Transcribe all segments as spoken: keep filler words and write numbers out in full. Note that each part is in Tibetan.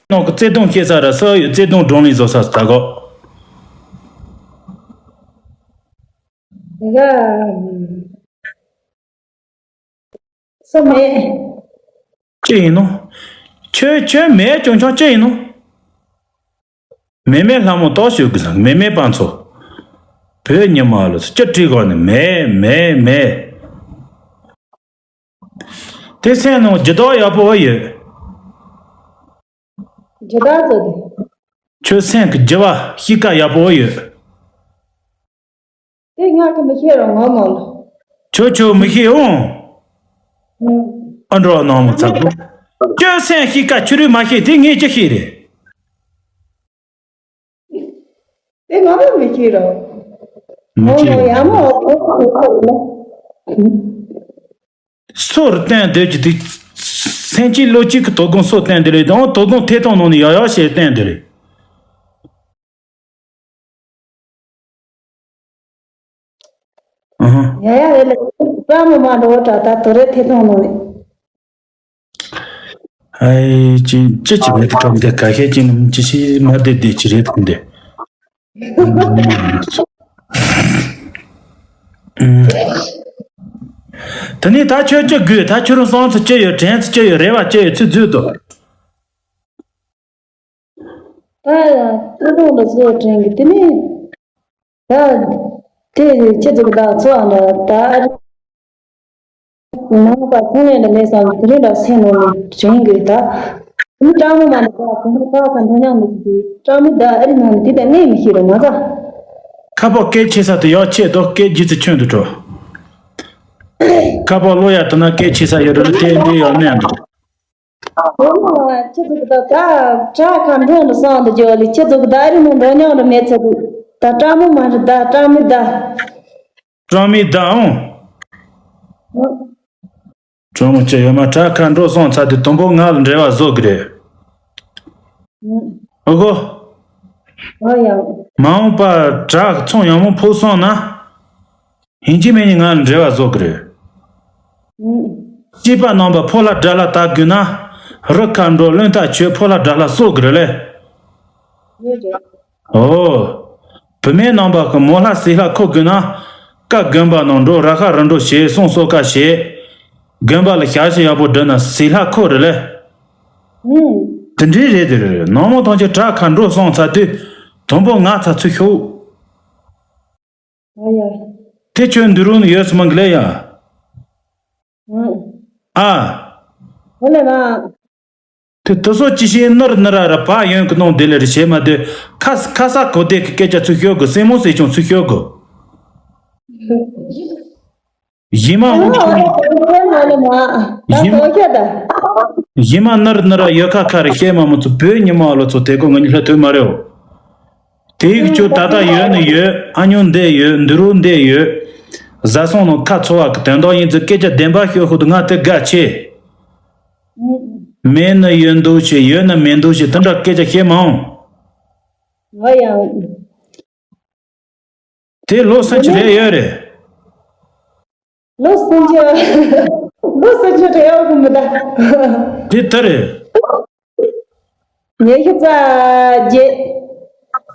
ནང་གི་བརྩེ་དུང་སྐྱེ་ས་ར་ས་ཡོད། བརྩེ་དུང་སྒྲོན་ལས་བཟོ་ས་ད་གོ། དེ་ག་སུ་མེད། ཅི་ཡིན་ནོ། ཁྱོད་ཁྱོད་མེད་ཀྱང་ཆོག་ཅི་ཡིན་ནོ། མེ་མེ་ལྷ་མོ་ཏོག་ཞུ་གི་ལ་མེ་མེ་པང་ཚོ། བོད་ཉི་མ་ལ་སྐྱིད་བྲིས་གོ་ནི་མེ་མེ་མེ། དེ་སེམས་ནང་ཇི་ལྟར་ཡག་པོ་ཡོད། ཇི་ལྟར་ཚོ་དེ། ཁྱོད་སེམས་ཀྱི་ལྗི་བ་གཤིས་ཀ་ཡག་པོ་ཡོད། དེ་ང་གི་མི་ཤེས་རོགས་ངོ་མ་ལ། ཁྱོད་ཁྱོད་མི་ཤེས་འོང་། ཨ་འགྲོ་ནང་མི་ཚ་གོ། ཁྱོད་སེམས་གཤིས་ཀ་ཁྱོད་རིག་མ་ཤེས་དེ་ངས་ཅི་ཤེས་རེད། དེ་ང་ལ་མི་ཤེས་རོགས། མི་ཤེས་རོགས། ཡ་མོ། སོར་བསྟན་འདོད་ཀྱི་དུས། སེམས་ཅན་བློ་གཅིག་གི་དོ་དགོང་སོར་བསྟན་འདོད་ལས་དང་དོ་དགོང་ཐེ་གཏོང་ནང་ནས་ཡག་ཡག་བྱས་བསྟན་འདོད་ལས། ཨ་ཧ། ཡ་ཡ་རེད་ལ། པྲ་མོ་མ་འགྲོ་དྲ་ད་དོ་རེ་ཐེ་གཏོང་ནང་ནས། ཨའི་ཅི་ཅི་ཅི་མེད་དུ་གྲོངས་ཏེ་ཁ་ཤས་ཅི་ནམ་ཅི་ཞིག་མ་བདེ་བདེ་ཅི་རེད་འདི། དེ་ནས་ད་ཁྱོད་ཅི་དགོས། ད་ཁྱོད་རང་བསམ་ཚུལ་ཅི་ཡོད། དྲན་ཚུལ་ཅི་ཡོད། རེ་བ་ཅི་ཡོད། ཚུལ་བརྗོད་དོ། ད་ཐུགས་དགོངས་ལ་གསོལ་དྲན་གི་དེ་ནས། ད་དེ་ཁྱེད་ཚོ་གི་ད་འཚོ་བ་འདྲ་ད་ཨ་རི། ནང་པ་ཚོང་ལས་ལ་མེད་སང་དེ་རིང་ལ་སེམས་ནང་ནས་དྲན་གི་ད། མི་སྤྲང་མོ་མ་ནི་ད་དེ་འདྲ་ད་ད་འདྲ་མཉམ་མི་ཞིག་དེ་སྤྲང་མི་ད་ཨ་རི་ནང་ནས་དེ་ད་གནས་མི་ཤེས་ར་མ་ད། ཁ་པོ་སྐད་ཆེ་ས་དེ་ཡག་ཆེ་དོ། སྐད་ལྗིད་ཚད་ཁྱོན་དུ་འགྲོ། ཁ་པོ་ལོ་ཡ་དུ་ན་སྐད་ཆེ་ས་ཡོད་རེད་དེ་འདྲའི་ཡག་གནས་འདུག་ཁྱེད་ཚོ་ད་ད་དྲག་ཁ་འགྲོ་འདུག་སང་དུ་འཇོག་ལི་ཁྱེད་ཚོ་གི་ད་རི་མོ་འགྲོ་མྱོང་རུ་མེད་ཚེ་གི་ད་སྤྲང་མོ་མ་རེད་ད་སྤྲང་མི་ད། སྤྲང་མི་ད་འོང་། སྤྲང་མོ་ཅི་ཡོད་མ། དྲག་ཁ་འགྲོ་སོང་ཚ་དུས་དུམ་བུ་ང་ལ་འབྲེལ་བ་བཟོ་གི་རེད། ཨོ་གོ། ཨོ་ཡང་། མ་འོངས་པ་དྲག་ཚོང་ཡག་མོ་ཕོག་སོང་ན། ཡིན་གཅིག་མིན་གཉིས་ང་ལ་འབྲེལ་བ་བཟོ་གི་རེད། སྐྱེས་པ་རྣམ་པ་ཕོ་ལྷ་དགྲ་ལྷ་ལྟ་དགོས་ན། རི་ཁ་འགྲོ་བློན་ཐག་ཆོད་ཕོ་ལྷ་དགྲ་ལྷ་གསོ་གི་རེད་ལེ། ཨོ། བུད་མེད་རྣམ་པ་གི་མོ་ལྷ་སྲས་ལྷ་ཁོ་དགོས་ན། ཀ་དགོན་པ་ནང་འགྲོ་ར་ཁ་རི་འགྲོ་བྱེད་སོང་གསོ་ཀ་བྱེད། དགོན་པ་ལ་ཞག་ཞི་ཡག་པོ་བསྒྲུབས་ན་སྲས་ལྷ་ཁོ་རེད་ལེ། དེ་འདྲའི་རེད་དེ་རེད། ནང་མོ་ཐམས་ཅད་དྲག་ཁ་འགྲོ་སོང་ཚ་དུས་དུམ་བུ་ང་ཚ་ཚུར་ཤོག་ཨ་ཡ། དེ་ཁྱོད་འདི་རུ་ཡོད་སུ་མང་གི་ལེ་ཡ། ཨ། ཨ་ལེ་མ། དེ་དུ་སོ་ཅི་ཤེས་ནར་ནར་ར་བག་ཡོན་གི་ནང་དེ་ལེ་རེ་བྱེད་མ་དེ་ཁ་ཁ་ས་གོ་དེ་གི་སྐད་ཆ་ཚུར་ཤོད་དགོས། སེན་མོ་སེ་ཆུང་ཚུར་ཤོད་དགོས། ཡིན་མ་འོང་ཁྱོད་ཡིན་མ་ཡིན་མ་ནར་ནར་ཡོད་ཁ་ཁ་རེ་བཤད་མ་མོ་ཚོ་བོད་ཉི་མ་ལོ་ཚོ་དེ་གོ་ང་གཉིས་ལྷ་ཐོས་མ་རེད་འོ། དེ་ཡིག་ཆུ་ད་ལྟ་ཡོད་ནི་ཡོད། ཨ་ཉུང་འདི་ཡོད། འདི་རུ་འདི་ཡོད། བཟའ་སོང་ནང་ཁ་འཚོ་བ་གི་དོན་དག་ཡིན་ཚུལ་སྐད་ཆ་བདེན་པ་ཤོད་ཤོད་དུ་ང་དེ་དགའ་ཆེ། མེད་ནི་ཡོད་འདུག་ཆེ། ཡོད་ནི་མེད་འདུག་ཆེ། དེ་འདྲ་སྐད་ཆ་བཤད་མ་འོང་། ང་ཡང་། དེ་ལོ་སུམ་ཅུ་རེད་ཡོད་རེད། ལོ་སུམ་ཅུ། ལོ་སུམ་ཅུ་རེད་ཡོད་གི་མི་ད། དེ་ལྟར་རེད། ཉི་ཤུ་རྩ་བརྒྱད།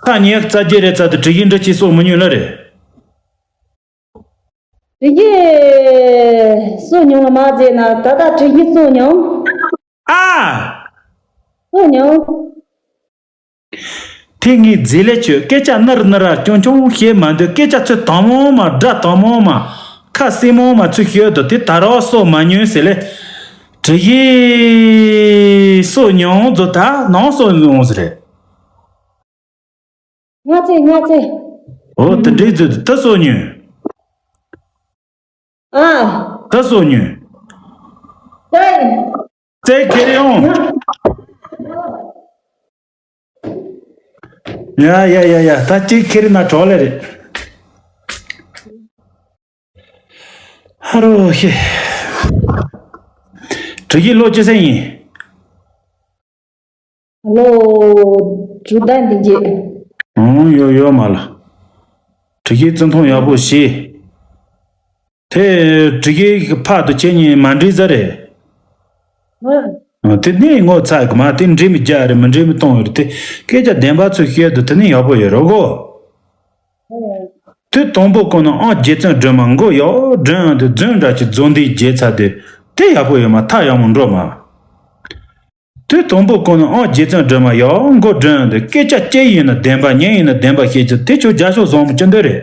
ད་ཉི་ཤུ་རྩ་བརྒྱད་རེད་ཚ་དུ་དྲི་གི་འདྲི་ཅི་སོགས་མི་ཉུང་ལ་རེད། དྲི་གི་སོ་ཉུང་ལ་མ་བརྗེད་ན་ད་ལྟ་དྲི་གི་སོ་ཉུང་། ཨ། སོ་ཉུང་། དེ་ངས་རྫས་ལས་བཅོས་སྐད་ཆ་ནར་ནར་ར་ཅུང་ཅུང་བཤད་མ་འདོད། སྐད་ཆ་ཚོད་དང་མོ་མ་སྒྲ་དང་མོ་མ་ཁ་སེ་མོ་མ་ཚུལ་ཤོད་དོ། དེ་ད་རོགས་སོ་མ་ཉུང་ཟེར་ལེ། དྲི་གི་སོ་ཉུང་ཛོ་ད་ནང་སོ་ཉུང་ཟེར་རེད། ང་ཚེ་ང་ཚེ། འོ་དེ་འདྲའི་ཛོ་ད་སོ་ཉུང་། ཨ། ད་སོ་ཉུང་། ད། ཙེ་ཁེ་རེ་ཡོང་། ཡ་ཡ་ཡ་ཡ། ད་ཅིག་ཁེ་རེ་ན་གྲོགས་ལེ་རེད། ཧ་རོ་ཤེ། དྲི་གི་ལོ་ཅི་ཟེར་ཡིན། ལོ་དྲུག་ཟླ་འདི་རྗེས། ཨང་ཡོ་ཡོ་མ་ལ། དྲི་གི་བརྩི་མཐོང་ཡག་པོ་བྱེད། དེ་དྲི་གི་ཕ་དུ་ཁྱེད་གཉིས་མ་འགྲིག་ཟ་རེད། ཨ། ཨ། དེ་ནས་ངོ་ཚ་གི་མ་དེ་འདྲེ་མི་རྒྱག་རེད། མི་འདྲེ་མི་གཏོང་རེད། དེ་སྐད་ཆ་བདེན་པ་ཚོ་བཤད་དུ་དེ་ནས་ཡག་པོ་ཡོད་རེད་གོ། དུས་དང་པོ་ཀུན་ནས་ཨང་རྗེ་བཙུན་སྒྲོལ་མ། མགོ་ཡར་སྒྲོན་དུས་རྫུན་འདྲ་ཅིག་རྫོགས་འདིའི་རྗེས་ཚ་དེ་དེ་ཡག་པོ་ཡོད་མ། ཐག་ཡག་མོ་འགྲོ་མ། དུས་དང་པོ་ཀུན་ནས་ཨང་རྗེ་བཙུན་སྒྲོལ་མ། ཡར་མགོ་སྒྲོན་དུས་སྐད་ཆ་ཅི་ཡིན་ན་བདེན་པ། མྱི་ཡིན་ན་བདེན་པ་བཤད་ཀྱི་དེ་ཁྱོད་རྒྱ་ཤོག་བཟང་མོ་ཅི་འདོད་རེད།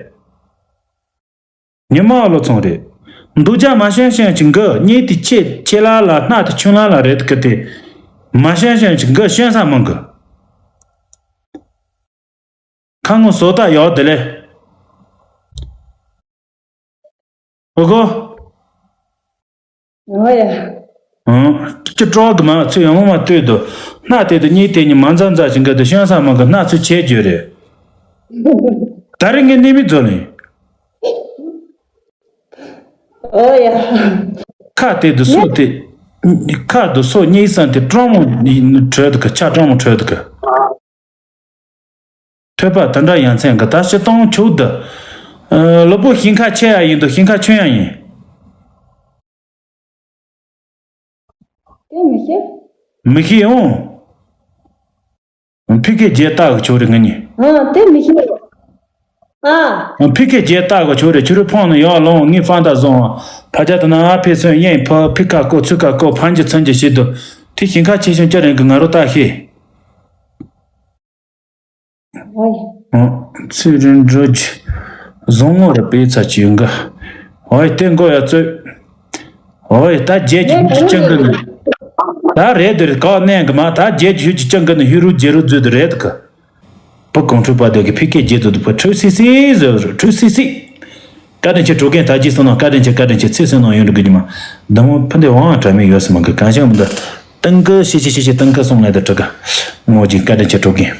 ཉི་མ་བློ་ཚོང་རེད། འདུག་རྒྱ་མ་ཤན་ཤན་གྱི་མགོ་གཉིས་དེ་ཆེ་ཆེ་ལ་ལ། སྣ་དེ་ཆུང་ལ་ལ་རེད་གི། དེ་མ་ཤན་ཤན་གྱི་མགོ་ཤན་ས་མང་གི། ཁ་ངོ་བཟོ་ལྟ་ཡག་དེ་ལས། ཨོ་གོ། ཨོ་ཡ། ཨང་། ཅི་སྤྲོ་གི་མ་ཚུལ་ཡང་མ་ལྟོས་དོ། སྣ་དེ་དུ་གཉིས་དེ་གཉིས་མ་མཛའ་མཛའ་ཞིང་གི་དུ་ཤོན་ས་མ་གི། སྣ་ཚུལ་ཆེ་རྒྱུ་རེད། ད་རིང་ངས་གནས་མི་རྫོགས་ལེན། ཨོ་ཡ། ཁ་དེ་དུ་སོ་དེ། ཁ་དུ་སོ་གཉིས་སམ་དེ་སྤྲང་མོ་གྲོལ་དུ་གི། ཆ་སྤྲང་མོ་གྲོལ་དུ་གི། ཐོས་པ་དེ་འདྲ་ཡ་མཚན་གི། ད་སྤྱིར་བཏང་ཆོག་འདི། ཨ། ལུས་པོ་ཞེང་ཁ་ཆེ་ཡ་ཡིན་དུ་ཞེང་ཁ་ཆུང་ཡ་ཡིན། དེ་མི་ཤེས། མི་ཤེས་འོང་། ཕི་ཀེ་རྗེས་ལྟ་གི་ཆོག་རེད་ང་གཉིས། ཨ། དེ་མི་ཤེས། ཨ། ཕི་ཀེ་རྗེས་ལྟ་གི་ཆོག་རེད། ཁྱོད་རུ་ཕོང་ནས་ཡར་ལོང་། ངས་ཕ་འདྲ་བཟུང་བ། ཕ་ཅག་དེ་ན་ཨ་ཕེ་སོན་གཡེང་ཕ་ཕི་ཁ་ཀོ་ཚུ་ཁ་ཀོ་ཕན་གྱི་ཚུན་གྱི་བྱེད་དུ། དེ་ཞེང་ཁ་ཆེ་ཆུང་ཅི་རེད་གི། ང་རུ་ལྟ་ཤེས། ཨོ། ཚེ་རིང་འགྲོ་རྒྱུ་བཟང་ངོ་རེད་པས་ཚ་ཅི་ཡོང་གི། ཨོ་ཡ། དེ་མགོ་ཡ་རྩོད། ཨོ་ཡ། ད་རྗེས་ཀྱི་ཧུད་ཀྱི་སྤྱང་ཀི་ནི། ད་རེད་དེ་རེད། ག་ནས་གི་མ། ད་རྗེས་ཀྱི་ཧུད་ཀྱི་སྤྱང་ཀི་ནི་ཧུད་རུ་རྗེ་རུ་རྫུས་དེ་རེད་གི། བུ་གོང་ཁྲོས་པ་དེ་གི་ཕི་ཀེ་རྗེས་རྫུས་དེ་བུ་ཁྲོས་སི་སི་ཟེར། ཁྲོས་སི་སི། བཀའ་དྲིན་ཆེ་གྲོགས་རྒན། ད་ཅི་སོང་ན་བཀའ་དྲིན་ཆེ། བཀའ་དྲིན་ཆེ། ཚེ་སོང་ན་ཡོང་འགྲོ་གི་ཉི་མ། འདི་མོ་ཕུ་འདི་དབང་དྲ་མིག་ཡོད་སི་མ་གི། གང་ཤེས་མི་འདུག་ཏང་ཀི་ཤི་ཤི་ཤི་ཤི། ཏང་ཀི་སོང་ལས་དུ་དྲི་ག་ངོ་ཅིག་བཀའ་དྲིན་ཆེ་གྲོགས་རྒན།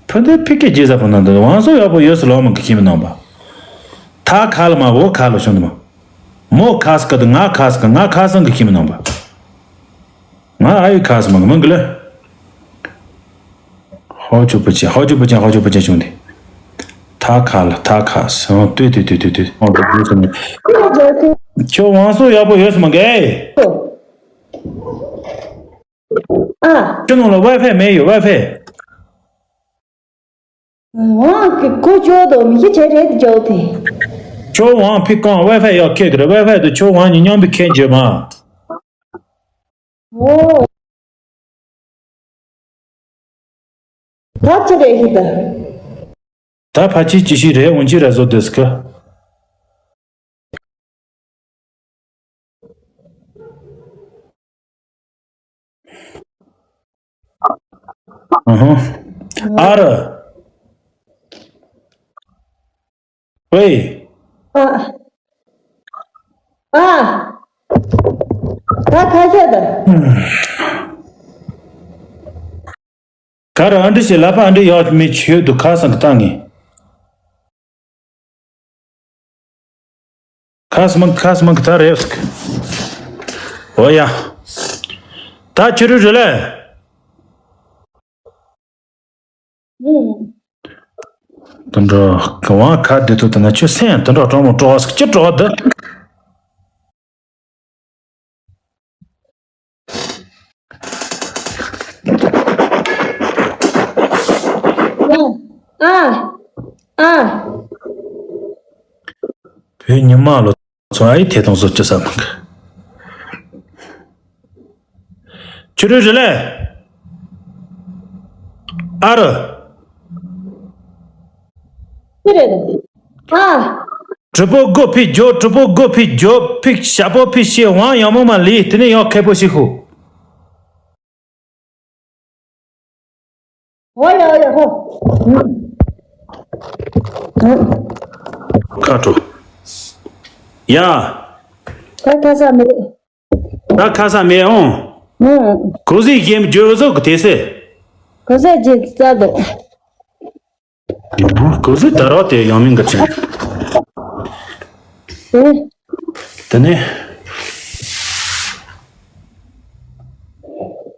ཕུ་འདི་ཕི་ཀེ་རྗེས་ས་ཕུ་ན་འདི་དབང་སོ་ཡག་པོ་ཡོད་སི་ལོ་མ་གི་ཤེས་མི་ནང་པ། ཐ་ཁ་ལ་མ་འོ་ཁ་ལ་ཤོ་འདི་མ། མོ་ཁ་སི་ཀ་དུ་ང་ཁ་སི་ཀ་ང་ཁ་སང་གི་ཤེས་མི་ནང་པ། ང་ཨ་ཡི་ཁ་སི་མ་གི་མང་གི་ལེ། ཧོ་ཅུ་པུ་ཅན། ཧོ་ཅུ་པུ་ཅན། ཧོ་ཅུ་པུ་ཅན་བྱུང་སྟེ། ཐ་ཁ་ལ་ཐ་ཁ་སི། ཨོ་ཏུ་ཏུ་ཏུ་ཏུ་ཏུ། ཨོ་ཏུ་ཏུ་ཏུ། ཁྱོད་དབང་སོ་ཡག་པོ་ཡོད་སི་མ་གི། ཨ། ཁྱོད་ནང་ལ་ཝའི་ཕའི་མེད་ཡོད། ཝའི་ཕའི། ཝང་གི་གོ་ཅོ་དོ་མི་ཤེས་ཆེ་རེད་ཅོ་དེ། ཁྱོད་ཝང་ཕི་ཀང་ཝའི་ཕའི་ཡག་ཁེ་གི་རེད། ཝའི་ཕའི་དུ་ཁྱོད་ཝང་གཉིས་མཉམ་པའི་ཁེ་འཇོད་མ། ཨོ། ད་ཅི་རེད་ཧི་ད། ད་ཕ་ཆི་ཅི་ཤི་རེད། འོན་ཅི་ར་བཟོ་དེས་ཀི། ཨ་ཧ། ཨ་ར། ཝེ། ཨ། ཨ། ད་ཁ་ཤས་ད། ག་ར་ཨ་འདྲི་ཞིག་ལབ་པ་ཨ་འདྲི་ཡག་མི་ཆོད་དུ་ཁ་སང་གི་བཏང་ངེ། ཁ་སང་ཁ་སང་གི་ད་རེབ་སི་ཀི། ཨོ་ཡ། ད་ཁྱོད་རུ་རེ་ལེ། ཨུ། དུ་འགྲོ་གི་ཝང་ཁ་བདེ་ཐུབ་དུ་ན་ཁྱོད་སེམས་དུ་འགྲོ་གྲོགས་མོ་གྲོགས་སི་ཀི་ཅི་གྲོགས་དུ། ཨ། ཨ། བོད་ཉི་མ་ལོ་ཚོ་ཨ་ཡི་ཐད་གཏོང་བཟོ་བཅུ་ས་མང་གི། ཆུ་རུ་རི་ལེ། ཨ་རུ། ཅི་རེད། ཨ། གྲི་པོ་སྒོ་ཕི་རྒྱོ། གྲི་པོ་སྒོ་ཕི་རྒྱོ། ཕི་ཞྭ་པོ་ཕི་ཤེ་ཝང་ཡང་མོ་མ་ལི། དེ་ནས་ཡང་ཁེ་པོ་ཤི་ཧུ། ཧོ་ཡ་ཧོ་ཡ་ཧོ། ཁ་དྲོ། ཡ། ད་ཁ་ས་མེད། ད་ཁ་ས་མེད་ཨང་། ཨང་། གོ་ཟི་ཡེམ་ཇོ་བོ་ཟོ་གི་དེ་སེ། གོ་ཟི་ཇི་ཙ་དོ། གོ་ཟི་ད་རོ་དེ་ཡང་མིན་གི་ཆེན། ཨེ། དེ་ནས།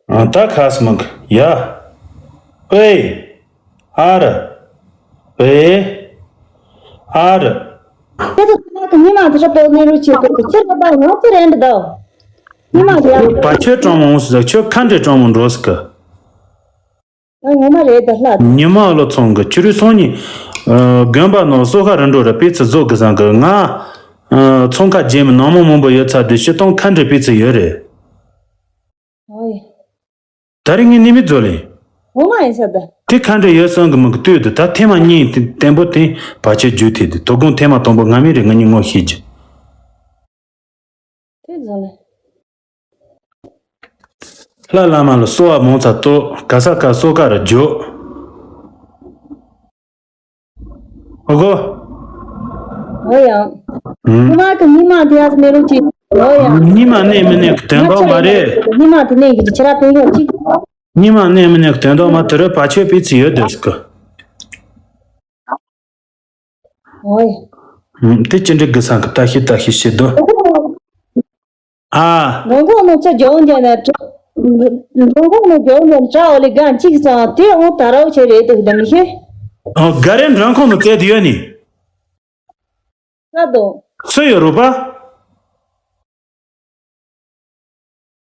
ཨ་ད་ཁ་ས་མ་གི་ཡ། ཨེ། ཨ་ར། ཨེ། ཨ་ར། ཁྱེད་ཚོ་ཚང་མ་གི་ཉི་མ་འདི་འདྲ་པོ་གནས་རུ་ཆེ་གི་ཁྱེད་ཚོ་ད་ང་ཚོ་རེད་འདི་ད། ཉི་མ་རེད་ཨ། བ་ཆོས་གྲོང་མོ་འོང་ཟེར། ཁྱོད་ཁ་འདྲེ་གྲོང་མོ་འགྲོ་ཟེར་གི། ད་ངོ་མ་རེད་ད་ལྷ། ཉི་མ་ལོ་ཚོང་གི་ཁྱོད་རུ་སོང་ནི། དགོན་པ་ནང་སོ་ཁ་རི་འགྲོ་ར་པི་ཚི་བཟོ་གི་བཟང་གི། ང་ཚོང་ཁ་རྗེས་མི་ནང་མི་མང་པོ་ཡོད་ཚ་དུས་སྤྱི་སྟོང་ཁ་འདྲེ་པི་ཚི་ཡོད་རེད། ཨོ་ཡ། ད་རིང་ངས་ནི་མི་རྫོ་ལེ། ངོ་མ་ཡིན་ས་ད། དེ་ཁ་འདྲེ་ཡོད་སོང་གི་མི་གི་ལྟོས་དུ། ད་ཐེངས་མ་གཉིས་དེ་བརྟན་པོ་དེ་བ་ཆོས་རྒྱུ་དེ་དེ་དོ་དགོང་ཐེངས་མ་དང་པོ་ང་མི་རེད། ང་གཉིས་ངོ་ཤེས་ཀྱི། དེ་རྫོ་ལེ། ལྷ་བླ་མ་ལ་གསོལ་བ་མང་ཙམ་གཏོད། ག་ས་ག་གསོལ་ཀ་རུ་འཇོག་ཨོ་གོ། ཨོ་ཡ། ཨུམ། ཉི་མ་གི་ཉི་མ་དེ་ཡ་མེ་རུ་ཅི། ཨོ་ཡ། ཉི་མ་གནས་མི་གནས་གི་དོན་དག་མ་རེད། ཉི་མ་དེ་གནས་གི་ཆི་ར་དེ་ཡོད་ཅི། ཉི་མ་གནས་མི་གནས་གི་དོན་དག་མ། དེ་རུ་བ་ཆོས་པི་ཚི་ཡོད་དོ་ཟེར་གི། ཨོ་ཡ། ཨུམ། དེ་ཅི་འདྲ་གི་སང་གི་ལྟ་ཤི་ལྟ་ཤི་བྱེད་དོ། ཨ། མགྲོན་ཁང་ནང་ཚུར་རྒྱག་འོང་རྒྱག་ན་དྲ། མགྲོན་ཁང་ནང་རྒྱག་འོང་རྒྱག་ན་དྲ་འོ་ལེ་གང་གཅིག་ཙང་དེ་འོང་ད་རའོ་ཆེ་རེད་འདུག་ད་མི་ཤེས། ཨོ་ག་རེ་མགྲོན་ཁང་ནང་བཙལ་དུ་ཡོད་ནི། ས་དོ། སུ་ཡོད་རུ་པ།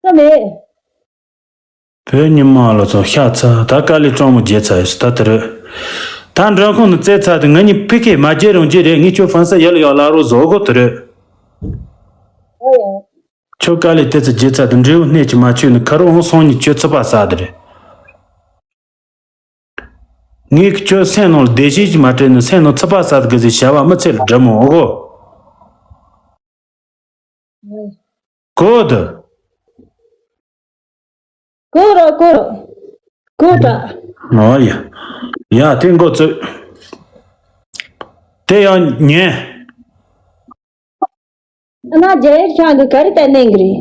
ས་མེད། བོད་ཉི་མ་ལོ་ཚོ་ཤ་ཚ། ད་དཀའ་ལས་གྲོང་མོ་བརྗེད་ཚར་ཡོད་ས་ད་དེ་རེད། ད་མགྲོན་ཁང་ནང་བཙལ་ཚར་དུས་ང་གཉིས་ཕི་ཁེ་མ་བརྗེད་རུང་བརྗེད་རེད། ངས་ཁྱོད་ཕན་ས་ཡར་ལ་ཡར་ལ་རོ་བཟོ་གོ་དེ་རེད། ཨོ་ཡ། ཁྱོད་དཀའ་ལས་དེ་ཚོ་བརྗེད་ཚར་དུས་འབྲས་བུ་སྣེ་གཅིག་མ་ཆོད་ནི་ཁ་རུ་འོང་སོང་ནི་ཁྱོད་ཚོད་པ་ཟ་དེ་རེད། ངས་ཁྱོད་སེམས་ནང་ལ་བདེ་སྐྱིད་ཅིག་མ་སྤྲད་ནས་སེམས་ནང་ཚོད་པ་ཟ་དགོས་ཟེར་བྱ་བ་མི་ཚེ་ལ་འགྲིག་མོ་འོ་གོ། གོ་དུ། གོ་ར་གོ་ར། གོ་ད། ཨོ་ཡ། ཡ་དེ་མགོ་བཙུགས། དེ་ཡང་ཉན། ཨ་ན་རྒྱ་ཡིག་ཤང་གི་ག་རེ་ལྟ་གནས་གི་རེད།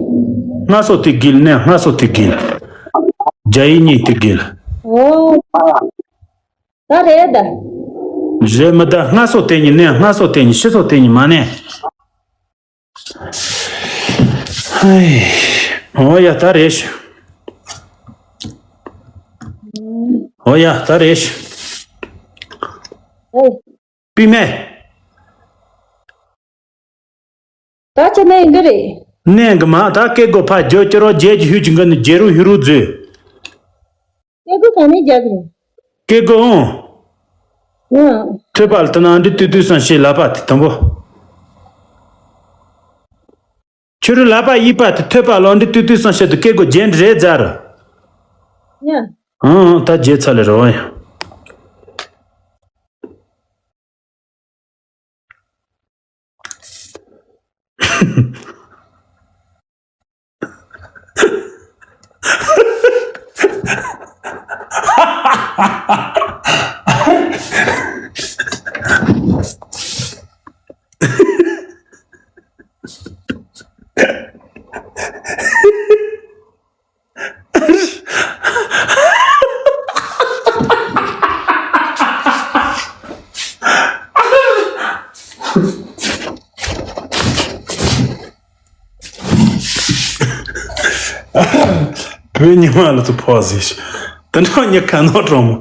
སྔ་སོ་དེ་དགེ་ལ་གནས། སྔ་སོ་དེ་དགེ་ལ། རྒྱ་ཡིག་གཉིས་དེ་དགེ་ལ། ཨོ། ད་རེད་ད། རེད་མི་ད། སྔ་སོ་དེ་གཉིས་གནས། སྔ་སོ་དེ་གཉིས། ཕྱི་སོ་དེ་གཉིས་མ་གནས། ཧའི། ཨོ་ཡ་ད་རེད་ཤི། ཨོ་ཡ་ད་རེད་ཤི། ཨོ། པི་མེ། ད་ཅི་ནས་ཡིན་གི་རེད། ནས་གི་མ་ད་སྐད་གོ་ཕ་རྒྱོ་ཀྱི་རོ་རྒྱལ་གྱི་ཧུད་ཀྱི་འགི་ནི་རྒྱལ་རུ་ཧུ་རུ་རྫུ། སྐད་གོ་ག་ནས་རྒྱག་གི་རེད། སྐད་གོ་འོང་། ཡང་། ཐོས་པ་ལ་དེ་ན་འདི་ཏུ་ཏུ་སང་ཤེས་ལ་པ་དེ་དང་པོ། ཁྱོད་རུ་ལ་པ་ཡིད་པ་དེ་ཐོས་པ་ལ་འདི་ཏུ་ཏུ་སང་ཤེས་དུ་སྐད་གོ་རྒྱན་རེད་ཛར། ཡང་། ཨང་ཨང་ད་རྒྱལ་ཚ་ལེ་རོ་ཡང་། བོད་ཉི་མ་ལ་ཚོ་ཕོ་ཟིག་དེ་འདྲ་ཉི་ཁ་ནོ་གྲོང་མོ།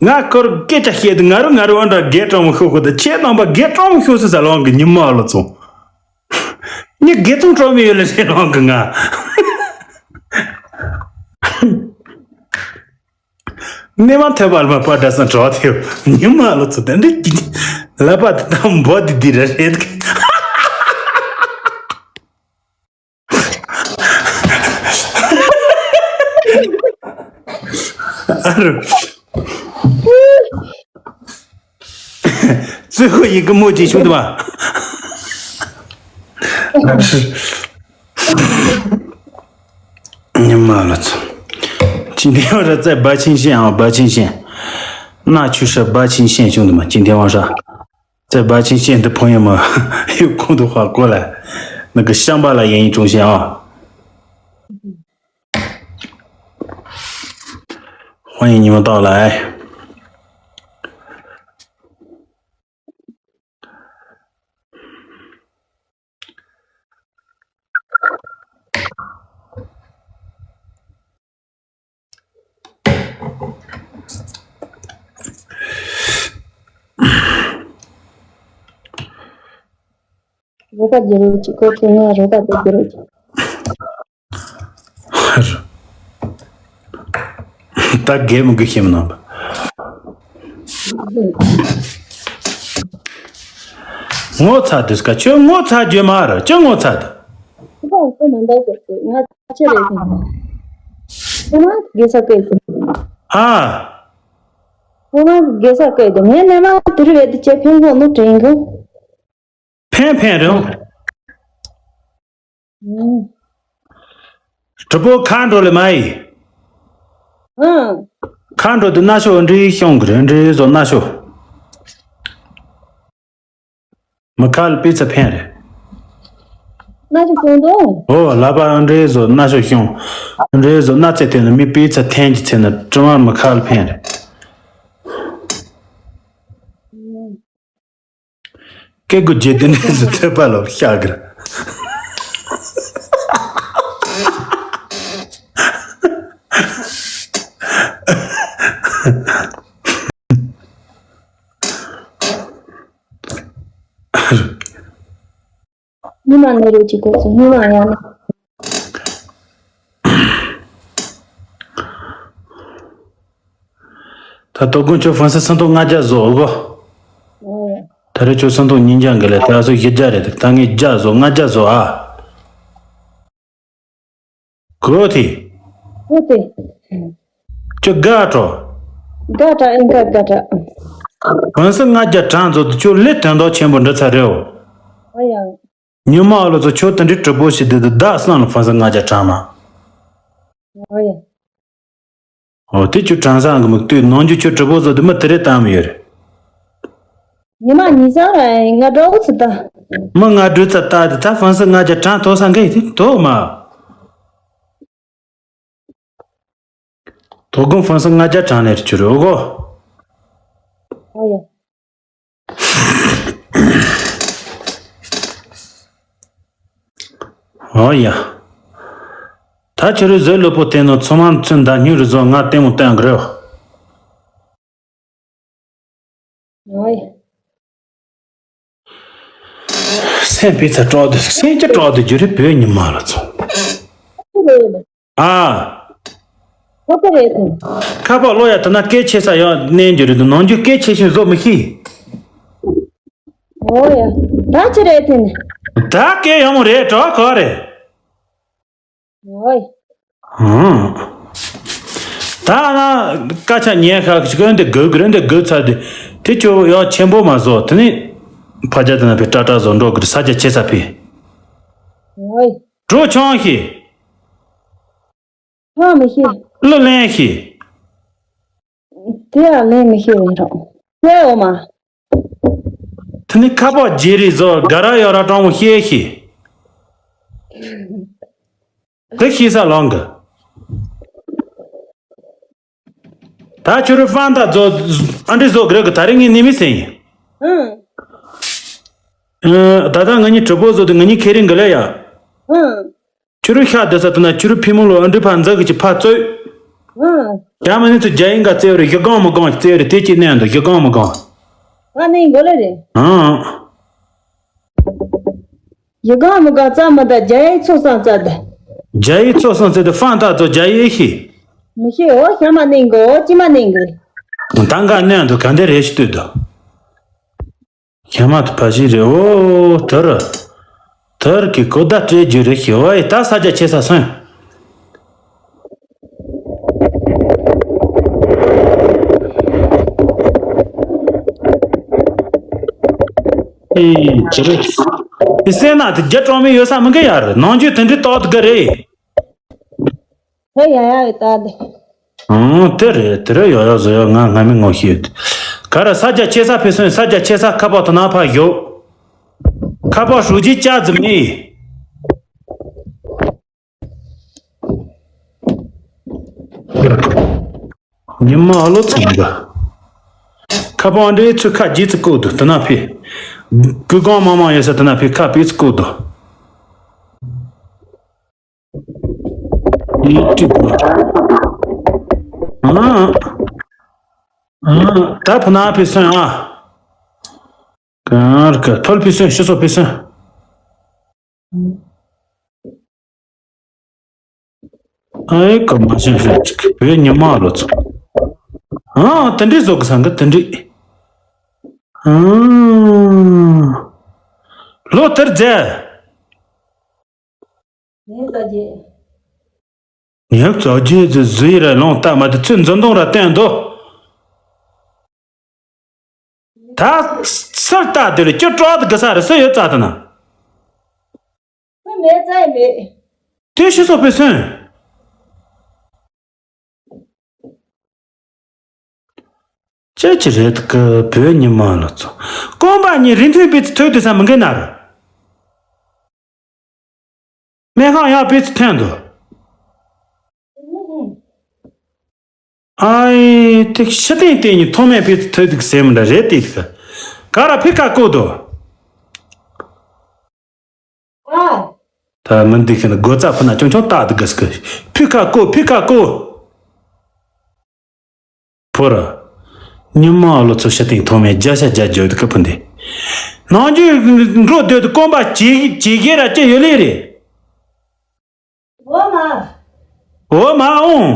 ང་ཁོར་སྐད་ཆ་བཤད་དུས་ང་རུ་ང་རུ་འོན་འདྲ་རྒས་གྲོང་མོ་ཤོག་ཤོག་དང་ཁྱེད་རྣམ་པ་རྒས་གྲོང་མོ་ཤོག་ཟེར་ས་ལོང་གི་ཉི་མ་ལ་ཚོ། ངས་དགེ་ཚང་གྲོགས་མི་ཡོད་ལ་རེ་ལོང་གི་ང་། གནས་མ་ཐོས་པ་ལ་མ་པ་འདྲ་སང་གྲོགས་ཐེབས་ཉི་མ་ལ་ཚོ་དེ་འདྲ་གི་ལ་པ་དེ་དང་འབོ་དེ་དེ་རེ་རེད་གི། ཨ་རུ། བཙུན་ཁོ་ཡིན་གི་མོ་ཅིག་བྱུང་དུ་མ། ཉི་མ་ལ་ཚོ། ཅི་འདི་བ་ར་ཙེ་བ་ཆིན་ཤེན་ཨང་བ་ཆིན་ཤེན། ན་ཆུ་ཧྲ་བ་ཆིན་ཤེན་བྱུང་དུ་མ་ཅི་འདི་བ་ར། ཙེ་བ་ཆིན་ཤེན་འདི་ཕོ་ཡིན་མ། ཡུ་ཁུང་དུ་ཧ་གོ་ལ། ནི་གི་ཤམ་པ་ལ་ཡིན་ཡིན་ཅུང་ཤེན་ཨང་། 欢迎你们到来。 རོགས་པ་རྒྱལ་རོགས་ཀྱི་སྐོར་དེ་ངས་རོགས་པ་དེ་རྒྱལ་རོགས་ཀྱི། ད་རྒན་མོ་གི་ཤེས་མི་ནང་པ། ངོ་ཚ་དུས་ཀ་ཁྱོད་ངོ་ཚ་རྒྱུ་མ་རེད། ཁྱོད་ངོ་ཚ་དུ། ཁོ་མ་འདའ་གོ་ཚོད་ང་ཚ་ཆེ་རེད་ཟེར། ཁོ་མ་དགེ་ས་སྐད་དུ། ཨ། ཁོ་མ་དགེ་ས་སྐད་དུ་ངས་ནས་མ་དུ་རི་བས་དུ་ཆེ་ཕན་གོ་ནུ་དྲན་གོ། ཕན་ཕན་རེད། ཨང་། གྲུ་པོ་ཁ་འགྲོ་ལེ་མ་ཡི། ཨང་། ཁ་འགྲོ་དུ་སྣ་ཤོ་འདྲི་ཤོང་གི་རེད། འདྲི་བཟོ་སྣ་ཤོ། མི་ཁ་ལ་པི་ཚ་ཕན་རེད། སྣ་ཤོ་ཤོང་དུ། ཨོ་ལ་པ་འདྲི་བཟོ་སྣ་ཤོ་ཤོང་། འདྲི་བཟོ་སྣ་ཚེ་ཐེན་ནི་མི་པི་ཚ་ཐེན་གྱི་ཚེ་ན་དྲི་མ་མི་ཁ་ལ་ཕན་རེད། སྐད་དགུ་རྗེས་དེ་ནས་སུ་ཐོས་པ་ལོ་ཤག་གིར། ཉི་མ་ནས་རེད་ཅིག་གོ་སོང་། ཉི་མ་ཡང་ན། ད་དོ་དགོང་ཁྱོད་ཧྥང་སི་སུམ་སྟོང་ལྔ་བརྒྱ་བཟོ་འོ་གོ། ཨོ། ད་རེས་ཁྱོད་སུམ་སྟོང་ཉིས་བརྒྱ་འགི་ལས་ད་སོ་བཞི་བརྒྱ་རེད། ད་ངས་བརྒྱ་བཟོ་ལྔ་བརྒྱ་བཟོ་ཨ། གོ་ཐི། གོ་ཐི། ཁྱོད་དགའ་གྲོ། དགའ་གྲ་ཨེ་དགའ་དགའ་གྲ། ཧྥང་སི་ལྔ་བརྒྱ་གྲངས་བཟོ་དུ་ཁྱོད་ལས་དོན་དག་ཆེན་པོ་འདྲི་ཚར་རེད་འོ། ཨོ་ཡ། ཉི་མ་ཨ་ལོ་ཚོ་ཁྱོད་དེ་འདྲའི་གྲུ་པོ་ཞིག་དེ་དུ་བདག་སང་ལ་ཧྥང་སི་ལྔ་བརྒྱ་གྲངས་མ། ཨོ་ཡ། ཨོ་དེ་ཁྱོད་གྲངས་སང་གི་མིག་ལྟོས་ནང་རྒྱུ་ཁྱོད་གྲུ་པོ་བཟོ་དུ་མི་དེ་རེད་བཏང་མི་ཡོད་རེད། ཉི་མ་ཉི་ཤར་ང་འགྲོ་གི་ཚུལ་ལྟ། མི་ང་འགྲོ་ཚ་ལྟ་དེ་ད་ཧྥང་སི་ལྔ་བརྒྱ་གྲངས་ཐོག་སང་གི་དེ་ཐོག་མ། དོ་དགོང་ཧྥང་སི་ལྔ་བརྒྱ་གྲངས་ལས་རྒྱུ་རེད་འོ་གོ། ཨོ་ཡ། ཨོ་ཡ། ད་ཁྱོད་རེ་བཟོས་ལོ་པོ་བསྟན་ནོ་ཚོ་མང་ཚོན་ཟླ་སྨྱུག་རེ་བཟོ་ང་ལྟད་མོ་བསྟན་གི་རེད། ཨོ་ཡ། སེམས་པའི་ཚ་དྲག་ཏུ་སེམས་ཀྱི་དྲག་ཏུ་རྒྱུ་རེ་བོད་ཉི་མ་ལ་ཚོ། ཨ། ཁོ་ཐག་རེད་དེ། ཁ་པར་ལོ་ཡ་དེ་ན་སྐད་ཆེ་ས་ཡང་གནས་འགྱུར་རེད་འདུག་ནང་རྒྱུ་སྐད་ཆེ་ཤོས་བཟོ་མི་ཤེས། ཨོ་ཡ། ད་ཅི་རེད་དེ་ནི། ད་སྐད་ཡག་མོ་རེད་དྲག་ག་རེད། ཨོ་ཡ། ཧང་། ད་ང་སྐད་ཆ་ཉན་ཤག་ཅིག་འདི་དགོས་གི་རེད་འདི་དགོས་ཚར་དེ་དེ་ཁྱོད་ཡག་ཆེན་པོ་མ་བཟོ་དེ་ནི་ཕ་རྒྱ་དེ་ན་ཕི་ཏྲ་ཏྲ་བཟོ་འགྲོ་གི་རེད་ས་རྒྱ་ཆེ་ས་ཕི། ཨོ་ཡ། གྲོ་ཆང་ཤི། ཧ་མི་ཤེས། གླུ་ལེན་ཤེས། དེ་ཡང་ལེན་མི་ཤེས་རེད་རོགས། ལྷའི་འོ་མ། དེ་ནི་ཁ་པར་བརྗེ་རེས་བཟོ་དགའ་ར་ཡོད་ར་སྤྲང་མོ་ཤེས་ཤེས། དེ་ཤེས་ས་ལོང་གི། ད་ཁྱོད་རུ་ཧྥང་ད་བཟོ་ཨ་འདྲི་བཟོ་གི་རེད་གི་ད་རེས་ངས་ནི་མི་ཟིན་ཡིན། ཨང་། ཨ། ད་ལྟ་ང་གཉིས་གྲུ་པོ་བཟོ་དུས་ང་གཉིས་ཁེ་རིང་གི་ལས་ཡ། ཨང་། ཁྱོད་རུ་ཤ་དེ་ས་དེ་ན་ཁྱོད་རུ་ཕི་མོ་ལོ་ཨ་འདྲི་ཕ་འཛག་གི་ཅི་ཕ་རྩོད། ཨང་། ཡ་མ་ནི་ཚོ་རྒྱ་ཡིན་ག་རྩེ་བ་རེ་ཞི་གང་མི་གང་རྩེ་བ་རེ་དེ་ཅི་གནས་འདུག་ཞི་གང་མི་གང་། ང་ནི་མགོ་ལ་རེད། ཨང་། ཞི་གང་མི་གང་རྩ་མི་ད་རྒྱ་ཡིག་ཚོ་སང་རྩ་ད། རྒྱ་ཡིག་ཚོ་སང་རྩ་ད་ཧྥང་ཏ་ཚོ་རྒྱ་ཡིག་ཤི། མི་ཤེས་འོ་ཞྭ་མ་ནིང་གི་འོ་ཅི་མ་ནིང་གི། ད་འགའ་གནས་འདུག་ག་འདི་རེ་ཞིག་ལྟོས་དོ། ཞྭ་མ་དུ་ཕ་ཤི་རེ་འོ་དར། དར་གི་གོ་ད་སྤྲད་རྒྱུ་རེ་ཤི་འོ་ཡི་ད་ས་རྒྱ་ཆེ་ས་སོན། ཨེ་ཅི་རེད། དེ་སེ་ན་དེ་རྒྱ་གྲོང་མི་ཡོད་ས་མི་འགའ་ཡ་རེད་ནང་རྒྱུ་དེ་འདྲི་ཏོག་དགའ་རེད། ཧེ་ཡ་ཡ་ཡོད་ད་དེ། ཨང་དེ་རེད་དེ་རེད་ཡོ་ཡོ་བཟོ་ཡོ་ང་ང་མི་ངོ་ཤེས་ཡོད། ག་རེ་ས་རྒྱ་ཆེ་ས་ཕེ་སོན་ས་རྒྱ་ཆེ་ས་ཁ་པར་དུ་ན་ཕ་ཡོ། ཁ་པར་ཧྲུའུ་ཅི་ཅག་ཙི་མི། ཉི་མ་ཨ་ལོ་ཚང་ག་ཁ་པར་འདྲེ་ཚུ་ཁ་རྗེས་ཚུ་བཀོད་དུ་དུ་ན་ཕེ། ཀུ་གང་མ་མ་ཡོད་ས་དུ་ན་ཕེ་ཁ་པེ་ཚུ་བཀོད་དུ། ཡིག་ཏྲི་པུ། ཨ། ཨ། ད་ཕུ་ན་ཕི་སོན་ཨ། གར་ག་ཐོལ་ཕི་སོན་ཤི་སོ་ཕི་སོན། ཨེ་ཀ་མ་ཤེས་ཤེས་ཅིག་བོད་ཉི་མ་ལོ་ཚོ། ཨང་། དེ་འདྲའི་བཟོ་གི་ས་འགི་དེ་འདྲའི། ཨང་། ལོ་དེར་རྫས། ངའི་རྩ་རྒྱས། ངའི་རྩ་རྒྱས་ཟེར་ཟེར་ར་ལོང་ལྟ་མ་དེ་ཚོས་འཛིན་གཏོང་ར་བསྟན་འདུག་ད་སར་ལྟ་དེ་ལ་ཅི་སྤྲོ་དགི་ས་རེ་སུ་ཡོད་རྩ་དེ་ན། ཁོ་མེད་རྩ་ཡི་མེད། དེ་ཤི་སོ་པའི་སོན། ཅི་ཅི་རེད་གི་བོད་ཉི་མ་ལོ་ཚོ། རྐང་པ་གཉིས་རིན་ཐུང་པའི་ཚུལ་ཐོས་དུས་ས་མི་འགལ་ན་རུ། སྨན་ཁང་ཡག་པའི་ཚུལ་ཐོན་འདུག་ཨའི་དེ་ཤི་སྟེང་སྟེང་ཉིད་ཐོག་མེད་པའི་ཚུལ་ཐོས་འདུག་ཟེར་མི་འདྲ་རེད་དེ་གི། ག་ར་ཕི་ཀ་ཀོ་དོ། ཨ། ད་མི་འདི་ཁྱེད་ནི་སྒོ་རྩ་ཕུ་ན་ཆུང་ཆུང་བཏགས་འདུག་གི་སྐུ། ཕི་ཀ་ཀོ་ཕི་ཀ་ཀོ། ཕོ་ར། ཉི་མ་ལོ་ཚོ་ཤི་སྟེང་ཐོག་མེད་བརྒྱ་ཤ་བརྒྱ་བརྒྱབ་འདུག་གི་ཕུ་འདི། ནང་རྒྱུ་འགྲོ་སྡོད་དུ་རྐང་པ་ཇེ་ཇེ་རྒྱས་ར་ཅི་ཡོད་ལེ་རེད། འོ་མ། འོ་མ་འོང་།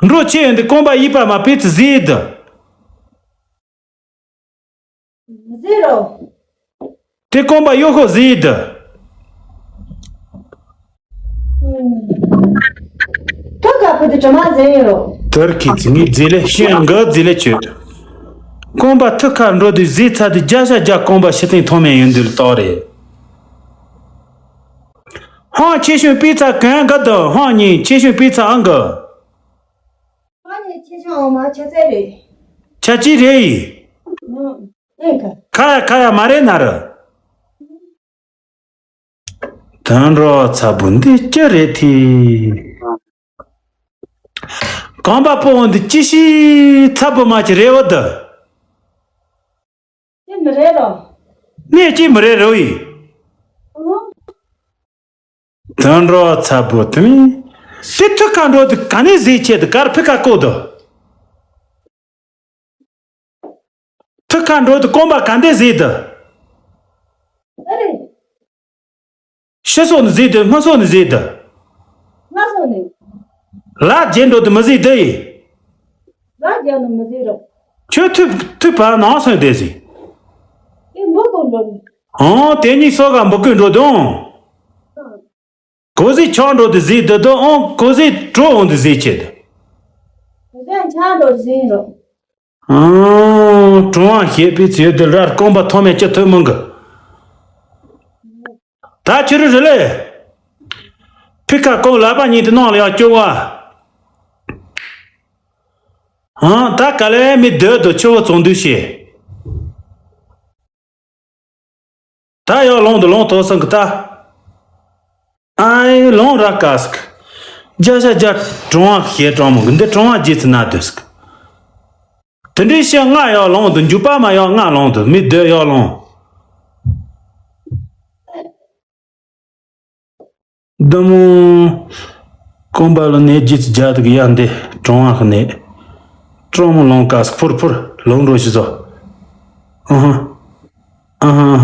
འགྲོ་ཆེ་ཡོད་འདི་རྐང་པ་གཡས་པ་མ་པའི་ཚུལ་ཟེར་འདི། ཟེར་རོ། དེ་རྐང་པ་གཡོ་ཤོག་ཟེར་འདི། ཐུག་ག་ཕུ་དུ་གྲ་མ་ཟེར་ཡོད་རོ། དར་གི་ཚིག་ངའི་རྫི་ལེ་ཤེས་འགའ་རྫི་ལེ་ཆོད། རྐང་པ་ཐུག་ཁ་འགྲོ་དུས་ཟེར་ཚ་དུས་བརྒྱ་ཤ་བརྒྱ་རྐང་པ་ཤི་སྟེང་ཐོག་མེད་ཡོད་འདི་ལ་རྟགས་རེད། ཧང་ཆེ་ཤོས་པི་ཚ་གན་ག་དུ་ཧང་གཉིས་ཆེ་ཤོས་པི་ཚ་ཨང་གི། ཧང་གཉིས་ཆེ་ཤོས་ཨང་མ་ཆ་ཚད་རེད། ཆ་ཅི་རེད་ཡི། ཨང་། ཨེ་ཁ། ཁ་ཡ་ཁ་ཡ་མ་རེད་ན་རུ། དོན་རོ་ཚ་བུ་འདི་ཅི་རེད་ཐི། རྐང་པ་པོ་འོང་འདི་ཅི་ཤི་ཚ་བུ་མ་ཅི་རེད་འོ་དུ། དེ་མི་རེད་རོ། གནས་ཅི་མི་རེད་རོ་ཡི། ཨང་། དོན་འགྲོ་ཚ་པོ་དེ་ནི། དེ་ཐུག་ཁ་འགྲོ་དུ་ག་ནས་ཟིག་ཆེ་དུ་གར་ཕི་ཁ་ཀོ་དུ། ཐུག་ཁ་འགྲོ་དུ་རྐང་པ་ག་འདྲས་ཟིག་དུ། ཨ་རེ། ཤི་སོ་ནི་ཟིག་དུ་སྔ་སོ་ནི་ཟིག་དུ། སྔ་སོ་ནི། ལ་རྒྱན་འགྲོ་དུ་མི་ཟིག་དུ་ཡི། ལ་རྒྱན་ནི་མི་ཟིག་རོ། ཁྱོད་ཐུག་ཐུག་པ་ནང་སོང་དེ་ཟིག་དེ་མི་གོ་འགྲོ་ནི། ཨང་དེ་གཉིས་སོ་ག་འབུ་ཀུན་འགྲོ་དུ་ཨང་། གོ་ཟིག་ཆང་འགྲོ་དུ་ཟིག་དུ་དུ་ཨང་གོ་ཟིག་གྲོ་འོང་དུ་ཟིག་ཆེ་དུ། གོ་ཟིག་ཆང་འགྲོ་དུ་ཟིག་རོ། ཨང་གྲོང་བ་ཞེས་པའི་ཚུལ་དུ་ར་རྐང་པ་ཐོག་མེད་ཅི་ཐུབ་མང་གི། ད་ཁྱོད་རུ་རེ་ལེ། ཕི་ཁ་ཀོ་ལ་པ་ཉིད་དུ་ནང་ལ་ཡང་སྐྱོ་བ། ཨང་ད་ག་ལེ་མི་སྡོད་དུ་ཆུ་བོ་བཙོང་དུས་ཤེས། ད་ཡང་ལོང་དུ་ལོང་དོ་སང་གི་ད། ཨའི་ལོང་ར་ཀ་སི་གི། བརྒྱ་ཆ་བརྒྱ་གྲོང་བ་ཞེས་གྲོང་མོ་གི་འདི་གྲོང་བ་རྗེས་ཚུ་ན་དུས་སི་གི། དེ་འདྲའི་ཤི་ང་ཡང་ལོང་དུ་འཇུག་པ་མ་ཡང་ང་ལོང་དུ་མི་སྡོད་ཡང་ལོང་། བདུད་མོ། རྐང་པ་ལ་ནས་རྗེས་ཚུ་རྒྱ་དུ་གི་ཡ་འདི་གྲོང་བ་གི་ནས། གྲོང་མོ་ལོང་ཀ་སི་གི་ཕུར་ཕུར་ལོང་འགྲོ་ཤི་ཟོ། ཨ་ཧ། ཨ་ཧ།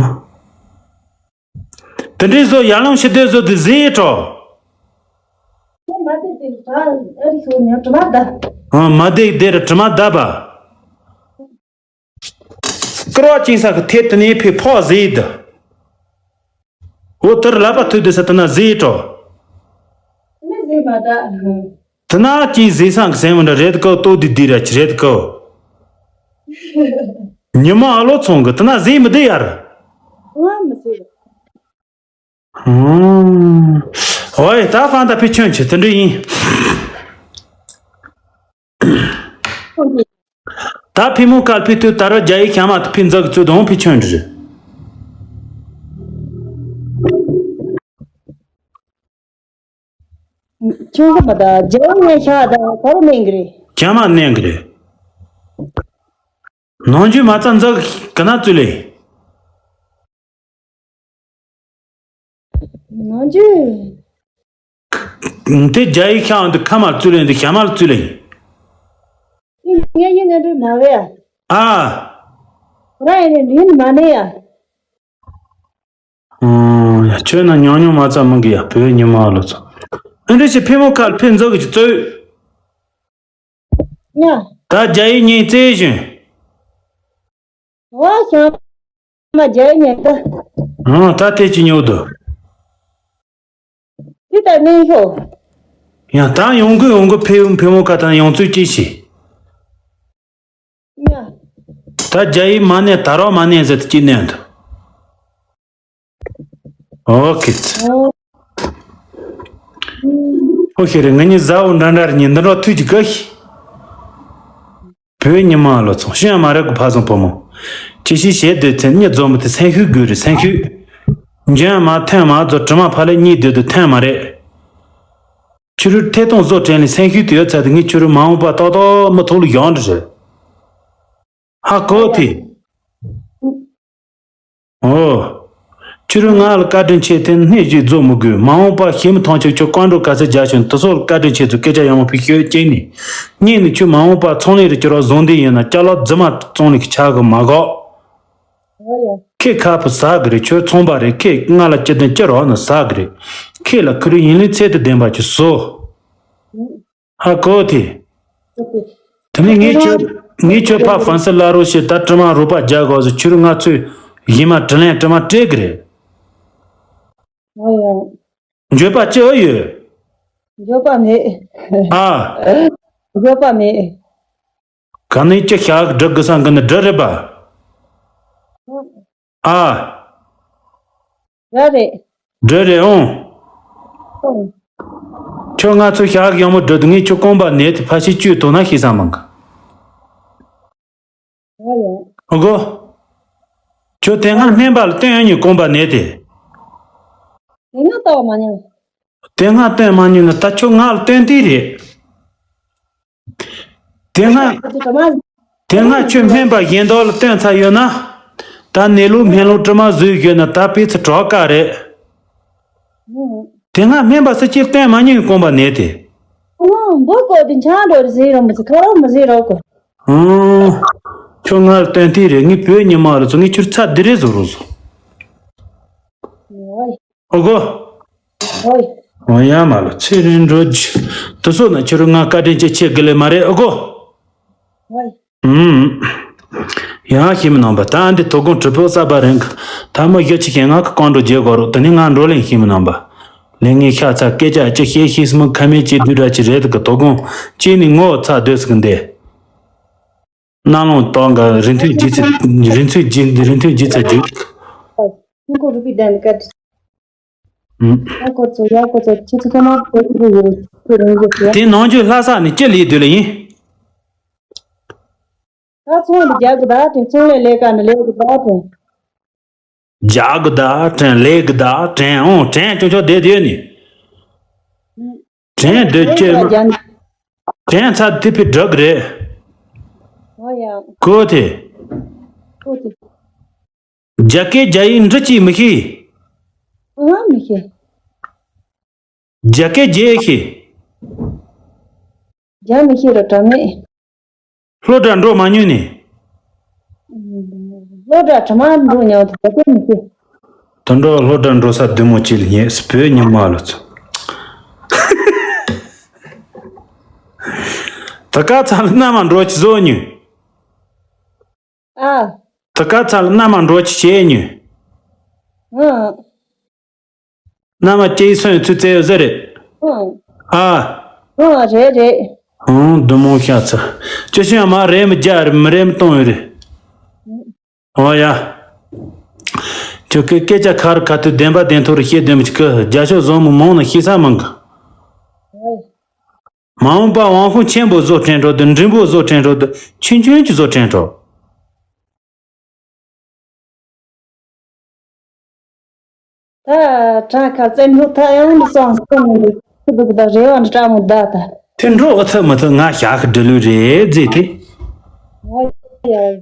དེ་འདྲའི་བཟོ་ཡར་ལངས་ཤི་དེ་བཟོ་དེ་ཟེར་ཡེ་གྲོ། ཨ་མ་དེ་དེ་ར་ཨ་རི་ཤོ་ཉ་དྲི་མ་ད། ཨ་མ་དེ་དེ་ར་དྲི་མ་ད་པ། སྐུར་བ་ཅིང་ས་གི་ཐེབས་དེ་ནས་ཕེ་ཕོག་ཟེར་ཡེ་དུ། འོ་དེར་ལབ་པ་ཐུག་དེ་ས་དེ་ན་ཟེར་ཡེ་གྲོ། མི་ཟེར་མ་ད། དེ་ན་ཅིང་ཟེར་སང་གི་སེམས་འདྲ་རེད་གོ་ལྟོ་དི་དི་ར་ཅི་རེད་གོ། ཉི་མ་ཨ་ལོ་ཚོང་གི་དེ་ན་ཟེར་མི་བདེ་ཡར། ང་མི་ཟེར། ཧུམ། ཨོའི་ད་ཧྥང་ད་ཕི་ཆོན་ཆེ་དེ་འདྲ་ཡིན། ད་ཕི་མོ་སྐལ་ཕི་ཏུ་ད་ར་རྒྱ་ཡིག་ཤ་མ་ཏུ་ཕི་འཛག་ཚུ་དང་ཕི་ཆོན་རེད། ཆུང་གི་མ་ད་རྒྱ་ཡིག་ནས་ཤ་ད་ག་རུ་ནས་གི་རེད། ཤ་མ་ནས་གི་རེད། ནང་ཆུ་མ་རྩ་འཛག་གི་ན་ཚུ་ལེ། ནང་ཆུ། དེ་རྒྱ་ཡིག་ཤ་འདི་ཁ་མར་བཙུལ་ལེ་འདི་ཤ་མར་བཙུལ་ལེ། ངས་ཡིན་ནས་འདྲི་མ་བས་ཡ། ཨ། ར་ཡིན་ནས་འདྲི་མ་ནས་ཡ། ཨང་ཡ་ཁྱོད་ན་ཉང་ཉང་མ་རྩ་མང་གི་ཡ་བོད་ཉི་མ་ལོ་ཚོ། ཨ་འདྲ་ཞིག་ཕེ་མོ་ཁ་ལ་ཕེ་འཛོག་གི་ཅིག་ཙོད། ཉ། ད་རྒྱ་ཡིག་ཉིན་བཙལ་བཞིན། ཝ་ཤང་མ་རྒྱ་ཡིག་ཉན་ད། ཨང་ད་དེ་ཅི་ཉོ་དོ། དེ་ད་ནས་ཤོག་ཡང་ད་ཡོང་གི་ཡོང་གི་ཕེ་ཕེ་མོ་ཁ་ད་ཡོང་ཚུལ་ཅི་ཞིག་ཉ། ད་རྒྱ་ཡིག་མ་ནས་ད་རོགས་མ་ནས་ཟེར་དུ་ཅི་ནས་འདུག་ཨོ་ཁེ་ཚི། ཨོ། ཨོ་ཤེ་རེ་ང་གཉིས་ཟ་འོ་འདྲ་འདྲ་རེ་གཉིས་འདི་འདྲ་ཐུགས་ཀྱི་དགའ་ཤི། བོད་ཉི་མ་ལོ་ཚོང་ཤི་ཡང་མ་རེད་གོ་ཕ་སོང་བུ་མོ། ཅི་ཞིག་བྱེད་སྡོད་ཚེ་གཉིད་རྫོགས་མི་དེ་སེམས་ཤུགས་དགོས་རེད་སེམས་ཤུགས། འཇོན་མ་ཐོན་མ་རྫོགས་དྲི་མ་ཕ་ལས་གཉིད་སྡོད་དུ་ཐོན་མ་རེད། ཁྱོད་རུ་ཐད་གཏོང་བཟོ་དྲན་ལས་སེམས་ཤུགས་དེ་ཡོད་ཚད་དེ་ངས་ཁྱོད་རུ་མ་འོངས་པ་ཏག་ཏག་མི་ཐོག་ལ་ཡོང་འདྲ་རེད། ཧ་གོ་དེ། ཨོ། ཁྱོད་རང་ང་ལ་བཀའ་དྲིན་ཆེ་དེ་སྣེ་ཞིག་རྫོགས་མི་དགོས་མ་འོངས་པ་ཤེས་མི་མཐོང་ཆོག་ཁྱོད་བཀའ་འགྲོ་ག་ཚད་རྒྱ་ཆུང་དུ་སོགས་ལ་བཀའ་དྲིན་ཆེ་ཚུལ་སྐད་ཆ་ཡང་མ་ཕུལ་ཤོད་ཅེས་ནི། སྙིང་ནི་ཁྱོད་མ་འོངས་པ་ཚོང་ལས་རུ་གྱུར་བ་བཟང་འདི་ཡིན་ན་ཅ་ལག་རྫི་མ་བཙོང་ལས་ཀྱི་ཆག་གི་མ་གོ། ཁྱེད་ཁ་ཕུ་ཟ་གི་རེད་ཁྱོད་ཚོང་པ་རེད་ཁྱེད་ང་ལ་ཅི་དོན་ཅི་རོགས་ན་ཟ་གི་རེད། ཁྱེད་ལ་ཁུ་རུ་ཡིན་ལུགས་ཚད་དུ་ལྡན་པ་ཅིག་བཟོ། ཧ་གོ་དེ། དེ་ནས་ངས་ཁྱོད་ངས་ཁྱོད་ཕ་ཧྥན་སི་ལ་རོ་ཞེས་ད་དྲི་མ་རོགས་པ་རྒྱག་དགོས་སུ་ཁྱོད་ང་ཚོས་ཡིན་མ་དྲི་ལན་དྲི་མ་སྤྲད་གི་རེད། འགྱོད་པ་ཅི་ཨེ་ཡོད། འགྱོད་པ་མེད། ཨ། འགྱོད་པ་མེད། ག་ནས་ཅི་ཤག་སྒྲུབ་དགོས་སམ་གི་ནི་སྒྲུབ་རེད་པ། ཨ། ར་རེད། འདྲ་རེད་ཨང་། ཨང་། ཁྱོད་ང་ཚོ་ཞག་ཡང་མོ་འགྲོ་དུས་ངས་ཁྱོད་རྐང་པ་ནས་དེ་ཕ་ཤི་བཅུས་དོ་ན་ཤེས་ས་མང་གི། ཨོ་ཡ། ཨོ་གོ། ཁྱོད་དེ་སྔ་སྨན་པ་ལ་སྟོན་ཡོང་ཉིན་རྐང་པ་ནས་དེ། དེ་སྔ་ལྟ་བ་མ་མྱོང་། དེ་སྔ་སྟོན་མ་མྱོང་ན་ད་ཁྱོད་ང་ལ་སྟོན་དུས་རེད། དེ་སྔ། དེ་སྔ་ཁྱོད་སྨན་པ་གཞན་དག་ལ་སྟོན་ཚར་ཡོད་ན། ད་ནད་ལུགས་སྨན་ལུགས་དྲི་མ་བཟོས་ཡོད་ན་ད་དཔེ་ཚུ་གྲགས་ཀ་རེད། དེ་སྔ་སྨན་པ་སུ་གཅིག་སྟོན་མ་མྱོང་རྐང་པ་ནད་དེ། ཨོ་འབུ་བཀོག་དེ་ཆང་འགྲོ་རེ་ཟེར་རོ་མི་ཚེ་ཁ་རོག་མི་ཟེར་རོ་གོ། ཨང་། ཁྱོད་ང་ལ་སྟོན་དུས་རེད་ངས་བོད་ཉི་མ་ལ་ཚོ་ངས་ཁྱོད་ཚ་འདི་རེད་བཟོ་རོགས་བཟོ། ཨོ་གོ། ཧོ། ཡ་མ་ལོ་ཚེ་རིང་འགྲོ་རྒྱུ། དུ་སོ་ན་ཁྱོད་རང་ང་བཀའ་དྲིན་ཆེ་ཆེ་གི་ལེ་མ་རེད་ཨོ་གོ། ཧོ། ཡང་ཤི་མི་ནང་པ་ད་འདི་དོ་དགོང་གྲུ་པོ་གསར་པ་རིང་གི་ད་མ་གཞི་ཆི་ཁྱེད་ང་གི་གང་འགྲོ་རྒྱལ་གོ་རོགས་དེ་ནི་ང་འགྲོ་ལེན་ཤི་མི་ནང་པ། ལས་ངས་ཤ་ཚ་སྐད་ཆ་ཅི་བཤད་ཤི་སི་མི་ཁ་མེད་ཅི་དུས་འདྲ་ཅི་རེད་གི་དོ་དགོང་ཅི་ནི་ངོ་ཚ་སྡོད་སི་གི་འདི། གནམ་ལོང་ཏོག་འགའ་རིན་ཐུང་ལྗིད་ཚད་རིན་ཐུང་ལྗིད་ཚད་རིན་ཐུང་ལྗིད་ཚད་རྒྱུག་ཁོ་རུ་པི་ལྡན་ཀ། ཨ་ཁོ་ཚོ་ཡ་ཁོ་ཚོ་ཁྱེད་ཚོ་ཚང་མ་ཁོ་ཚོ་ཡོད་ཁོ་རང་ཡོད་ཀྱི། དེ་ནང་ཆོས་ལྷ་ས་ནས་ཅི་ལས་སྡོད་ལ་ཡིན། ད་ཚོང་ལས་རྒྱག་གི་ད་དེ་ཚོང་ལས་ལས་ཀ་ནི་ལས་གི་ད་དེ། རྒྱག་གི་ད་དྲན་ལས་གི་ད་དྲན་ཨོང་དྲན་ཅོ་ཅོ་བསྡད་དེ་ནི། དྲན་སྡོད་ཅེས་མ། དྲན་ཚ་དེ་ཕི་དྲག་རེད། ཨོ་ཡ། གོ་དེ། གོ་དེ། རྒྱ་སྐད་རྒྱ་ཡིག་འབྲི་ཅིག་མི་ཤེས། ཨང་མི་ཤེས། རྒྱ་སྐད་རྒྱ་ཤེས། རྒྱ་མི་ཤེས་ར་དྲ་མེད། སློབ་གྲྭ་འགྲོ་མ་མྱོང་ནི། སློབ་གྲྭ་དྲ་མ་འགྲོ་མྱོང་དེ་རྒྱ་སྐད་མི་ཤེས། དུད་འགྲོ་སློབ་གྲྭ་འགྲོ་ས་བདུད་མོ་གཅིག་ལ་ཉེས་སུ་བོད་ཉི་མ་ལ་ཚོ། ད་ག་ཚ་ལ་མནའ་མ་འགྲོ་ཅི་བཟོ་མྱོང་། ཨ། ད་ག་ཚ་ལ་མནའ་མ་འགྲོ་ཅི་བྱེད་ཉོས། ཨ། མནའ་མ་སྐྱེས་སོན་ཚུལ་བཙལ་ཡོད་ཟེར་རེད། ཨ། ཨ། རེད་རེད། ཨང་བདུད་མོ་ཤ་ཚ། ཅི་ཤི་ཡང་མ་རེད་མི་རྒྱ་རེད་མི་རེད་མི་གཏོང་ཡོད་རེད། ཨོ་ཡ། ཁྱོད་ཀྱི་སྐད་ཆ་ཁ་རུ་ཁ་ཐུག་བདེན་པ་བདེན་ཐོག་རུ་བཤད་བདེན་མི་ཅིག་གི་རྒྱ་ཤོག་བཟོ་མི་མང་ན་ཤེས་ས་མང་གི། མ་འོངས་པ་དབང་ཁུངས་ཆེན་པོ་བཟོ་དྲན་འགྲོ་དུ་འབྲིང་པོ་བཟོ་དྲན་འགྲོ་དུ་ཆུང་ཆུང་གི་བཟོ་དྲན་འགྲོ། ད་དྲ་ཁ་བཙན་འགྲོ་ད་ཡང་མི་སོང་སོང་མི་འདུག་ཁུ་འདུག་ད་རེ་བ་འདྲ་མོ་ད་ད། དེ་འགྲོ་ཨ་ཐུབ་མི་ཐུབ་ང་ཞག་གི་འབྲི་ལུས་རེད་ཟེར་དེ། ཨོ་ཡ།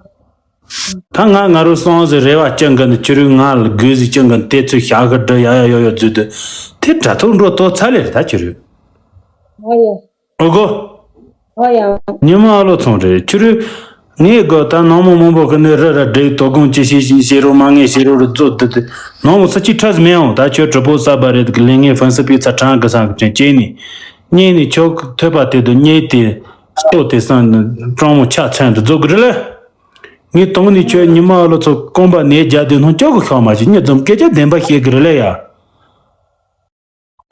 ད་ང་ང་རུ་སོང་ཟེར་རེ་བ་སྐྱང་གི་འདུག་ཁྱོད་རུ་ང་ལ་དགོས་ཟིག་སྐྱང་གི་དེ་ཚོས་ཞག་གི་འབྲི་ཡ་ཡ་ཡོ་ཡོ་བརྫུས་དུ་དེ་དྲ་ཐོག་འགྲོ་ཏོ་ཚ་ལེ་རེད་ད་ཁྱོད་རུ། ཨོ་ཡ། ཨོ་གོ། ཨོ་ཡ། ཉི་མ་ཨ་ལོ་ཚོང་རེད་ཁྱོད་རུ། ངས་གོ་ད་ནང་མི་མང་པོ་གི་ནི་རི་ར་བསྒྲིགས། དོ་དགོང་ཅི་ཞིག་བྱེད་རོགས་མ་ངས་བྱེད་རོགས་རུ་རྫོགས་བསྡད་དེ། ནང་མི་སུ་གཅིག་ཁྲ་ཟིག་མེད་འོང་། ད་ཁྱོད་གྲི་པོ་ཟ་བ་རེད་གི་ལས་ངན་ཧྥན་སི་པའི་ཚ་གྲང་གི་སང་གི་ཅན་བྱས་ནས། གཉིས་ནས་ཁྱོད་ཐོད་པ་དེ་དུ་གཉིས་དེ་ལྟོ་དེ་སང་ནི་སྤྲང་མོ་ཆ་ཚན་དུ་རྫོགས་གི་རེད་ལ། ངས་དང་ནས་ཁྱོད་ཉི་མ་ཨ་ལོ་ཚོ་རྐང་པ་ནས་རྒྱ་དེ་སྣང་སྐྱོ་གི་ཤོག་མ་ཞིག་གཉིས་འཛོམས་སྐད་ཆ་བདེན་པ་བཤད་གི་རེད་ལ་ཡ།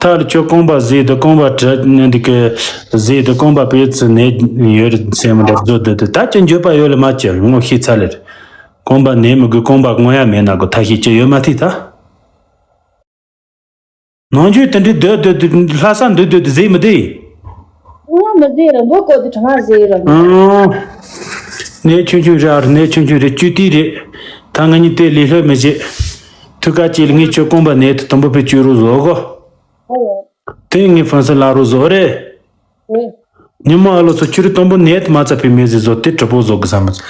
ཐ་ལ་ཁྱོད་རྐང་པ་ཟས་དུ་རྐང་པ་བྲི་ནས་འདི་གི་ཟས་དུ་རྐང་པ་པས་ཚུ་ནས་ཡོད་རེད་སེམས་མི་འདྲ་བཟོ་དུ་དུ་ད་ཅི་འགྱོད་པ་ཡོད་ལ་མ་ཅི་ངོ་ཤེས་ཚ་ལེར། རྐང་པ་ནས་མི་དགོས་རྐང་པ་རྔོ་ཡ་མེད་ན་གོ་ཐ་ཤེས་ཅི་ཡོད་མ་ཐིག་ད། ནང་ཆོས་དེ་འདྲའི་སྡོད་སྡོད་དུ་ལྷ་ས་འདུག་སྡོད་དུ་ཟས་མི་འདི། ང་མི་ཟས་ར་མགོ་བསྐོར་དུ་གྲང་ཟས་ར། ཨང་། ནས་ཆུང་ཆུང་རེད་ཨ་རེད་ནས་ཆུང་ཆུང་རེད་ཅུ་ཏི་རེད། ད་ང་གཉིས་དེ་ལས་ལྷོད་མི་བྱེད། ཐུགས་ཀ་ཅིག་ལ་ངས་ཁྱོད་རྐང་པ་ནས་དུ་དུམ་བུ་པའི་བཅུ་རུ་བཟོ་གོ། ཨོ་ཡ། དེ་ངས་ཧྥན་སི་ལ་རུ་བཟོ་རེད། ཨེ། ཉི་མ་ཨ་ལོ་ཚོ་ཁྱོད་རི་དུམ་བུ་ནས་དུ་མ་ཚ་བའི་མི་ཟིག་བཟོ་དེ་གྲི་པོ་བཟོ་གི་ས་མི་ཚ།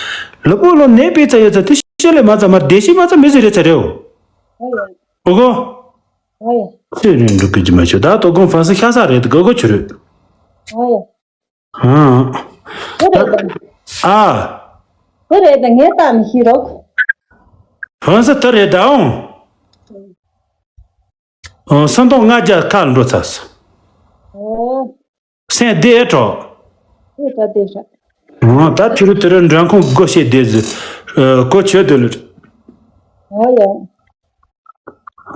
ལུ་པོ་ལོ་ནས་པའི་ཚ་ཡོད་ཚ་དེ་ཤི་ལས་མ་ཚ་མར་བདེ་ཤི་མ་ཚ་མི་ཟིག་རེད་ཚ་རེད་འོ། ཨོ་ཡ། ཨོ་གོ། ཨོ་ཡ། ཚེ་རིང་འགྲོ་གི་ཅི་མ་ཤོད་ད་དོ་དགོང་ཧྥན་སི་ཤ་ས་རེད་དགོ་གོ་ཆུ་རེད། ཨོ་ཡ། ཧང་། དེ་རེད་ད། ཨ། དེ་རེད་ད་ངས་ད་མི་ཤེས་རོགས། ཧྥན་སི་དེ་རེད་ད་འོང་། ཨོ་སུམ་སྟོང་ལྔ་བརྒྱ་ཁ་ལ་འགྲོ་ཚར་སོང་། ཨོ། སེམས་བདེ་ཨེ་གྲོགས། ཨེ་ད་བདེ་ཤག་ཨོ་ད་ཁྱོད་རི་དེ་རི་མགྲོན་ཁང་སྒོ་ཕྱེ་བསྡད་ཟིག་ཨོ་གོ་ཆོད་དོ་ལེ། ཨོ་ཡ།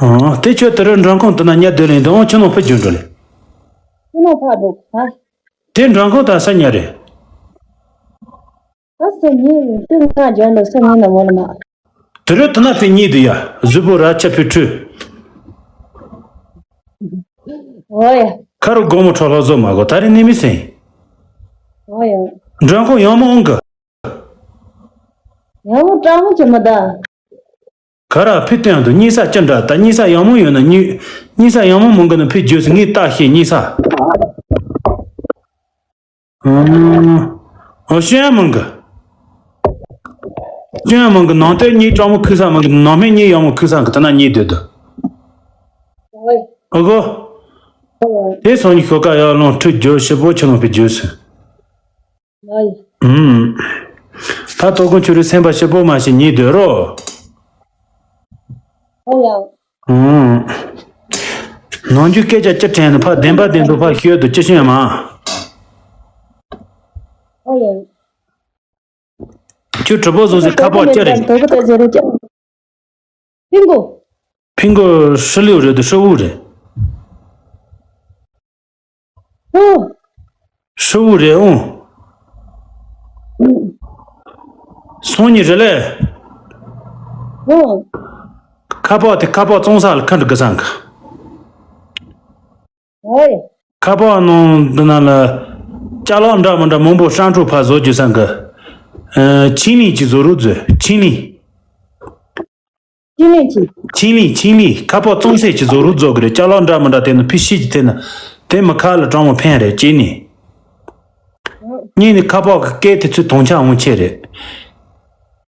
ཨོ་དེ་ཁྱོད་དེ་རི་མགྲོན་ཁང་དུ་ན་ཉལ་སྡོད་ལེ་འདི་འོང་ཁྱོད་ནང་ཕེབས་རྒྱུ་འགྲོ་ལེ། ཁྱོད་ནང་ཕར་འགྲོ་ཨ། དེ་མགྲོན་ཁང་དང་ས་ཉལ་རེད། ད་སུ་ཉིད་དུ་ང་འཇོན་ནོ་སུ་ཉིད་ནོ་མོ་ལ་མ། དེ་རུ་དེ་ན་ཕི་གཉིས་དུ་ཡ་གཟུགས་པོ་ར་ཆ་ཕི་ཁྲུ། ཨོ་ཡ། ཁ་རུ་སྒོ་མོ་ཁྲོ་ལྷོ་བཟོ་མ་གོ་ད་རེ་ནི་མི་སེང་། ཨོ་ཡ། མགྲོན་ཁང་ཡང་མོ་འོང་གི། ཡང་མོ་ཀྲང་མོ་ཅི་མ་ད། ག་ར་ཕི་སྟོན་དུ་གཉིས་ས་ཅི་འདྲ་ད་གཉིས་ས་ཡང་མོ་ཡོད་ན་གཉིས་གཉིས་ས་ཡང་མོ་མོ་འགི་ན་ཕི་རྒྱུ་སི་ངའི་རྟ་ཤེས་གཉིས་ས། ཨོ་ཤེས་ཡ་མང་གི། ཤེས་ཡ་མང་གི་ནང་དོན་གཉིས་གྲོགས་མོ་ཁུག་ས་མང་གི་ནང་སྨན་གཉིས་ཡག་མོ་ཁུག་ས་གི་ད་ན་གཉིས་སྡོད་དོ། ཨོ་གོ། དེ་སང་ཉིན་ཤོ་ཀ་ཡག་ལོང་ཁྲུ་རྒྱུ་ཞིབ་པོ་ཆེ་ལོང་པའི་རྒྱུ་སུ། ཨུམ། ད་ལྟོ་ཀུན་ཁྱོད་རའི་སེམས་པ་ཞིབ་པོ་མ་ཞིག་གཉིས་སྡོད་རོགས། ཨོ་ཡ། ཨང་། ནང་རྒྱུ་སྐད་ཆ་ཅི་དྲན་ནས་ཕ་བདེན་པ་བདེན་དུ་ཕ་ཤོད་དུ་ཅི་ཤེས་མ། ཨོ་ཡ། ཁྱོད་གྲུ་པོ་བཟོ་ཟེར་ཁ་པོ་ཅི་རེད། དོ་གི་དོ་ཟེར་རེད་ཅི། ཕིང་གོ། ཕིང་གོ་ཧྲི་ལིའུ་རེད་དུ་ཧྲི་བུ་རེད། ཧྲི་བུ་རེད་འོང་། སོང་ཉིན་རེད་ལེ། ཁ་པར་དེ་ཁ་པར་བཙོང་ས་ལ་ཁ་འདྲི་གི་སང་གི། ཁ་པར་ནང་འདི་ན་ལ་ཅ་ལག་འདྲ་མི་འདྲ་མང་པོ་ཧྲང་ཁྲུ་ཕ་བཟོ་རྒྱུ་སང་གི། ཆིན་ལིང་གི་བཟོ་རུ་བཟོས་ཆིན་ལིང་། ཅི་ནས་ཅི། ཆིན་ལིང་ཆིན་ལིང་ཁ་པར་བཙོང་སའི་ཅི་བཟོ་རུ་བཟོ་གི་རེད། ཅ་ལག་འདྲ་མི་འདྲ་དེ་ནི་ཕི་ཤི་ཅི་དེ་ནི་དེ་མི་ཁ་ལ་གྲང་མོ་ཕན་རེད་ཅི་ནི། གཉིས་ནི་ཁ་པར་གི་སྐད་དེ་ཚོའི་དོང་ཆ་འོང་ཆེ་རེད།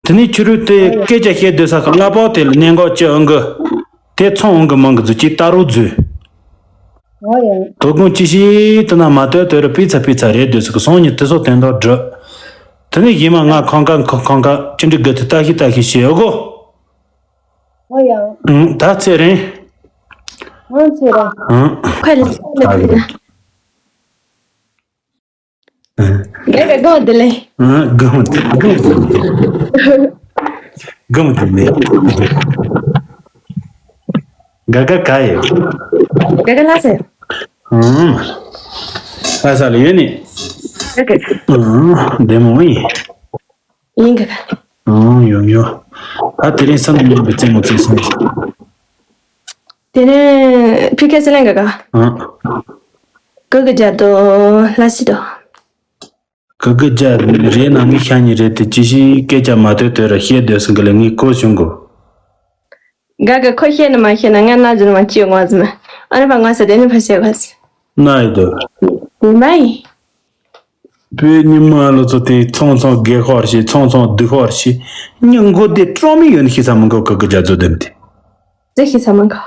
དེ་ནི་ཆུ་རུད་དེ་སྐད་ཆ་བཤད་སྡོད་ས་གི་གླ་པོ་དེ་ལ་གནད་འགག་ཅི་འོང་གི། དེ་ཚོང་འོང་གི་མང་གི་རྫུ་ཅི་ལྟ་རུ་རྫུས། དོ་དགོང་ཅི་ཞིག་དེ་ན་མ་ལྟོས་ལྟོས་རུ་པི་ཚ་པི་ཚ་རེད་སྡོད་ས་གི་སང་ཉིན་དེ་ཚོ་དོན་དག་སྒྲུབ། དེ་ནི་ཡིན་མ་ང་ཁང་ཁ་ཁང་ཁ་ཅི་འདྲི་དགོས་དེ་ལྟ་ཤི་ལྟ་ཤི་བཤད་ཨོ་གོ། ཨོ་ཡ། ཨུང་། ད་ཚེ་རིང་། ཨང་ཚེ་རིང་། ཨང་། ཁ་ལ་ཚེ་རིང་། ཨང་། རྒན་རྒན་དགོངས་དེ་ལེ། ཨང་། དགོངས་དེ་དགོངས་དེ་ལེ། དགོངས་དེ་ལེ། དགའ་དགའ་ག་ཡེ། དགའ་དགའ་ལ་ཟེར། ཨང་། ལ་ས་ལ་ཡོད་ནི། དགའ་དགའ། ཨང་། བདེ་མོ་ཡིན། ཡིན་གི། ཨང་། ཡོང་ཡོང་། ད་དེ་རིང་ས་ནང་མེད་པའི་རྩེད་མོ་རྩེ་སོང་། དེ་ནས་ཕི་ཁེ་སི་ལེན་གི་ག་ཨང་། གི་གི་རྒྱ་དོ་ལ་སི་དོ། གི་གི་རྒྱ་རེད་ན་ངའི་ཤ་ཉིན་རེད་དེ་ཅི་ཞིག་སྐད་ཆ་མ་ཐོས་ཐོས་ར་བཤད་སྡོད་སོང་གི་ལ་ངའི་གོ་བྱུང་གོ། ག་གི་ཁོ་བཤད་ན་མ་བཤད་ན་ང་ན་ཟུར་མ་ཅི་ཡོང་བ་ཟི་མ། ཨ་ནི་པ་ང་ས་དེ་ནི་ཕ་བཤད་བ་ཟི། ན་ཡི་དོ། དེ་མ་ཡིན། བོད་ཉི་མ་ལོ་ཚོ་དེ་ཚོང་ཚོང་དགེ་ཧོར་ཞེས་ཚོང་ཚོང་སྡུག་ཧོར་ཞེས་ཉིན་མགོ་བདེ་སྤྲོ་མི་ཡོད་ནི་ཤི་ས་མི་མགོ་གི་གི་རྒྱ་མཚོ་ལྡེམ་དེ། ཟེ་ཤི་ས་མི་མགོ།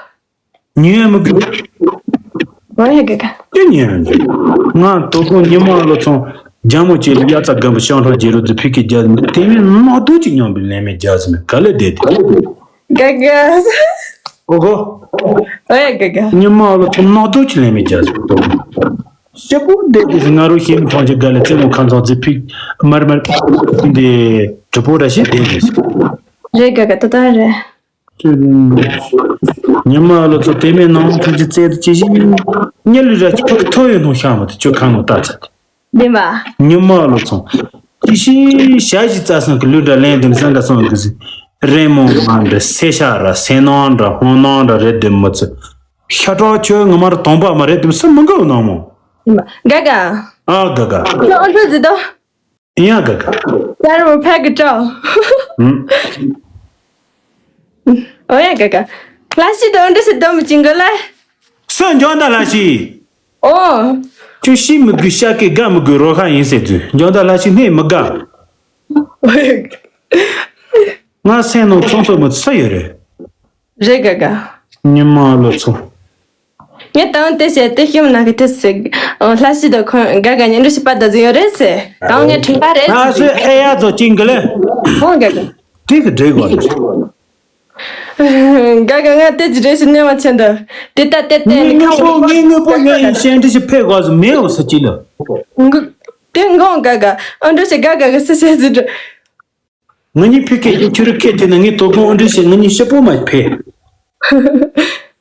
ཉོན་མི་དགོས། མ་ཡ་གི་ག་ཅི་ཉོན་མི་དགོས། ང་དོ་དགོང་ཉི་མ་ལོ་ཚོང་ རྒྱ་མོ་ཅིག་ལ་དབྱར་རྩྭ་དགུན་འབུ་ཤིང་སྦྲང་བྱེད་རོགས་ཟེར་ཕི་ཁེ་རྒྱག་ཟིན། དེ་མིན་ནག་དུག་ཅིག་མྱོང་བའི་ལན་མེད་རྒྱག་ཟིན་མེད་ག་ལེ་བསྡད་དེ། དགའ་དགའ། ཨོ་གོ། ཨོ་ཡ་དགའ་དགའ། ཉི་མ་ལོ་ཚོ་ནག་དུག་ཅིག་ལན་མེད་རྒྱག་ཟིན་མེད། ཤི་པོ་བསྡད་དེ་ང་རོ་ཤེས་མི་ཐོང་ཅིག་ག་ལེ་རྩེད་མོ་ཁ་ཚང་ཟེར་ཕི་མར་མར་འདི་གྲི་པོ་ར་ཞིག་བསྡད་དེ། རེད་དགའ་དགའ་ཏག་ཏག་རེད། ཉི་མ་ལོ་ཚོ་དེ་མིན་ནང་ཐུག་ཅི་བཙལ་དུ་ཅི་ཞིག་གཉིད་ལུས་ར་ཅི་ཕུག་ཐོ་ཡོད་ནོ་ཤ་མ་དུ་ཅོ་ཁ་ནོ་ལྟ་ཚ་དེ། བདེན་པ། ཉི་མ་ལོ་ཚོ་ཅི་ཞིག་ཞ་ཞིག་རྩ་སང་གི་ལུས་འདྲ་ལན་དེ་སང་ག་སོང་གི་ཟི་རེ་མོ་མ་འདྲ་སེ་ཤ་ར་སེ་ནང་འདྲ་ཧོ་ནང་འདྲ་རེད་དེ་མི་ཚེ་ཤ་ཁྲག་ཆོས་ངོ་མར་དོང་པ་མ་རེད་དེ་སུ་མི་འགའ་ནང་མོ། བདེན་པ། དགའ་དགའ། ཨ་དགའ་དགའ། ཁྱོད་ཨོ་འདྲ་ཟི་དོ། ཡང་དགའ་དགའ། ད་རུང་ཕ་གི་ཀྲོ། ཨུམ། ཨོ་ཡ་དགའ་དགའ། ལྷ་ཤི་དོ་འདྲ་ཟི་དོ་མི་ཅིང་ག་ལ། སུ་འཇོན་ད་ལྷ་ཤི། ཨོ། ཁྱོད་ཤི་མི་དགོས་ཤ་སྐད་དགའ་མི་དགོས་རོ་ཁ་ཡིན་ཟེར་དུས་འཇོན་ད་ལྷ་ཤི་ནས་མི་དགའ། ང་སེམས་ནང་ཚོང་ཚོགས་མི་ཚོ་ཡོད་རེད། རེད་དགའ་དགའ། ཉི་མ་ལོ་ཚོ། ངས་དང་དེ་བྱས་ཏེ་ཤི་མི་ན་གི་དེ་ཟེར། ལྷ་ཤི་དང་ཁོང་དགའ་དགའ་ཉིན་འགྲོ་ཤི་པ་ད་ཟིན་ཡོད་རེད་ཟེར། དང་ངས་དྲན་པ་རེད་ད་ཟེར། སུས་ཨེ་ཡ་ཚོ་ཅིང་གི་ལེ། ཁོང་དགའ་དགའ། དེ་གི་འདྲེ་གོ་ནི། དགའ་དགའ་ང་དེ་ཅི་རེད་ཤི་ནས་མ་ཆེན་ད། དེ་ད་དེ་དེ་ངའི་ནི་དངོས་པོ་ངའི་དངོས་པོ་ཉོ་ཡིན་ཤན་འདྲི་ཞིག་ཕེབས་དགོས་སུ་མེད་འོ་ས་ཅི་ལ། དེ་ངོ་དགའ་དགའ་ཨ་འགྲོ་ཤི་དགའ་དགའ་གི་སུ་བྱས་ཟིན་འགྲོ། ང་གཉིས་ཕི་ཁེ་ཡིན་ཁྱོད་རི་ཁེ་དེ་ན་ངའི་དོ་དགོང་ཨ་འདྲི་ཞིག་ང་གཉིས་ཤི་པོ་མ་ཕེ།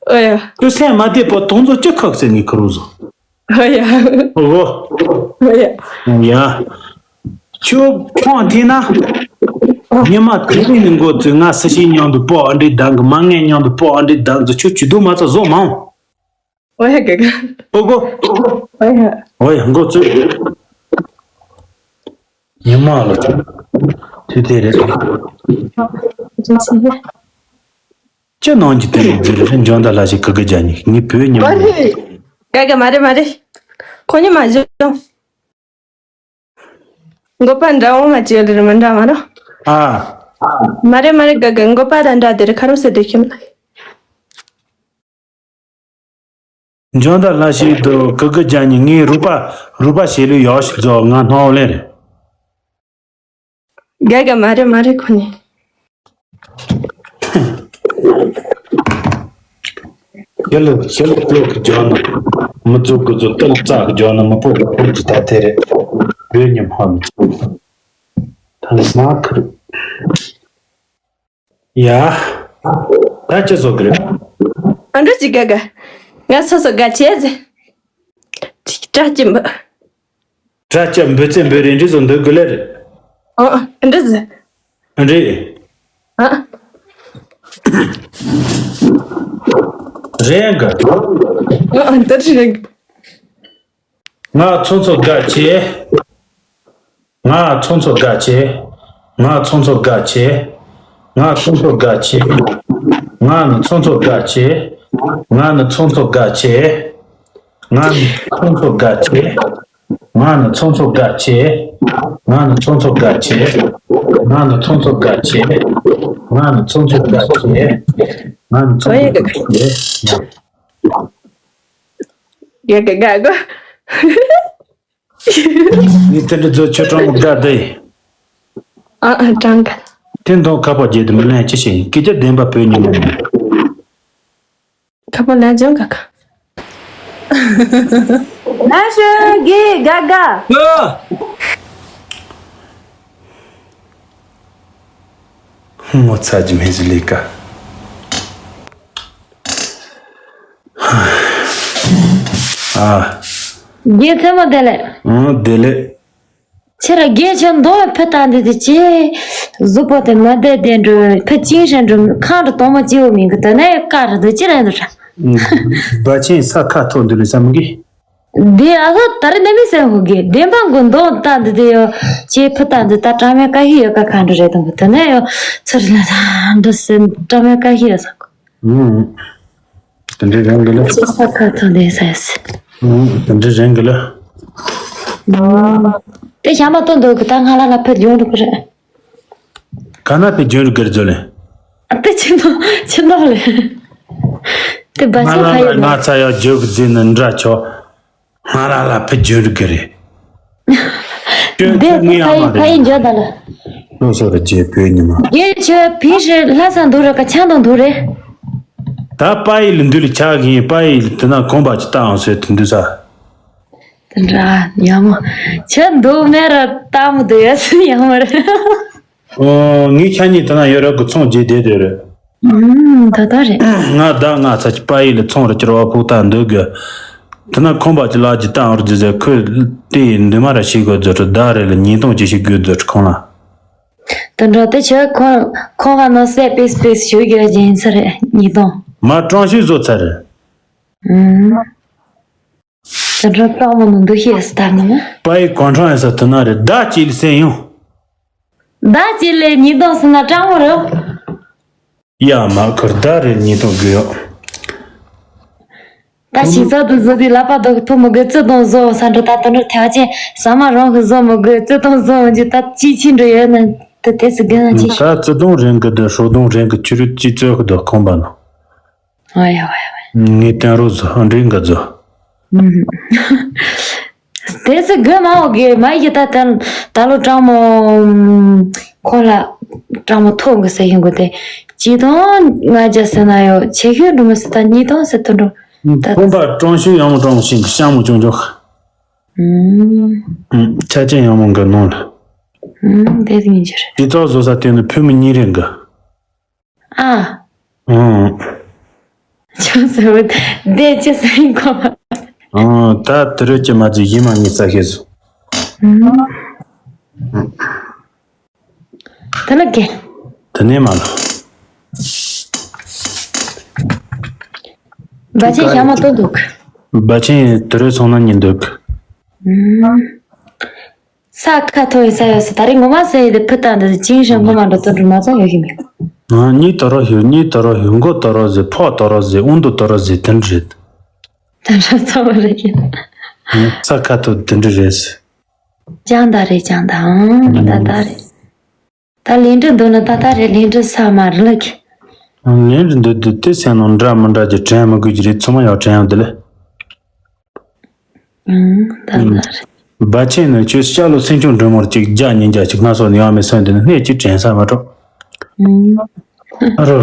ཨོ་ཡ། ཁྱོད་སེམས་མ་བདེ་པོ་དོང་ཚོ་ཅི་ཁག་ཟེར་ངའི་ཁུ་རུ་བཟོ། ཨོ་ཡ། ཨོ། ཨོ་ཡ། ཡ། ཁྱོད་ཁོང་དེ་ན། ཉི་མ་དེ་རིང་ནི་འགོ་ཚུགས་ང་སུ་ཞིག་མཉམ་དུ་པོ་ཨ་འདྲི་དང་གི་མ་ངན་མཉམ་དུ་པོ་ཨ་འདྲི་དང་གི་ཁྱོད་ཇུས་གཏོགས་མ་ཚ་བཟོ་མང་། ཨོ་ཡ་དགའ་དགའ། ཨོ་གོ། ཨོ་ཡ། ཨོ་ཡ་འགོ་ཚུགས། ཉི་མ་ལ་ཚུགས། དུས་དེ་རེད། ཅི་ནང་གི་དེ་རིགས་ཟེར་རེད་འཇོན་ད་ལ་ཞིག་གི་གི་རྒྱ་ཉིག་ངའི་བུའི་ཉི་མ། མ་རེད། དགའ་དགའ་མ་རེད་མ་རེད། ཁོ་ཉི་མ་བཞུགས། མགོ་པ་འདྲ་འོང་མ་བྱེད་ལེ་རེད་མི་འདྲ་མ་རོ། ཨ། མ་རེད་མ་རེད་དགའ་དགའ་མགོ་པ་དང་འདྲ་དེ་རེད་ཁ་རོག་ཟེར་དེ་ཁྱོད་ལ། འཇོན་ད་ལ་ཞིག་ཏུ་གི་གི་རྒྱ་ཉིག་ངའི་རུ་པ་རུ་པ་ཞེ་ལུ་ཡོ་ཞིག་རྫོགས་ང་སྣང་ལེ་རེད། དགའ་དགའ་མ་རེད་མ་རེད་ཁོ་ནི། ཞི་ལུ་ཞི་ལུ་ཀློག་གི་འཇོན་ནི། མི་ཚོ་གི་ཚོ་ཏིལ་རྩ་གི་འཇོན་ནི་མི་པོ་གི་ཁོང་ཚོ་ད་དེ་རེད། བོད་ཉི་མ་མི་ཚོ། ཐང་མ་ཁུར། ཡ། ད་ཅི་བཟོ་གི་རེད། ཨ་འགྲོ་ཅི་དགའ་དགའ། ང་སོ་སོ་དགའ་བྱས་ཟེ། ཅིག་སྐྲ་སྐྱིམ་པ། སྐྲ་སྐྱིམ་འབུ་ཚེ་འབུ་རེ་འདྲི་བཟོ་འདོད་གི་ལེ་རེད། ཨ་ཨ་འགྲོ་ཟེ། འདྲི། ཨ། རེད་ག་ཨ་ཨ་འདི་རེད། ང་ཚོ་ཚོ་དགའ་ཆེ། ང་ཚོ་ཚོ་དགའ་ཆེ། ང་ཚོ་ཚོ་དགའ་ཆེ། ང་ཚོ་ཚོ་དགའ་ཆེ། ང་ནི་ཚོ་ཚོ་དགའ་ཆེ། ང་ནི་ཚོ་ཚོ་དགའ་ཆེ། ང་ནི་ཚོ་ཚོ་དགའ་ཆེ། ང་ནི་ཚོ་ཚོ་དགའ་ཆེ། ང་ནི་ཚོ་ཚོ་དགའ་ཆེ། ང་ནི་ཚོ་ཚོ་དགའ་ཆེ། ང་ནི་ཚོ་ཚོ་དགའ་ཆེ། ང་ནི་ཚོ་ཚོ་དགའ་ཆེ། ཡ་ག་ག་ག་ངས་དེ་འདྲ་བཟོ་ཆོས་གྲོང་དགའ་བསྡད་ཡིན། ཨ་ཨ་གྲང་ག་དེ་མདོང་ཁ་པར་བརྒྱབ་དུས་མི་ལན་ཅི་བྱེད་ཡིན་སྐད་ཆ་བདེན་པ་བོད་ཉིན་མོ་མིན། ཁ་པར་ལན་བྱུང་ག་ག་ལན་ཞོན་གི་ག་ག་ངོ་ཚ་རྒྱུ་མེད་ཟི་ལི་ཀ་ཨ། རྒྱལ་ཚེ་མོ་བདེ་ལེགས། ཨང་བདེ་ལེགས། ཁྱེད་ར་རྒྱལ་ཁྱོད་མདོ་བའི་ཕུ་བཏང་འདི་དེ་ཅི། གཟུགས་པོ་དེ་མ་བདེ་བདེ་འགྲོ་ཕུ་ཅིང་ཧྲན་འགྲོ་ཁང་རུ་དོང་མ་སྐྱེ་བོ་མིན་གི་དོན་ན་ཡོད་ཀ་རུ་དོ་ཅི་ར་འདུ་ར། བ་ཆེན་ས་ཁ་ཐོག་འདི་ལས་བསམ་གི། དེ་ཨ་ཧོ་ད་རེ་ནེ་མི་སེ་ཧོ་གི་བདེན་པ་མགོ་མདོ་བཏང་འདི་དེ་ཡོ། ཅི་ཕུ་བཏང་འདི་ད་གྲངས་མེད་ཀ་ཧི་ཡོད་ཀ་ཁང་རུ་རེད་དང་གི་དོན་ན་ཡོ། ཚུར་ལ་ད་འདི་སེ་གྲངས་མེད་ཀ་ཧི་ཡོད་ས་གོ། ཨུམ། དེ་འདྲའི་རང་གི་ལ། ས་ཁ་ཐོག་འདི་ས་ཡ་སི། ཨུམ། དེ་འདྲའི་རང་གི་ལ། དེ་ཞྭ་མ་གཏོང་འདུག་གི་ད་ང་ལ་ལ་ཕེབས་ཡོང་འགྲོ་གི་རེད། ག་ན་ཕེབས་ཡོང་འགྲོ་གི་རེད་ཟོ་ལེ། ཨ་དེ་ཆི་ནོ་ཆི་ནོ་ལེ། དེ་བ་ང་ཆེ་ལ་ཕ་ཡོད་ལ་ང་ཚ་ཡག་འཇོག་གི་ཟེར་ན་འདྲ་ཆོག་ང་ལ་ལ་ཕེབས་ཡོང་འགྲོ་གི་རེད། ཁྱོད། འདི་ཁྱོད་ངའི་ཨ་མ་ཕ་ཡི་རེད། ཕ་ཡི་འཇོག་ད་ལ། ལོ་སོ་རེ་རྗེས་བོད་ཉི་མ། རྒན་ཁྱོད་ཕིང་ཧྲི་ལྷ་ས་འདུག་རེད་ག་ཆང་དང་འདུག་རེད། ད་པ་ཡི་ལ་འདུལ་ལ་ཆགས་ཀྱིན་པ་ཡི་ལ་དེ་ན་གོམ་པ་ཅི་བཏང་ཟེར་དེ་འདུལ་ས། དེ་འདྲ་ཉམས་མོ། ཁྱོད་འདུག་མེད་ར་ལྟ་མོ་འདུག་ཡ་སུ་ཉམས་མོ་རེད། ཨོ་ངའི་ཁྱ་གཉིས་དེ་ན་ཡོད་ར་གི་ཚོང་རྗེས་བསྡད་དེ་རེད། ཨུམ་ད་ལྟ་རེད། ང་ད་ང་ཚ་ཅི་པ་ཡི་ལ་ཚོང་ར་ཅི་ར་བ་ཕུག་ད་འདུག་གི། དེ་ན་ཁོམ་པ་ཅི་ལག་ཅི་བཏང་ར་ཅི་ཟེར་ཁོས་དེ་ཡི་འདུལ་མ་ར་ཤེས་དགོས་རྫོ་ཁྲི་ད་རེ་ལ་ཉིས་སྟོང་ཅི་ཞིག་དགོས་རྫོ་ཁྲི་ཁོང་ལ། དེ་འདྲ་དེ་ཆོས་ཁོང་ཁོང་ཧ་ནོ་སེ་པིས་པིས་ཞུ་རྒྱུ་ཡིན་ས་རེད་ཉིས་སྟོང་། མ་ཀྲང་ཤུས་བཟོ་ཚར་རེད། ཨུམ། དེ་འདྲ་སྤྲང་མོ་ནང་འདུག་ཤེས་སུ་ལྟར་ནི་མ། པ་ཡི་གོང་ཁྲང་ཡིན་ས་དེ་ན་རེད་ཟླ་གཅིག་ལ་སེ་ཡོང་། ཟླ་གཅིག་ལས་ཉིས་སྟོང་ཟེར་ན་སྤྲང་མོ་རེད། ཡ་མ་ཁུར་ཟླ་རེ་ཉིས་སྟོང་དགོས་ཡོད། ད་ཞིག་ཚོགས་དུ་བཟོ་དུས་ལག་པ་རྡོག་གི་ཐོ་མི་དགོས་བརྩེ་དུང་བཟོ་ས་འགྲོ་ད་དུ་འགྲོ་ཐེ་བ་ཅན་ཟ་མ་རང་གི་བཟོ་མི་དགོས་བརྩེ་དུང་བཟོ་འོང་རྒྱུ་ད་ཅི་ཕྱིན་འགྲོ་ཡོད་ན་ད་དེ་སུ་དགོས་ན་ཅི། ད་བརྩེ་དུང་རིང་གི་འདི་ཧྲོ་དུང་རིང་གི་ཆུ་རུད་ཅི་བཙོས་གི་འདུག་ཁོང་པ་ནོ། ཨ་ཡ་ཝ་ཡ་ཝ། ངས་བསྟན་རོགས་བཟོ་འབྲིང་གི་བཟོ། དེ་ཚོ་དགོས་མ་འོ་དགོས་མ་ཡི་ད་ད་ད་ལོ་སྤྲང་མོ། ཁོ་ལ་སྤྲང་མོ་ཐོག་གི་ཟེར་ཡོང་གི་དེ། ཅི་དང་ང་རྒྱ་ཟེར་ན་ཡོད་ཆེ་ཤོས་འགྲོ་མི་སྲིད་ད་གཉིས་དང་ཟེར་དུ་འགྲོ། ད་ཁོང་པ་སྤྲང་ཤོས་ཡང་མོ་སྤྲང་མོ་ཤིང་གི་ཤང་མོ་ཅུང་ཅུང་། ཨུམ། ཆ་ཅན་ཡང་མོ་གི་ནང་ལ། ཨུམ་དེ་ཡིན་རྒྱུ་རེད། དེ་ཚོ་བཟོ་ས་དེ་ནི་ཕུ་མི་གཉིས་རེད་གི། ཨ། ཨང་། ཅུང་ཟད་འདི་ཅི་ཟེར་ཡིན་གོ། ཨང་། ད་དེ་རོད་ཀྱི་མ་ཅི་ཡིན་མ་ངེས་ས་ཤེས་སོ། ད་ལ་གེ། དེ་ནས་མ་ལ། བ་ཆེན་ཞྭ་མོ་ལྟོ་འདུག་བ་ཆེན་དེ་རོད་སོང་ན་ཉིན་འདུག་ས་ཁ་ཐོ་ཡི་ས་ཡོད་ས་ད་རེས་ངོ་མ་ས་ཡི་དེ་ཕུ་ཏང་དེ་ཅིང་ཞང་ངོ་མ་འགྲོ་ཏོ་འགྲོ་མ་ཚང་ཡོད་ཀྱི་མེད། ང་གཉིས་དོ་རོ་ཧིའུ་གཉིས་དོ་རོ་ཧིའུ་མགོ་དོ་རོ་ཟེ་ཕོ་དོ་རོ་ཟེ་དབུང་དུ་དོ་རོ་ཟེ་དེ་འདྲ་རེད། དེ་འདྲ་ཚང་མ་རེད་ཀྱི། ས་ཁ་ཐོ་དེ་འདྲ་རེད། ཅང་ད་རེད་ཅང་ད་ཨང་ད་ད་རེད། ད་ལན་འདྲི་འདོད་ན་ད་ད་རེད་ལན་འདྲི་ས་མ་རེད་ལ་ཀི། ལན་འདྲི་འདོད་དུས་དེ་སེམས་ནང་འདྲ་མི་འདྲ་གྱི་དྲན་མི་དགོས་ཀྱི་རེད་ཚང་མ་ཡག་དྲན་ཡག་དེ་ལས། ཨང་ད་ད་རེད། བ་ཆེན་ནི་ཁྱོད་ཤ་ལོ་སེམས་ཆུང་འདྲ་མོར་གཅིག་བརྒྱ་ཉིས་བརྒྱ་གཅིག་སྣ་ཚོགས་ནས་ཡང་མི་སོན་དེ་ནི་སྣེ་གཅིག་དྲན་ས་མ་གྲོགས། ཨང་། ཨ་རོ།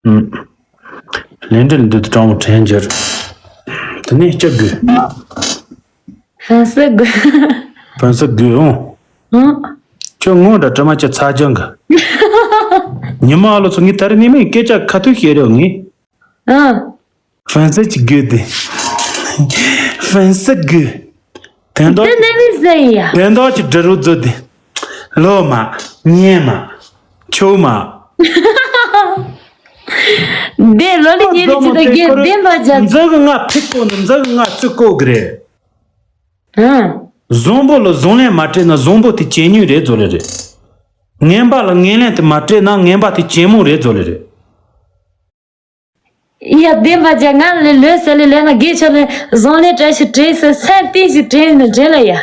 ཨུམ། ལན་འདྲི་འདི་དུ་དྲང་པོ་དྲན་འགྱུར། དེ་ནས་སྐྱབས་དགོས། ཧྥན་སི་དགོས། ཧྥན་སི་དགོས་འོང་། ཨང་། ཁྱོད་ངོ་འདྲ་དྲི་མ་ཁྱོད་ཚ་རྒྱང་གི། ཉི་མ་ཨ་ལོ་ཚོ་ངས་ད་རེས་ནས་མིན་སྐད་ཆ་ཁ་ཐུག་བཤད་རེད་ངས། ཨང་། ཧྥན་སི་ཅི་དགོས་དེ། ཧྥན་སི་དགོས། དོན་དག་དེ་ནས་མི་ཟེར་ཡ། དོན་དག་གི་འབྲི་རུ་མཛོད་དེ། ལོ་མ། ཉེ་མ། ཆུ་མ། དེ་ལོ་ལི་ཉེ་ལི་ཅི་དང་རྒན་བདེན་པ་བྱ། མཛོད་གི་ང་ཕིག་གོ་ནི་མཛོད་གི་ང་བཙུགས་གོ་གི་རེད། ཨང་། བཟང་པོ་ལ་བཟང་ལན་མ་སྤྲད་ན་བཟང་པོ་དེ་བྱེད་ཉུས་རེད་ཟོ་ལེ་རེད། ངན་པ་ལ་ངན་ལན་དེ་མ་སྤྲད་ན་ངན་པ་དེ་བྱེད་མོ་རེད་ཟོ་ལེ་རེད། ཡ་བདེན་པ་བྱ་ང་ལས་ལོས་ཟེར་ལས་ལས་ན་དགེ་ཆོག་ལས་བཟང་ལས་བཀྲ་ཤིས་དྲན་ཟེར་སེམས་གཏིང་ཞིག་དྲན་ནས་དྲན་ལ་ཡ།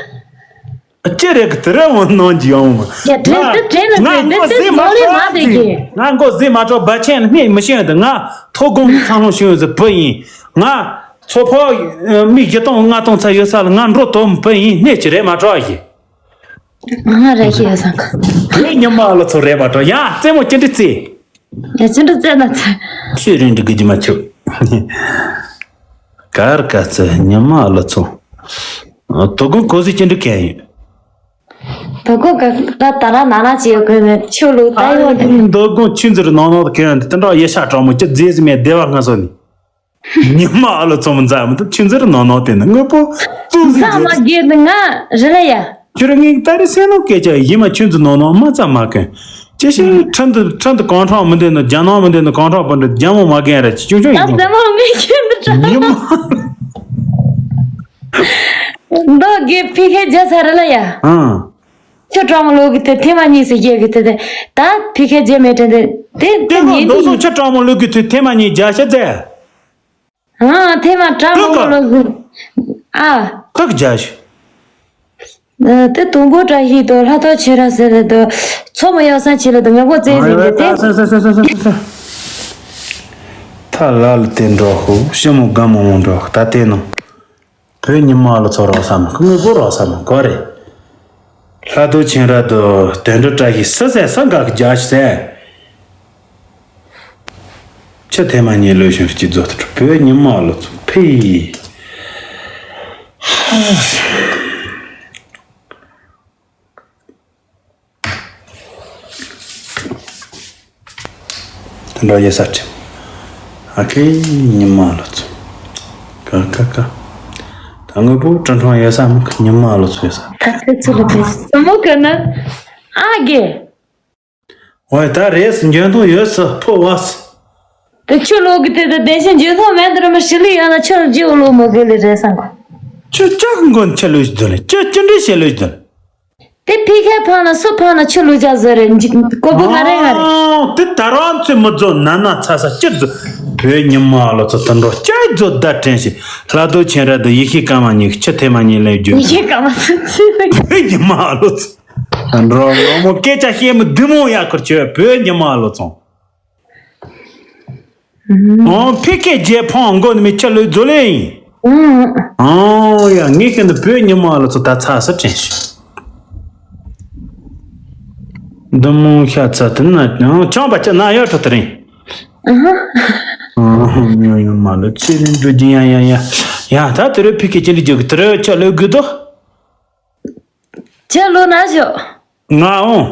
ཅི་རེད་གི་དེ་རེད་འོང་ནང་གི་ཡོང་མ། ཡ་དྲན་དེ་དྲན་ལ་ཟེར་དེ་དེ་བཟང་ལས་མ་དེ་གི། ང་མགོ་ཟིན་མ་གྲོགས་བ་ཆེན་ལ་སྨྲས་མི་ཤེས་འདི་ང་ཐོ་དགོང་ཚང་ལོང་ཤོད་ཟེར་བུ་ཡིན། ང་ཚོ་ཕོ་མི་བཞི་སྟོང་ལྔ་སྟོང་ཚ་ཡོད་ས་ལ་ང་འགྲོ་དོམ་བུ་ཡིན་སྣེ་ཅི་རེད་མ་གྲོགས་ཡིན། ང་རེ་ཤི་ཡ་སང་ཁ། དེ་ཉི་མ་ལ་ཚོ་རེད་མ་གྲོགས་ཡང་རྩེད་མོ་ཅི་འདྲི་རྩེ། ཡ་ཅི་འདྲི་རྩེ་ན་ཚེ། ཚེ་རིང་འདྲི་གི་ཇི་མ་ཆུ། གར་ག་ཚེ་ཉི་མ་ལ་ཚོ། དོ་དགོང་གོ་ཟི་ཅི་འདྲི་གན་ཡོད། དོ་དགོང་ག་ད་ད་ར་ན་ན་ཅི་ཡོད་གོ་ནས་ཆུ་ལུག་ད་ཡོད་ནས། དོ་དགོང་ཆུ་འཛིར་ནང་ནང་གན་ཡོད་དེ་འདྲ་ཡེ་ཤ་གྲོགས་མོ་ཅི་རྫས་ཟི་མེད་བདེ་བ་ང་སོ་ནི། ཉི་མ་ཨ་ལོ་ཚོམ་མཛའ་མི་ཐུབ་ཆུ་འཛིར་ནོ་ནོ་དེ་ནི་དངོས་པོ་ཙུག་ཟིག་མཛའ་མ་རྒྱས་ནི་ང་རི་ལ་ཡ། ཁྱོད་ངའི་ད་རེ་སེ་ནོ་སྐད་ཆ་ཡིན་མ་ཆུ་འཛིར་ནོ་ནོ་མ་ཙམ་མ་གན། ཅི་ཞིག་ཁྲིན་དུ་ཁྲིན་དུ་གང་ཁྲང་མི་འདོད་ནོ་རྒྱ་ནང་མི་འདོད་ནོ་གང་ཁྲང་པོ་འདྲ་རྒྱ་མོ་མ་གན་ར་ཅི་ཅུང་ཅུང་ཡིན་ནོ། ད་སེ་མོ་མི་ཁྱོད་འདི་ཁྲ། ཉི་མ། མདོ་དགེ་ཕི་ཁེ་རྒྱ་ཚ་རི་ལ་ཡ། ཨང་། ཁྱོད་སྤྲང་མོ་ལོ་གི་དེ་ཐེངས་མ་གཉིས་སུ་རྒྱལ་གི་དེ་དེ་ད་ཕི་ཁེ་རྒྱལ་མེད་དྲན་དེ་དེ་དེ་དེ་ཉིན་མདོ་དེ་སོང་ཁྱོད་སྤྲང་མོ་ལོ་གི་དེ་ཐེངས་མ་གཉིས་རྒྱལ་ཤ་ཚེ། ཨ་ཐེངས་མ་སྤྲང་མོ་ལོ་གི་ཨ། ཁག་རྒྱལ་ཤ། དེ་དུང་པོ་བཀྲ་ཤིས་དང་ལྷ་ཐོག་ཆོས་ར་ཟེར་རེད་དོ། མཚོ་མོ་གཡོག་ས་ཆེ་ལ་དོ་ངེ་གོ་བཙན་ཟིན་དེ་དེ། ཐ་ལ་ལ་དེ་འགྲོ་ཧུ་ཤི་མོ་དགའ་མོ་མོ་འགྲོ་ད་དེ་ནོ། བོད་ཉི་མ་ལོ་ཚོ་རོགས་ས་མ་དངོས་པོ་རོགས་ས་མ་གོ་རེད། ལྷ་རྡོ་ཆེན་ར་དུ་དོན་འགྲོ་བཀྲ་ཤིས་སུ་ཟེར་ས་འགག་རྒྱ་ཟེར། ཆུ་ཐེ་མ་ཉེ་ལོས་བྱུང་སྐྱིད་རྫོགས་ཐུབ་བོད་ཉི་མ་ལོ་ཚོ་ཕི། དེ་འདྲ་ཡོད་ས་ཆེ། ཨ་ཁེ་ཉི་མ་ལོ་ཚོ། ཀ་ཀ་ཀ་ད་དངོས་པོ་དྲིན་ཕྲེང་ཡོད་ས་མི་ཉི་མ་ལོ་ཚོ་ཡོད་ས། ད་ཚེ་ཚུ་ལ་ཕེ་སི་མོ་ག་ན། ཨ་གེ། ཨོ་ད་རེས་འཇོན་ཐང་ཡོད་ས་ཕོ་བ་ས། དེ་ཆུ་ལོག་གི་དེ་དེ་དེ་བཞིན་འཇོན་ཐང་མེད་འདི་ར་མ་ཤི་ལི་ཡང་ན་ཆུ་ལ་རྗེ་བོ་ལོག་མ་དགོས་ལི་རེད་ས་གོ། ཆུ་ལྕགས་མགོན་ཆུ་ལོག་ཤི་དོན་ལ་ཆུ་ཅི་འདྲ་ཤི་ལོག་ཤི་དོན། དེ་ཕི་ཁའི་ཕ་ན་སུ་ཕ་ན་ཆུ་ལུ་ཅག་ཟེར་རེ་འཇིག་ཀོ་པོ་ང་རེ་ང་རེ། ཨང་། དེ་ད་རང་ཚོས་མི་རྫོགས་ན་ན་ཚ་ས་སྐྱིད་རྫོགས། བོད་ཉི་མ་ལོ་ཚོ་དུད་འགྲོ་སྐྱ་རྫོགས་བརྡ་དྲན་ཞིག་ལྷ་རྡོ་ཆེན་ར་དུ་ཡེ་ཤེས་ཀ་མ་ཉིག་ཆུ་ཐེ་མ་ཉིག་ལས་བརྗོད། ཡེ་ཤེས་ཀ་མ་ཚོ་ཚོ། བོད་ཉི་མ་ལོ་ཚོ། དུད་འགྲོ་ངོ་མོ་སྐད་ཆ་བཤད་མི་བདུད་མོ་ཡག་ཁུར་བྱོས་བོད་ཉི་མ་ལོ་ཚོ། ཨོ་ཕི་ཁེ་རྗེས་ཕང་མགོ་ནི་མི་ཆ་ལུས་རྫོ་ལེ་ཡིན། ཨོ་ཡ་ངས་ཁེ་འདི་བོད་ཉི་མ་ལ་ཚོ་ད་ཚ་ས་དྲན་ཤི། འདི་མོ་ཤ་ཚ་དི་ན་ཡང་ཆང་པ་ཅི་ན་ཡོད་ཁྲོ་དི་རིང་། ཨོ་ཉོ་ཡོད་མ་ལོ་ཚེ་རིང་འགྲོ་རྒྱུ་ཡ་ཡ་ཡ། ཡ་ད་དི་རུ་ཕི་ཁེ་ཅི་འདྲི་རྒྱུ་གི་དི་རུ་ཆ་ལུས་དགོས་དོ། ཁྱེད་ལོ་ན་ཞོ། ང་འོང་།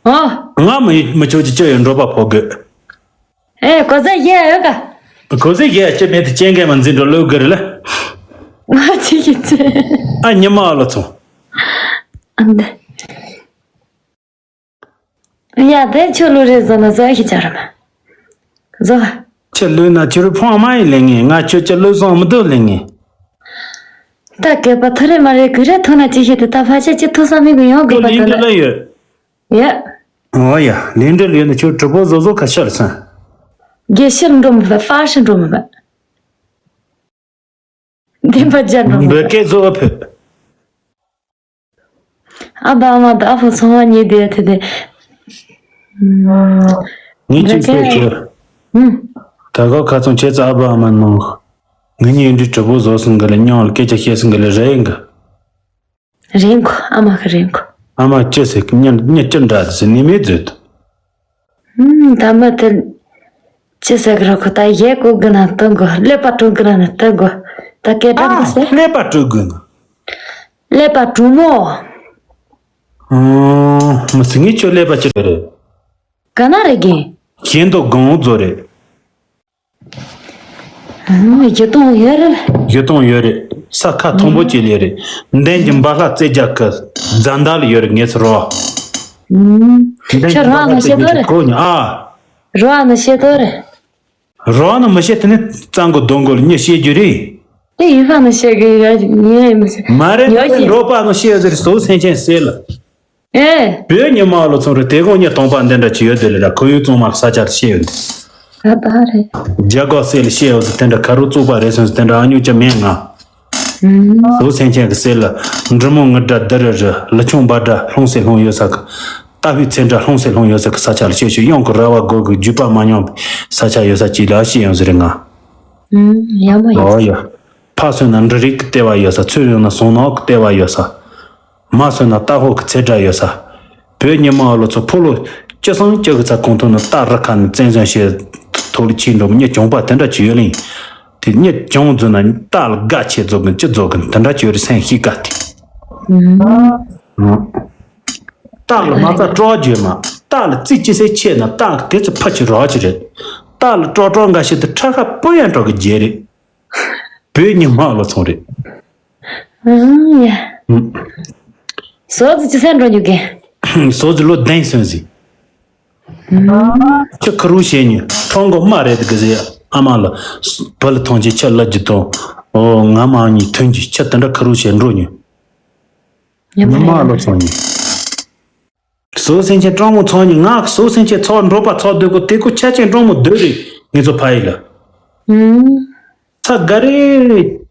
ཨོ། ང་མི་མི་ཆོག་ཅི་ཅི་ཡོད་འགྲོ་པ་ཕོ་དགོས། ཨེ་གོ་ས་ཡ་ཡོད་ག་གོ་ས་ཡ་ཅི་མེད་དུ་སྐྱེ་མཁན་མ་འཛིན་འགྲོ་ལོ་དགོས་རེད་ལ། ང་ཅི་ཡི་ཚེ། ཨ་ཉི་མ་ཨ་ལོ་ཚོ། ཨ་འདི། ཡ་དེ་ཆོ་ལོ་རེད་ཟོ་ན་ཟོ་ཡ་ཤི་ཅང་ར་མ། ཟོ། ཁྱེད་ལོས་ན་ཁྱེད་རུ་ཕོངས་མ་ཡིན་ལེ་ངེ་ང་ཁྱོད་ཁྱེད་ལོས་སོང་མི་འདུག་ལེ་ངེ། ད་སྐད་པ་ཐུ་རེ་མ་རེ་གུ་རེ་ཐུ་ན་ཅི་ཤེས་དུ་ད་ཕ་ཆ་ཅི་ཐུ་ས་མི་གུ་ཡོང་དགོས་པ་ལིང་ཏི་ལ་ཡོད། ཡ། ཨོ་ཡ་ལིང་ཏི་ལ་ཡོད་ན་ཁྱོད་གྲུ་པོ་བཟོ་བཟོ་ཁ་ཤར་སོང་། དགེ་ཤེས་འགྲོ་མི་བ་ཧྥ་ཤི་འགྲོ་མི་བ། བདེན་པ་ཅན་རོ། འབོད་སྐད་བཟོ་བ་ཕོད། ཨ་བ་མ་ད་ཨ་ཕོ་ཚང་མ་ཉེ་དེ་དེ་དེ། ངས་ཅིག་བཤད་ཆོག་ད་ག་ཁ་ཚོན་ཆེ་ཙ་ཨ་བ་མ་ནང་། ངས་ཉེ་འདྲི་གྲུ་པོ་བཟོ་སོང་གི་ལ་མཉམ་ལ་སྐད་ཆ་བཤད་སོང་གི་ལ་རེད་ཡིན་གི། རེད་གོ་ཨ་མ་གི་རེད་གོ་ཨ་མ་ཅི་ཟེར་གི་མྱི་མྱི་ཅི་འདྲ་དེ་ཟེར་ནི་མེད་མཛོད། ཨུམ། ད་མ་དེ་ཅི་ཟེར་གི་རོ་ཁོ་ད་ཡས་གོ་གི་ན་ཏོ་གོ་ཀླད་པ་དྲུག་གི་ན་ན་ཏོ་གོ་ད་སྐད་གྲགས་མ་ཟེར། ཀླད་པ་དྲུག་གི་ན། ཀླད་པ་དྲུག་མོ། ཨོ། མི་སྲིད་ངས་ཁྱོད་ཀླད་པ་ཅི་རེད། ག་ན་རེད་གིན། གཞན་དུ་གང་བཟོ་རེད། ཨུམ། བཞི་སྟོང་ཡོད་རེད། བཞི་སྟོང་ཡོད་རེད། ས་ཁ་མཐོན་པོ་ཅིག་ལས་རེད། འདན་གྱི་འབའ་ལྷ་རྩེ་རྒྱ་གི་རྫ་མདའ་ལ་ཡོད་རེད་ངས་ཚོ་རོ། ཨུམ། འདན་གྱི་ཁྱོད་རོ་འབའ་ཨ་ལྷ་ན་རྩེ་བཤད་རྒྱ་དོ་གི་རེད། གོ་ཉི་ཨ། རོ་ཨ་ན་བཤད་དོ་རེད། རོ་ཨ་ན་མི་བཤད་དེ་ནི་གཙང་གི་གདོང་གོ་ལ་མྱི་བཤད་རྒྱུ་རེད། དེ་ཡུལ་ཕ་ན་བཤད་གི་ཡོད་ཉེ་མི་སྲིད། མ་རེད་ཡོད་ན་ཀྱི། འགྲོ་པ་ན་བཤད་ཟེར་སོ་སེམས་ཅན་སེལ་ལ། ཨེ། བོད་ཉི་མ་ལོ་ཚོང་རེ་དེ་གོང་ཉི་སྟོང་པ་འདི་འདྲ་ཅི་ཡོད་དེ་ལ་ར་ཁོ་ཡུལ་གཙང་མ་ས་ཆར་བཤད་ཡོད་འདི། ད་ད་རེད། རྒྱ་གོ་སེ་ལ་བཤད་ཡོད་ཟེར་དེ་འདྲ་ཁ་རུ་བཙུགས་པ་རེད་སོང་ཟེར་དེ་འདྲ་ཨ་ཉུ་ཅི་མེད་ང་། ཨུམ། བོད་སེམས་ཅན་གི་སེ་ལ་འབྲི་མོ་ངི་འདྲ་འདི་རི་རི་ལི་ཆུང་འབའ་འདྲ་ལྷུང་སེ་ལྷུང་ཡོད་ས་གི། རྟ་ཕོའི་ཚེ་འདྲ་ལྷུང་སེ་ལྷུང་ཡོད་ས་གི་ས་ཆ་ལ་བཤད་ཤོད་གཡང་གི་ར་བ་སྒོ་གི་རྒྱུད་པ་མ་ཉམས་པའི་ས་ཆ་ཡོད་ས་ཅི་ལ་བཤད་ཡོད་ཟེར་རེད་ང་། ཨུམ། ཡ་མ་ཡོད། ཨོ་ཡ། ཕ་སོན་ན་འབྲུ་རིགས་ཀྱི་ལྟེ་བ་ཡོད་ས། ཚུར་ཡོང་ན་ཟོང་ནག་གི་ལྟེ་བ་ཡོད་ས། མ་སོན་ན་རྟ་ཕོ་གི་ཚེ་སྒྲ་ཡོད་ས། བོད་ཉི་མ་ཨ་ལོ་ཚོ་ཕོ་ལོ་ཅི་སང་ཅི་གི་ཚ་གོང་ཐོག་ན་རྟ་རི་ཁ་ནས་བཙན་བཟུང་བྱས་ཐོག་ལ་ཕྱིན་འགྲོ་མྱི་གྱོང་པ་དེ་འདྲ་ཅི་ཡོད་ལིང་། དེ་མྱི་གྱོང་རྫུན་ན་རྟ་ལ་དགའ་ཆེ་རྫོགས་གིན་ཅི་རྫོགས་གིན་དེ་འདྲ་ཅི་ཡོད་རེད་སེམས་ཤི་དགའ་དེ། རྟ་ལ་མ་རྩ་སྤྲོ་བ་བརྗོད་མ་རྟ་ལ་རྩིས་ཅི་སེ་ཆེ་ན་རྟ་གི་དེ་ཚོ་ཕ་ཆི་རོགས་ཅི་རེད། རྟ་ལ་སྤྲོ་སྤྲོ་འགའ་ཞིག་ཏུ་ཁྲ་ཁ་སྤུ་ཡང་སྤྲོ་གི་རྗེས་རེད། བོད་ཉི་མ་ལོ་ཚོང་རེད། ཨང་ཡ། ཟོ་ཙི་ཅི་སེ་འགྲོ་ཉུག་གེ། ཟོ་ཙི་ལོ་བདུན་སོན་ཟིན། ཁྱི་ཁུ་རུ་བྱེད་ཉུ་ཁྲོང་གོ་མ་རེད་གི་ཟེ་ཨ་མ་ལ། བུ་ལ་ཐོང་ཅི་ཁྱི་ལ་ཇི་ཏོ། ཨོ་ང་མ་གཉིས་ཐོན་ཅི་ཁྱི་དེ་འདྲ་ཁུ་རུ་བྱེད་འགྲོ་ཉུ། ཉི་མ་ལོ་ཚོང་ཉུ། སོ་སེམས་ཅན་སྤྲང་མོ་ཚོགས་ནི་ང་སོ་སེམས་ཅན་ཚོགས་འགྲོ་པ་ཚོགས་སྡོད་གོ་དེ་ཀོ་ཆ་ཅན་སྤྲང་མོ་སྡོད་རེད་ངེད་ཚོ་ཕ་ཡི་ལ། ཚ་ག་རེ་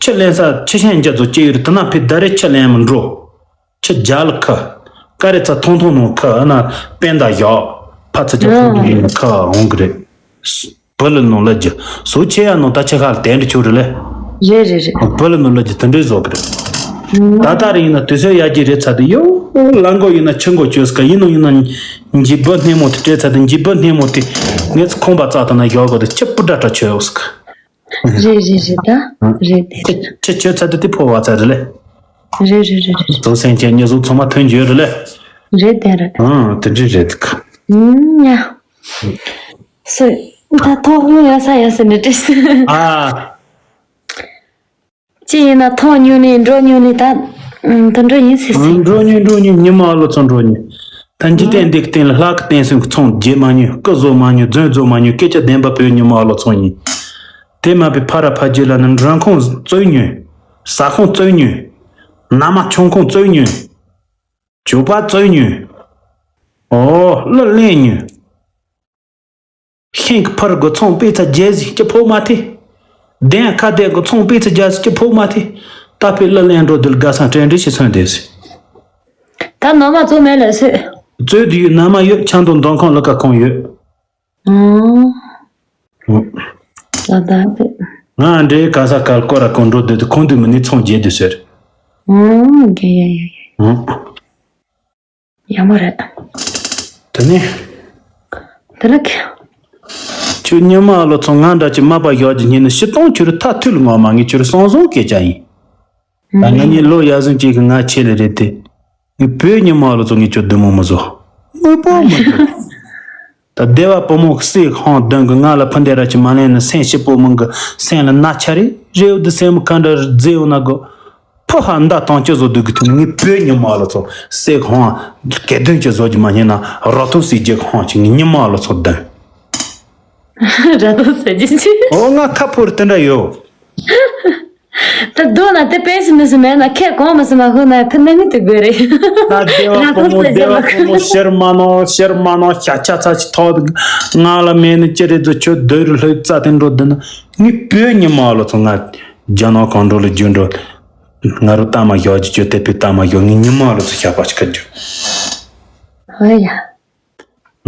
ཆུ་ལེན་ས་ཆུ་ཤན་རྒྱ་ཚོ་སྐྱེ་ཡོད་རེད་དེ་ན་ཕི་ད་རེ་ཆུ་ལེན་མི་འགྲོ། ཆུ་རྒྱ་ལ་ཁ། ཀ་རེ་ཚ་ཐོང་ཐོང་ནོ་ཁ་ཨ་ན་པན་ད་ཡག་ཕ་ཚ་རྒྱ་ཐོང་ཐོང་ནོ་ཁ་འོང་གི་རེད། བུ་ལ་ནོ་ལ་རྒྱུ་སོ་ཆེ་ཡ་ནོ་ད་ཆུ་ཁ་ལ་དན་རེ་ཆུ་རེ་ལེ། རེད་རེད་རེད། བུ་ལ་མི་ལོ་རྒྱུ་དེ་འདྲའི་བཟོ་གི་རེད། ད་ལྟ་རེ་ཡིན་ན་དུས་ཚོད་ཡར་རྒྱས་རེད་ཚར་དུས་ཡོ། ལ་མགོ་ཡིན་ན་ཆུ་མགོ་བཅོས་སྐབས་ཡིན་ནོ་ཡིན་ན། འཇིབ་བུ་སྣེ་མོ་དེ་སྤྲད་ཚར་དུས་འཇིབ་བུ་སྣེ་མོ་དེ་ངས་ཁོང་པ་རྩ་དང་ན་ཡོག་གོ་དེ་ཆུ་སྤུ་འདྲ་འདྲ་ཆོད་ཡོག་སྐ་རེད་རེད་རེད། ད་རེད་དེ། ཆུ་ཆུ་ཆོད་ཚར་དུས་དེ་ཕོ་བ་ཚར་རེད་ལེ། རེད་རེད་རེད་རེད། དུ་སེམས་ཅན་ཉེ་གཟུགས་ཚང་མ་ཐོན་རྒྱུ་རེད་ལེ། རེད་དེ་རེད། ཨང་དེ་འདྲ་རེད་ཁ། ཨང་ཡ། སུ། ད་ཐོག་ཡོང་ཡ་ས་ཡ་ཟེར་ནས་དྲིས། ཨ། ཅི་ཡིན་ན་ཐོག་ཉུང་ནས་འགྲོ་ཉུང་ནས་ད། ཨང་དུ་འགྲོ་ཡིན་སི་སི། འགྲོ་ཉུང་འགྲོ་ཉུང་ཉི་མ་ལོ་ཚོ་འགྲོ་ཉུང་། ད་འཇིག་རྟེན་འདི་གི་སྟེང་ལ་ལྷ་གི་རྟེན་སེམས་ཀྱི་ཚོང་རྒྱས་མ་ཉུང་སྐུ་བཟོ་མ་ཉུང་རྫུན་བཟོ་མ་ཉུང་སྐད་ཆ་བདེན་པ་བོད་ཉི་མ་ལོ་ཚོ་ཡིན། དེ་མ་པའི་ཕ་ར་ཕ་རྒྱུད་ལ་ནི་མགྲོན་ཁང་བཙུགས་ཉུང་། ཟ་ཁང་བཙུགས་ཉུང་། ན་མ་ཆུང་ཁང་བཙུགས་ཉུང་། ཇོ་པ་བཙུགས་ཉུང་། ཨོ་གླུ་ལེན་ཉུང་། ཤིང་གི་ཕར་དགོ་ཚོང་པས་ཚ་རྒྱལ་ཟིག་ཅི་ཕོག་མ་ཐེ། གདན་ཁ་གདན་གོ་ཚོང་པས་ཚ་རྒྱལ་ཟིག་ཅི་ཕོག་མ་ཐེ། ད་ཕེ་གླུ་ལེན་འགྲོ་དུལ་དགའ་སང་དྲན་འདྲི་ཞིག་སོན་དེ་ཟིག་ད་ནོ་མ་བཙུགས་མེད་ལ་སོད། བཙུགས་དུ་ཡོད་ན་མ་ཡོད་ཆང་དང་འདོན་ཁང་ལ་ཀ་ཁོང་ཡོད། ཨང་། ཨོ། ད་ད་དེ། ང་འདྲེ་ག་ས་གར་སྐོར་ར་གོན་འགྲོ་དུས་དུ་ཁོང་དུ་མི་ནི་ཚོང་རྒྱས་དུ་ཟེར། ཨང་། རྒྱ་ཡ་ཡ་ཡ། ཨང་། ཡག་མོ་རེད། དེ་ནས། དེ་ལ་ཁྱོད། ཁྱོད་ཉི་མ་ལོ་ཚོ་ང་འདྲ་ཅིག་མ་པ་ཡོད་ཀྱི་ཉིན་ནི་ཕྱི་སྟོང་ཁྱོད་རུ་ཐ་ཐུལ་ངོ་མ་ངས་ཁྱོད་རུ་སང་སང་སྐད་ཆ་ཡིན། ད་ང་གཉིས་ལོ་ཡ་ཟུང་གཅིག་གི་ང་ཆེ་ལེ་རེད་དེ། ངས་བོད་ཉི་མ་ལོ་ཚོ་ངས་ཁྱོད་བདུད་མོ་མི་བཟོ། དངོས་པོ་མི་བཟོ། ད་སྡེ་བ་བུ་མོ་གི་སྲས་ཧང་གདོན་གི་ང་ལ་ཕུ་འདེ་ར་ཅིག་མ་ལེན་ན་སེམས་སྐྱིད་པོ་མང་གི་སེམས་ལ་ན་ཆ་རེ་རེའུ་དུ་སེམས་མི་ག་འདྲ་རྫི་ཡོང་ན་གོ། ཕོ་ཧ་མདའ་དང་ཅི་བཟོ་སྡུག་གི་ཐུག་ནི་ངའི་བོད་ཉི་མ་ལོ་ཚོ་སྲས་ཧང་གེ་དོན་ཅི་བཟོ་རྒྱུ་མ་ཉན་ན་ར་ཐུག་སྲིད་རྒྱུ་ཧང་ཅིག་ངའི་ཉི་མ་ལོ་ཚོ་གདོན། ར་ཐུག་སྲིད་རྒྱུ་ཅི། ཨོ་ང་ཁ་ཕོར་དེ་འདྲ་ཡོད། ད་སྡུག་ན་དེ་པེ་སི་མི་སི་མེད་ན་ཁེ་གོང་མི་སི་མ་ཧུ་ན་ཕི་ནི་མི་དེ་དགོས་རེད། ད་སྡེ་བ་ཕོ་མོ་སྡེ་བ་ཕོ་མོ་ཤར་མ་ནོ་ཤར་མ་ནོ་ཤ་ཆ་ཚ་ཅི་ཐོག་ང་ལ་མེད་ནི་ཅི་རེད་ཚོ་ཁྱོད་སྡོད་རུ་ལྷོད་རྩ་དེ་འགྲོ་དུ་ན་ངའི་བོད་ཉི་མ་ལོ་ཚོ་ང་རྒྱ་ནག་གང་འགྲོ་ལ་རྒྱུ་འགྲོ། ང་རུ་ལྟ་མ་ཞོག་ཅི་ཅོ་དེ་པི་ལྟ་མ་ཞོག་ངའི་ཉི་མ་ལོ་ཚོ་ཞག་པ་ཅི་ཁ་རྒྱུ། ཨོ་ཡ།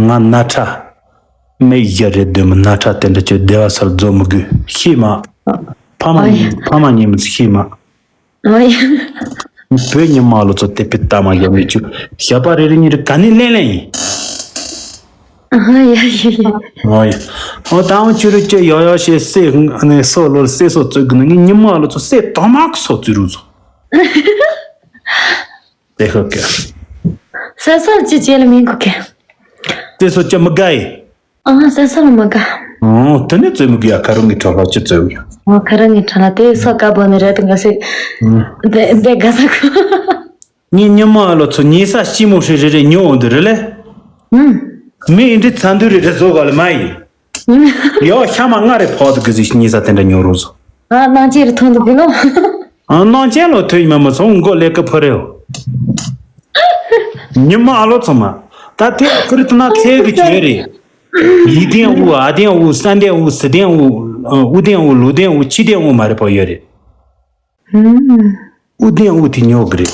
ང་ན་ཁྲ། མི་ཡ་རེ་དུ་མི་ན་ཁྲ་དེ་འདྲ་ཅོ་སྡེ་བ་སར་རྫོ་མི་དགོས་ཤེས་མ། ཕ་མ་ཨོ་ཡ། ཉིན་ཕ་མ་ཉིན་མི་ཤེས་མ། ཨོ་ཡ། བོད་ཉི་མ་ལོ་ཚོ་དེ་པི་ལྟ་མ་ཞོག་མི་ཅུ་ཞག་པ་རེ་རེ་ཉིན་རེ་ག་ནས་ལེན་ལེན་ཡིན། ཨ་ཡ་ཡ་ཡ། ཨོ་ཡ། ཨོ་ད་འོ་ཅི་རུ་ཅི་ཡོ་ཡོ་ཞེས་སེ་ནས་སོ་ལོ་སེ་སོ་བཙུགས་གི་ནི་ངའི་ཉི་མ་ལོ་ཚོ་སེ་དོ་མག་སོ་བཙུགས་རུ་ཚོ། དེ་ཧོ་ཀེ། སེ་སོ་ཅི་ཅེ་ལ་མིན་གོ་ཀེ། སེ་སོ་ཅི་མི་དགའ་ཡི། ཨ་སེ་སོ་ལ་མི་དགའ། ཨོ་དེ་ནས་བཙུགས་མི་དགོས་ཡ་ཁ་རུ་ངའི་ཁྲོ་ལོ་ཅི་བཙུགས་ཡོད། ཨོ་ཁ་རུ་ངའི་ཁྲོ་ལོ་དེ་སོ་དཀར་པོ་ནི་རེད་དུ་ང་སེ། དེ་དེ་དགའ་ས་གོ། ངའི་ཉི་མ་ལོ་ཚོ་ཉེ་ས་ཤི་མོ་ཧྲི་རེ་རེ་ཉོ་འོང་དུ་རེ་ལེ། ཨུམ། མི་ཨིན་དྲི་ཚ་འདུ་རེ་རེ་བཟོ་ག་ལེ་མ་ཡི། ཨུམ། ཡོ་ཤ་མ་ང་རེ་ཕོག་དུ་གི་ཟིག་ཉེ་ས་དེ་འདྲ་ཉོ་རུ་བཟོ། ཨ་ནང་ཆེ་རུ་ཐོན་དུ་གི་ལོ། ཨ་ནང་ཆེ་ལོ་ཐོན་མ་མ་སོང་མགོ་ལེ་ཀ་ཕ་རེ་ཡོ། ཉི་མ་ཨ་ལོ་ཚོ་མ། ད་དེ་ཁུར་དུ་ན་ཚེ་གི་ཆོས་རེད། ཡིད་ལྡན་དབུ་ཨ་ལྡན་དབུ་ས་ལྡན་དབུ་སི་ལྡན་དབུ། དབུ་ལྡན་དབུ་ལུ་ལྡན་དབུ་ཆི་ལྡན་དབུ་མ་རེ་པོ་ཡོད་རེད། ཨུམ། དབུ་ལྡན་དབུ་དེ་ཉོ་གི་རེད།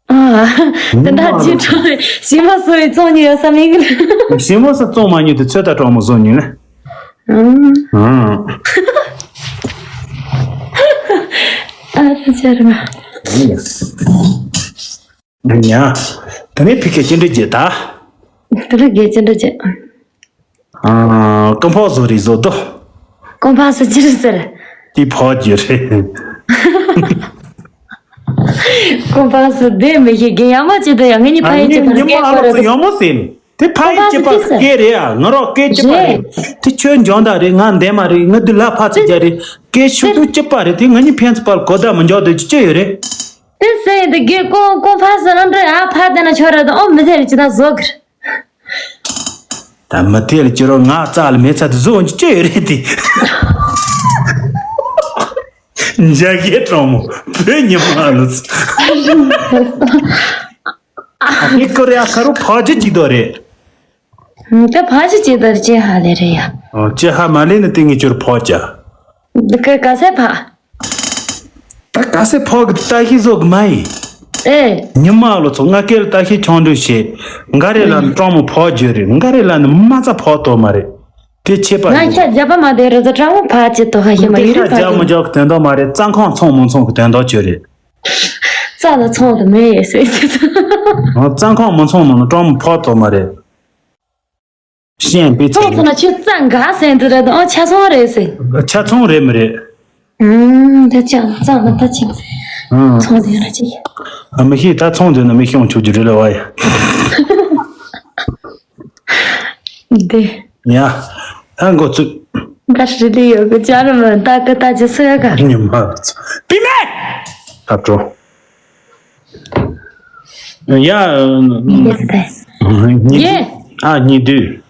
ཨ། དེ་འདྲ་ཅི་ཁྲོ་ཞི་མ་སོ་ཡི་ཚོང་ཉོ་ས་མིན་གི། ཞི་མ་སོ་བཙོང་མ་ཉོ་དེ་ཚོད་ལྟ་གྲོགས་མོ་བཟོ་ཉོ་ན། ཨུམ། ཨ། ཨ་ཚ་ཆར་མ། ཉ། དེ་ནས་ཕི་ཁེ་ཅི་འདྲ་བྱེད་ད། དེ་ལ་དགེ་ཅི་འདྲ་བྱེད། ཨ། རྐང་ཕག་བཟོ་རེས་བཟོ་དོ། རྐང་ཕག་སུ་ཅི་རེད་ཟེར། དེ་ཕག་རྒྱུ་རེད། རྐང་ཕག་སུ་བསྡད་མི་ཤེས་གི་ཡ་མ་ཅི་འདྲ་ཡ་ངེད་གཉིས་ཕ་ཡི་ཅི་འདྲ་ཉི་མ་ཨ་ལོ་ཚོ་ཡོང་མོ་ཟེར་ནས་དེ་ཕ་ཡི་ཅི་པ་སྐད་རེད་ཨ་ང་རོགས་སྐད་ཅི་པ་རེད། དེ་ཁྱོད་འཇོན་ད་རེད་ང་འདན་མ་རེད་ང་དུ་ལ་ཕ་ཚ་རྒྱ་རེད་སྐད་ཤུགས་དུ་ཅི་པ་རེད་དེ་ང་གཉིས་ཕན་ཚུན་པར་གོ་བརྡ་མི་འཇོག་དེ་ཅི་ཡོད་རེད། དེ་ཟེར་ཡིན་དེ་དགེ་རྐང་རྐང་ཕག་སུ་ཨ་འདྲ་ཨ་ཕ་དེ་ན་ཆོ་ར་དང་ཨོ་མི་ཐེ་རེ་ཅི་ད་བཟོ་གི་རེད། ད་མི་ཐེ་ལ་ཅི་རོ་ང་རྩ་ལ་མེ་ཚ་དེ་བཟོ་འོང་ཅི་ཡོད་རེད་དེ། འཇའ་གའི་གྲོགས་མོ་བོད་ཉི་མ་ལོ་ཚོ། ཨ་ནི་ཀོ་རེ་ཨ་ཁ་རུ་ཕག་ཅི་ཅི་དོ་རེད། ད་ཕག་ཅི་ཅི་དོ་རེད་ཅི་ཧ་ལེ་རེད་ཡ། ཨོ་ཅི་ཧ་མ་ལེ་ནི་ཏིང་ངེ་ཅོར་ཕག་ཅ། ད་ག་ག་སེ་ཕག་ད་ག་སེ་ཕག་གི་ལྟ་ཤི་བཟོ་གི་མ་ཡིན། ཨེ། ཉི་མ་ལོ་ཚོ་ང་སྐད་ལ་ལྟ་ཤི་ཆང་འདུས་བྱེད། འགའ་རེ་ལ་ནི་གྲོགས་མོ་ཕག་བརྗོད་རེད་འགའ་རེ་ལ་ནི་མ་རྩ་ཕག་དོ་མ་རེད། དེ་ཆད་པ་ང་ཡིན། ཤ་རྒྱབ་པ་མ་དེ་རེད་ད་དྲང་མོ་ཕར་ཅི་ཏོ་ཧ་ཤེ་མ་དེ་ཡུ་རི་ཤ་ཕར་རྒྱབ་ཅི། མི་རྒྱབ་གི་དོན་དག་མ་རེད། རྩྭ་ཁང་ཚོང་མི་ཚོང་གི་དོན་དག་ཅིག་རེད། རྩྭ་ལ་ཚོང་དུ་མེད་ཡོད་ཟེར་ཟེར། ཨ། རྩྭ་ཁང་མི་ཚོང་ནང་ན་གྲོང་མི་ཕོག་ཐུབ་མ་རེད། ཤེས་པའི་ཚོང་ཚོང་ན་ཁྱོད་རྩྭ་འགའ་ཟེར་འདི་རེད་ཨ་ཆ་ཚང་རེད་ཟེར། ཆ་ཚང་རེད་མི་རེད། ཨུམ། ད་ཅང་ཙང་ན་ད་ཅིག་ཨང་། ཚོང་དེ་ར་ཅིག་ཨ། མི་ཤེས། ད་ཚོང་དེ་ན་མི་ཤོང་ཆོག་རྒྱུ་རེད་ལ་བ་ཡ། འདི། ཡ། ད་འགོ་ཚུགས། ད་རི་ལི་ཡོད་གི་ཅར་མ་ད་གི་ད་ཅི་སུ་ཡ་ག་ཉི་མ་ཚོ་པི་མེ། ད་འགྲོ། ཡ། ཡེ་ད། ཉི་ཡེ། ཨ་ཉི་དུས།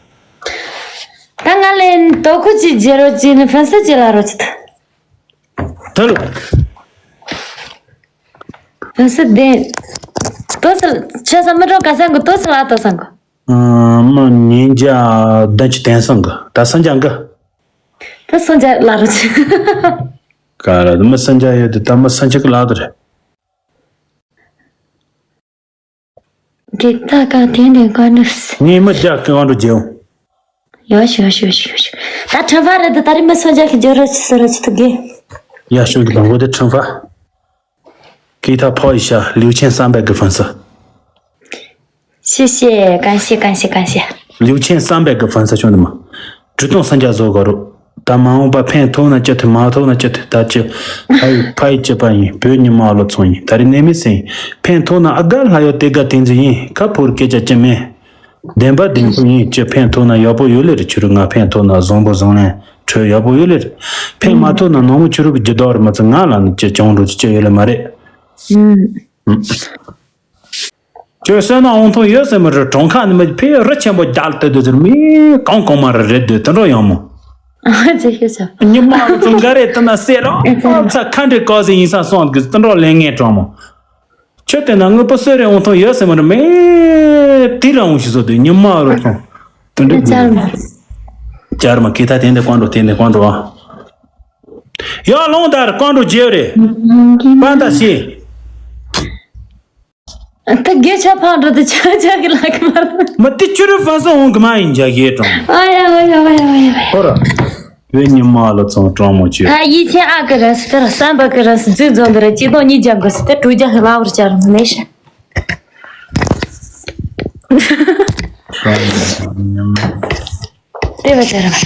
ད་ང་ལས་དོ་ཁུ་ཅི་རྗེ་རོ་ཅི་ནི་ཕན་སུ་ཅི་ལ་རོ་ཅི་ད། དེར། ཨ་སི་ལྡན། ཏོ་སི་ལ་ཆ་ས་མི་འགྲོ་ག་སང་གི་ཏོ་སི་ལ་ཏོ་སང་གི་ཨ། མི་ཉིན་བརྒྱ་བདུན་ཅུ་དེང་སང་གི་ད་སང་ཅང་གི་ཏོ་སང་ཅང་ལ་རུ་ཆི། ག་ར་མི་སང་ཅང་ཡོད་དེ་ད་མི་སང་ཅང་གི་ལ་དེ་རེད། འགྲིག་ད་ག་དེ་ནས་ག་ནས། ངས་མི་རྒྱག་གི་ཨང་འགྲོ་རྒྱལ་ཡོང་། ཡོ་ཤོ་ཤོ་ཤོ་ཤོ། ད་ཁྲམ་ཕ་རེད་ད་ད་རི་མི་སོ་རྒྱག་གི་འཇོ་རོ་ཆི་སོ་རོ་ཆི་ཐུག་གི་ཡ་ཤོ་གི་དང་པོ་དེ་ཁྲམ་ཕ། 给他泡一下六千三百个粉丝。 谢谢，感谢，感谢，感谢。 六千三百个粉丝兄弟们。 དྲི་བཏོན་སང་ཅང་བཟོ་དགོས་རོགས། ད་མ་འོངས་པ་ཕན་ཐོགས་ན་ཅི་ཐུབ་མ་ཐོགས་ན་ཅི་ཐུབ་ད་ཅི། ཕ་ཡི་ཕ་ཡི་སྤྱི་པ་ཡིན་བོད་ཉི་མ་བློ་ཚོང་ཡིན་ད་རེས་གནས་མི་སེང་ཡིན། ཕན་ཐོགས་ན་ཨ་དགའ་ལྷ་ཡོད་དེ་དགའ་དེ་འཛི་ཡིན་ཁ་ཕོར་སྐད་ཆ་ཅི་མེད། བདེན་པ་བདེན་པོ་ཡིན་ཅི་ཕན་ཐོགས་ན་ཡག་པོ་ཡོད་ལེ་རེད་ཁྱོད་རུ་ང་ཕན་ཐོགས་ན་བཟང་པོ་བཟང་ལན་འཕྲོད་ཡག་པོ་ཡོད་ལེ་རེད། ཕན་མ་ཐོགས་ན་ནང་མོ་ཁྱོད་རུ་གི་རྒྱུ་དོག་རེད་མ་ཚད་ང་ལ་ནི་ཅི་བྱུང་འགྲོ་ཅི་ཅི་ཡོད་ལེ་མ་རེད། ཁྱོད་བསོད་ནམས་དབང་ཐང་ཡོད་ཟེར་མི་རེད། གྲོང་ཁ་ནི་མི་ཕེ་རི་ཆེན་པོ་རྒྱལ་དུ་སྡོད་ཟེར་མི་གང་གང་མ་རེད་རེད་སྡོད་དེ་འགྲོ་ཡང་མོ། ཨ་ཅེ་ཤེས་ཤག་ཉི་མ་རུ་ཚོ་འགའ་རེ་དེ་ན་ཟེར་རོ་ཨ་ཚ་ཁ་འདྲེ་ཀོ་ཟེ་ཡིན་ས་སོང་གི་དེ་འགྲོ་ལས་ངན་གྲོང་མོ། ཁྱོད་དེ་ན་དངོས་པོ་གསོད་རེ་འོང་ཐོང་ཡོད་ཟེར་མི་རེད་མི་དེ་རང་འོང་ཞིག་བཟོ་དུས་ཉི་མ་རུ་ཚོ་དེ་འདྲ་ཅར་མ་ཅར་མ་ཀི་ཐ་དེ་འདྲ་ཀོང་འགྲོ་དེ་འདྲ་ཀོང་འགྲོ་ཨ། ཡང་ལོང་དར་ཀོང་འགྲོ་རྗེ་རེད། པན་ད་ཤི། ད་དགེ་ཆ་ཕང་འགྲོ་དེ་ཆ་ཆ་གི་ལག་མ་རེད། མ་དེ་ཆུ་རུ་ཕན་སོང་འོང་གི་མ་ཡིན་ཇ་གེ་གྲོང་། ཨ་ཡ་ཨ་ཡ་ཨ་ཡ་ཨ་ཡ། ཧོ་ར། བོད་ཉི་མ་ལ་ཚོང་གྲོང་མོ་ཆོས། ད་ཡིད་ཆེན་ཨ་ཀི་ར་སི་ཏི་ར་བསམ་པ་ཀི་ར་སི་རྫིག་རྫོང་འདི་ར་སྐྱིད་སྡོང་གཉིས་རྒྱབ་གི་སི་ཏི་དྲུག་རྒྱ་ཧི་ལ་བར་བཅར་མི་ནས་ཤ། དེ་བ་བཅར་བ།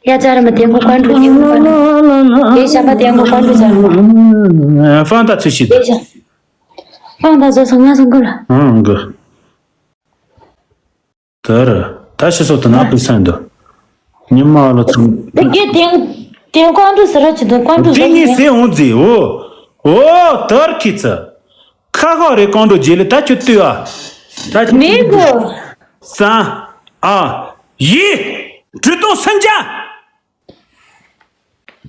ཡ་བཅར་མི་དེ་ངོ་ཀོན་ཀྲུ་དེ་ངོ་ཀོན་ཀྲུ། དེ་ཞག་པ་དེ་ངོ་ཀོན་ཀྲུ་བཅར་མི། ཧྥང་ཏ་ཚུལ་ཤིག་དེ་ཞག་ཧྥང་ཏ་བཟོ་སོང་ང་སོང་གོ་ལ། ཨང་གི་དར། ད་ཕྱི་སོགས་དུ་ན་པི་སན་དུ། ཉི་མ་ལ་ཚུན། དེ་གའི་དེང་དེང་ཀོང་ཀྲུ་ཟེར་ར་ཅི་དུ་ཀོང་ཀྲུ་དེ་ངས་ཟེར་འོང་ཟེར་འོ། འོ་དར་ཁི་ཚ། ཁ་ཁ་རེ་ཀོང་ཀྲུ་རྗེས་ལ་ད་ཁྱོད་ལྟོས་ཨ། ད་ཁྱོད་མེད་གོ་སང་། ཨ། ཡི། དྲི་དང་སེམས་ཅན།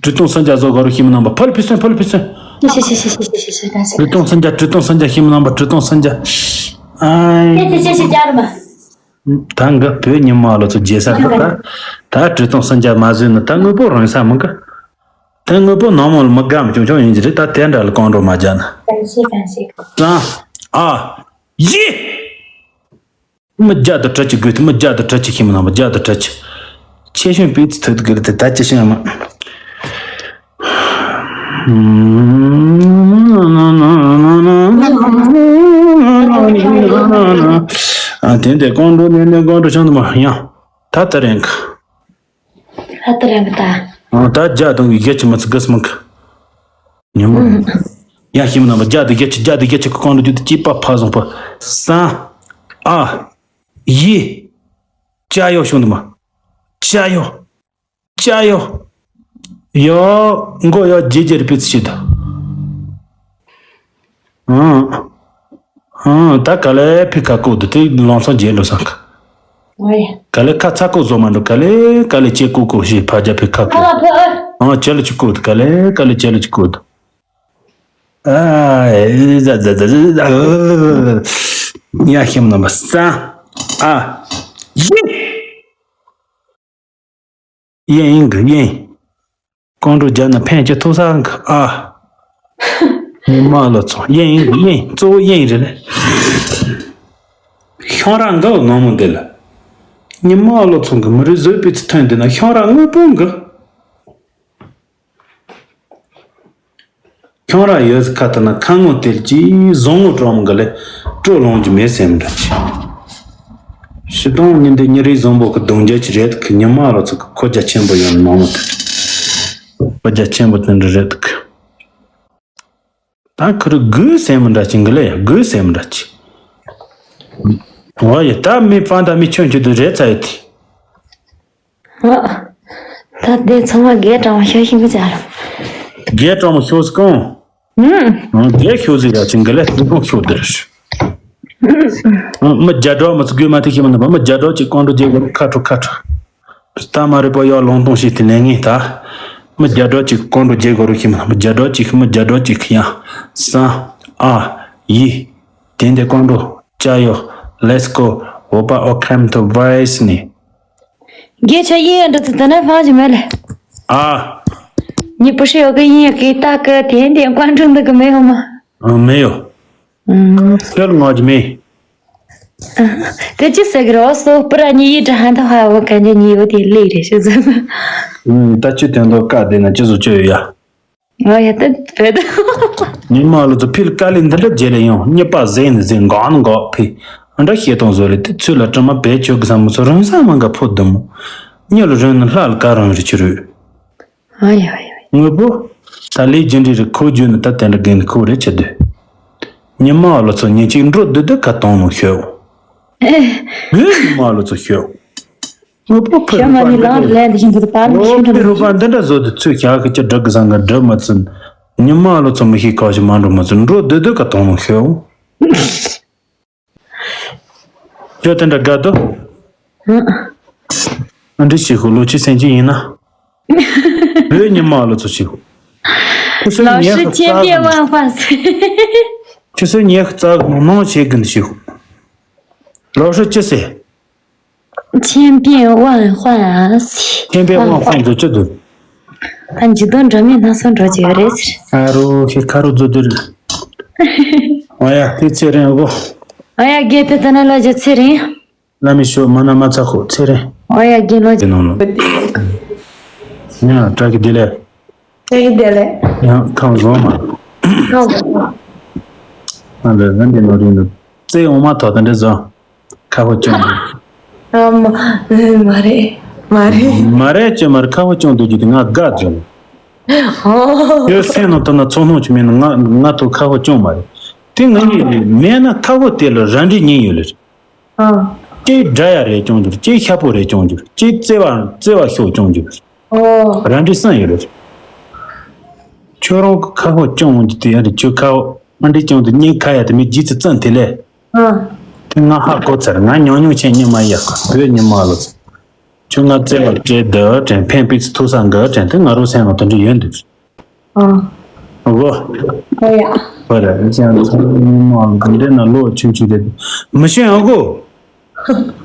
དྲི་དང་སེམས་ཅན་བཟོ་ག་རུ་ཤི་མི་རྣམ་པ་ཕལ་ཕི་སེན་ཕལ་ཕི་སེན། ཤི་ཤི་ཤི་ཤི་ཤི་ཤི་ཤི་ཤི། དྲི་དང་སེམས་ཅན་དྲི་དང་སེམས་ཅན་ཤི་མི་རྣམ་པ་དྲི་དང་སེམས་ཅན། ཨ། ཤི་ཤི་ཤི་ཤི་ཅར་མ། ད་འགའ་བོད་ཉི་མ་ལ་ཚོ་རྒྱལ་ས་ཁ་ད། ད་དྲི་དང་སེམས་ཅན་མ་བཟོས་ན་ད་དངོས་པོ་རང་ས་མི་འགའ། ད་དངོས་པོ་ནང་མོ་ལ་མི་དགའ་མི་ཆུང་ཆུང་ཡིན་གྱི་རེད་ད་དེ་འདྲ་ལ་གང་འགྲོ་མ་རྒྱ་ན། གང་ཤེས་གང་ཤེས། ཙང་། ཨ། ཡི། མི་རྒྱ་དུ་གྲི་ཅི་དགོས་ཏེ་མི་རྒྱ་དུ་གྲི་ཅི་ཤེས་མི་ནང་མི་རྒྱ་དུ་གྲི་ཅི། ཆེ་ཤོས་པི་ཙི་ཐོད་དུ་དགོས་ཏེ་ད་ཅི་ཤེས་མ། ཨ་དེ་འདྲ་ཀོང་ཀྲུ་ནས་ནས་ཀོང་ཀྲུ་ཆང་དུ་མ་ཡང་ད་ལྟ་རེད་ག་ཨ་ཏི་རན་པ་ད། ཨ་ད་རྒྱ་དང་གི་རྒྱ་ཆི་མ་ཚི་གི་སྨུག་ཉི་མ། ཡང་ཤི་མི་རྣམ་པ་རྒྱ་དང་རྒྱ་ཆི་རྒྱ་དང་རྒྱ་ཆི་གི་ཀོང་ཀྲུ་རྒྱུ་དུ་སྐྱེས་པ་ཕ་བཟང་པ། སང་། ཨ། ཡི། ཅ་ཡོ་ཤོང་དུ་མ། ཅ་ཡོ། ཅ་ཡོ། ཡོ། མགོ་ཡོ་རྗེ་རྗེ་རི་པི་ཚི་ཤི་དུ། ཨང་། ཨང་། ད་ག་ལེ་ཕི་ཁ་ཀོ་དུ་དེ་ལོང་སོང་རྗེས་འགྲོ་སང་། ཨོ་ཡ། ག་ལེ་ཁ་ཚ་ཀོ་བཟོ་མ་འགྲོ་ག་ལེ་ག་ལེ་ཅེ་ཀོ་ཀོ་ཞེས་ཕ་རྒྱ་ཕི་ཁ་ཀོ། ཨ་ལ་ཕ་ཨ། ཨང་ཅེ་ལ་ཅི་ཀོ་དུ་ག་ལེ་ག་ལེ་ཅེ་ལ་ཅི་ཀོ་དུ། ཨ། ཨེ་ཟ་ཟ་ཟ་ཟ་ཟ། ཡ་ཤེམ་ནམ་པ་ས། ཨ། ཡེ། ཡེ་ཡིན་གི་ཡེ། ཀོང་ཀྲུ་རྒྱ་ནི་ཕན་གྱི་ཐོག་ས་གི་ཨ། མི་མ་ལོ་ཚོ་ཡེ་ཡིན་གི་ཡེ་གཙོ་བོ་ཡེ་རེད་ལེ། ཤོང་ར་འགའ་བོ་ནང་མོ་འདི་ལ། ཉི་མ་ཨ་ལོ་ཚང་གི་མི་རིགས་བཟོས་པའི་ཚུལ་ཐོན་འདི་ན་ཤང་ར་དངོས་པོ་འགི། ཁྱོད་རང་ཡོད་ཁ་ཐུག་ན་ཁ་ངོ་དེར་གྱིས་བཟང་ངོ་གྲོམ་གི་ལས་སྤྲོ་ལོང་གྱི་མེད་སེམས་འདྲ་ཆེ། ཕྱི་དང་ཉིན་དེ་ཉིན་རེ་བཟང་པོ་གི་གདུང་རྒྱུ་ཅི་རེད་གི། ཉི་མ་ལོ་ཚོ་གི་ཁོ་རྒྱ་ཆེན་པོ་ཡོང་མང་མོ་དེ་ཁོ་རྒྱ་ཆེན་པོ་དེ་འདྲ་རེད་གི། ད་ཁུ་རུ་དགོས་སེམས་འདྲ་ཅིག་གི་ལས་དགོས་སེམས་འདྲ་ཅིག་འོ་ཡ། ད་མི་ཕན་ད་མི་ཆོན་ཆོད་དུ་རེད་ཚ་ཡོད་དེ། ཨ། ད་དེ་ཚང་མ་རྒས་གྲང་བ་ཤོར་ཤིང་གི་ཅག་ལ། རྒས་གྲང་བ་ཤོར་སི་གང་། ཨུམ། རྒས་ཤོར་སི་ཡ་ཅིང་གི་ལས་དེ་ཁོང་ཤོར་དེ་རེད། མི་རྒྱ་གྲོགས་མི་ཚོ་དགོས་མ་ཐེ་ཤི་མི་འདུག་པ། མི་རྒྱ་གྲོགས་ཅིག་ཀོང་ཀྲོ་རྒྱལ་གོ་ཁ་ཁྲོ་ཁ་ཁྲོ། སྟ་མ་རེ་པོ་ཡོ་ལོང་ཏོང་ཤིག་དེ་ལས་ངེས་ད། མི་རྒྱ་གྲོགས་ཅིག་ཀོང་ཀྲོ་རྒྱལ་གོ་རུ་ཤི་མི་མི་རྒྱ་གྲོགས་ཅིག་མི་རྒྱ་གྲོགས་ཅིག་ཡང་། ས། ཨ། ཡི། དེ་འདི་ཀོང་ཀྲོ། ཅ་ཡོ། Let's go། འོ་པ་ཨོ་ཁམ་ཐོ་བའི་སི་ནི། རྒྱལ་ཆ་ཡིན་འདྲ་ཚོ་དེ་ན་ཕང་ཞིག་མེད་ལེ། ཨ། ཉི་པོ་ཧྲི་ཡོ་གི་ཡིན་གི་ཏ་གི་དེ་འདི་ཀོང་ཀྲོ་འདི་གི་མེད་ཡོ་མ། ཨ་མེད་ཡོ། ཨུམ། ཁྱོད་ངོ་ཅི་མེད། དེ་ཅི་ཟེར་གི་རོ་སོ་པུ་ར་ཉི་ཡི་དྲ་ཧན་ཐ་ཧ་བོ་གན་ཇི་ཉི་ཡོ་དེ་ལེ་རེ་ཤི་ཟེར། ཨུམ། ད་ཅི་དོན་དོ་ཀ་དེ་ན་ཅི་བཟོ་ཅི་ཡོད་ཡ། ང་ཡ་ཏན་བེད། ཉི་མ་ལོ་ཚོ་ཕིལ་ཀ་ལི་འདི་འདྲ་རྗེས་ལ་ཡང་རྙེད་པ་ཟེ་ནི་ཟེ་འགག་ནི་འགག་ཕི། ཨ་འདྲ་ཤེས་དང་བཟོ་ལེ་དེ་ཚོས་ལ་དྲི་མ་བེད་ཆོད་གི་ས་མི་ཚོ་རང་ས་མ་འགའ་ཕོ་དུ་མོ། ཉི་ལ་རོན་ནི་ལྷ་ལ་ཀ་རང་རི་ཆུ་རུ། ཨ་ཡ་ཡ། དངོས་པོ། ད་ལས་རྒྱུ་འབྲས་རི་ཁོ་རྒྱུ་ནི་ད་དེ་འདྲ་རྒན་ཁོ་རེ་ཆེ་དུ། ཉི་མ་ལོ་ཚོ་ཉིན་གཅིག་འགྲོ་སྡོད་སྡོད་ཁ་གཏོང་ནོ་ཤོད། ཨེ། ངའི་ཉི་མ་ལོ་ཚོ་ཤོད། ངོ་བོ་ཕུ་ཤ་མ་རུ་ནི་པ་ལང་འདི་ལན་འདི་བཞིན་དུ་པར་མི་ཤིན་ཏུ་རུ་པ་འདི་འདྲ་བཟོ་དུ་ཚོས་ཞག་གི་ཅི་སྒྲུབ་གི་སང་གི་སྒྲུབ་མ་ཚུན། ཉི་མ་ལོ་ཚོ་མི་ཤེས་ཁ་ཞིག་མ་འགྲོ་མ་ཚུན་འགྲོ་སྡོད་སྡོད་ཀ་གཏོང་ནོ་ཤོད། ཁྱོད་དེ་འདྲ་དགའ་དོ། ཨ་འདྲི་ཞིག་ཧུ་ལོ་ཆི་སེང་ཅི་ཡིན་ན། བོད་ཉི་མ་ལོ་ཚོ་ཞིག་ཧུ། ཁྱོད་སོ་ཉེ་ཧུ་ས་གི་ཁྱོད་སོ་ཉེ་ཧུ་ཙག་མོ་ནང་བྱེད་གི་འདི་ཞིག་ཧུ། ལོ་ཧྲི་ཅི་སེ། 千变万化 ཟེར། 千变万化 འདི་ཅི་འདུག་ད་འཇིག་རྟེན་འདྲ་མིན་སྣ་ཚོགས་འགྲོ་རྒྱུ་རེད་ཟེར། ཨ་རོ་ཁྱེད་ཁ་རོ་རྫོ་དུར། ཨ་ཡ་དེ་ཚེ་རིང་གོ། ཨ་ཡ་རྒྱལ་དེ་ལྟ་ན་ལ་རྒྱ་ཚེ་རིང་། བླ་མའི་ཤོག་མ་ན་མ་ཚ་ཁོ་ཚེ་རིང་། ཨ་ཡ་རྒྱལ་ལོ་རྒྱལ་ནང་ལོ། ཡ་བཀྲ་ཤིས་བདེ་ལེགས། བཀྲ་ཤིས་བདེ་ལེགས། ཡང་ཁམས་བཟང་མ། ཁམས་བཟང་མ། ང་ལ་རང་གི་ནོར་རིན་དུ་རྩེ་འོ་མ་ཐོག་དང་འདྲ་བཟོ། ཁ་ཧོ་ཅུང་དུ། ཨ་མ། མ་རེད། མ་རེད། མ་རེད་ཅེས་མ་རེད། ཁ་ཧོ་ཅུང་དུ་རྒྱུ་དེ་ང་དགའ་བྱུང་། ཨོ། ཡོད་སེམས་ནང་དུ་ན་ཚོགས་སྣང་ཅི་མེད་ན་ང་ང་ཐོག་ཁ་ཧོ་ཅུང་མ་རེད། དེ་ང་གཉིས་ལས་མེད་ན་ཁ་ཧོ་དེ་ལ་ར་འདྲི་གཉིས་ཡོད་ལེ། ཨ། ཅེས་དགྲ་ཡ་རེ་ཅུང་འགྱུར། ཅེས་ཤ་པོ་རེ་ཅུང་འགྱུར། ཅེས་བརྩེ་བ་བརྩེ་བ་ཤོག་ཅུང་འགྱུར། ཨོ། ར་འདྲི་སང་ཡོད་རེད། ཁྱོད་རང་གི་ཁ་ཧོ་ཅུང་འོང་གི་དེ་ཡ་རེད། ཁྱོད་ཁ་ཧོ་ཨ་འདྲི་ཅུང་དུ་སྙིང་ཁ་ཡ་དེ་མི་རྗེས་སུ་བཙན་དེ་ལས། ཨ། དེ་ང་ཧ་གོ་ཚར། ང་ཉུང་ཉུང་ཆེ་ཉི་མ་ཡག་གི་བོད་ཉི་མ་ལོ་ཚོ། ཁྱོད་ང་བརྩེ་བ་སྤྲད་དུ་དྲན་ཕན་པིག་ཐུག་ས་འགའ་དྲན་དེ་ང་རོ་སེམས་ལ་དེ་འདྲ་ཡོད་འདུག་ཨ། ཨ་གོ། ཨོ་ཡ། ཧོ་ར་ཅང་ཚང་མ་འདི་འདྲ་ན་ལོ་ཆུང་ཆུང་རེད། མི་ཤེས་ཨ་གོ།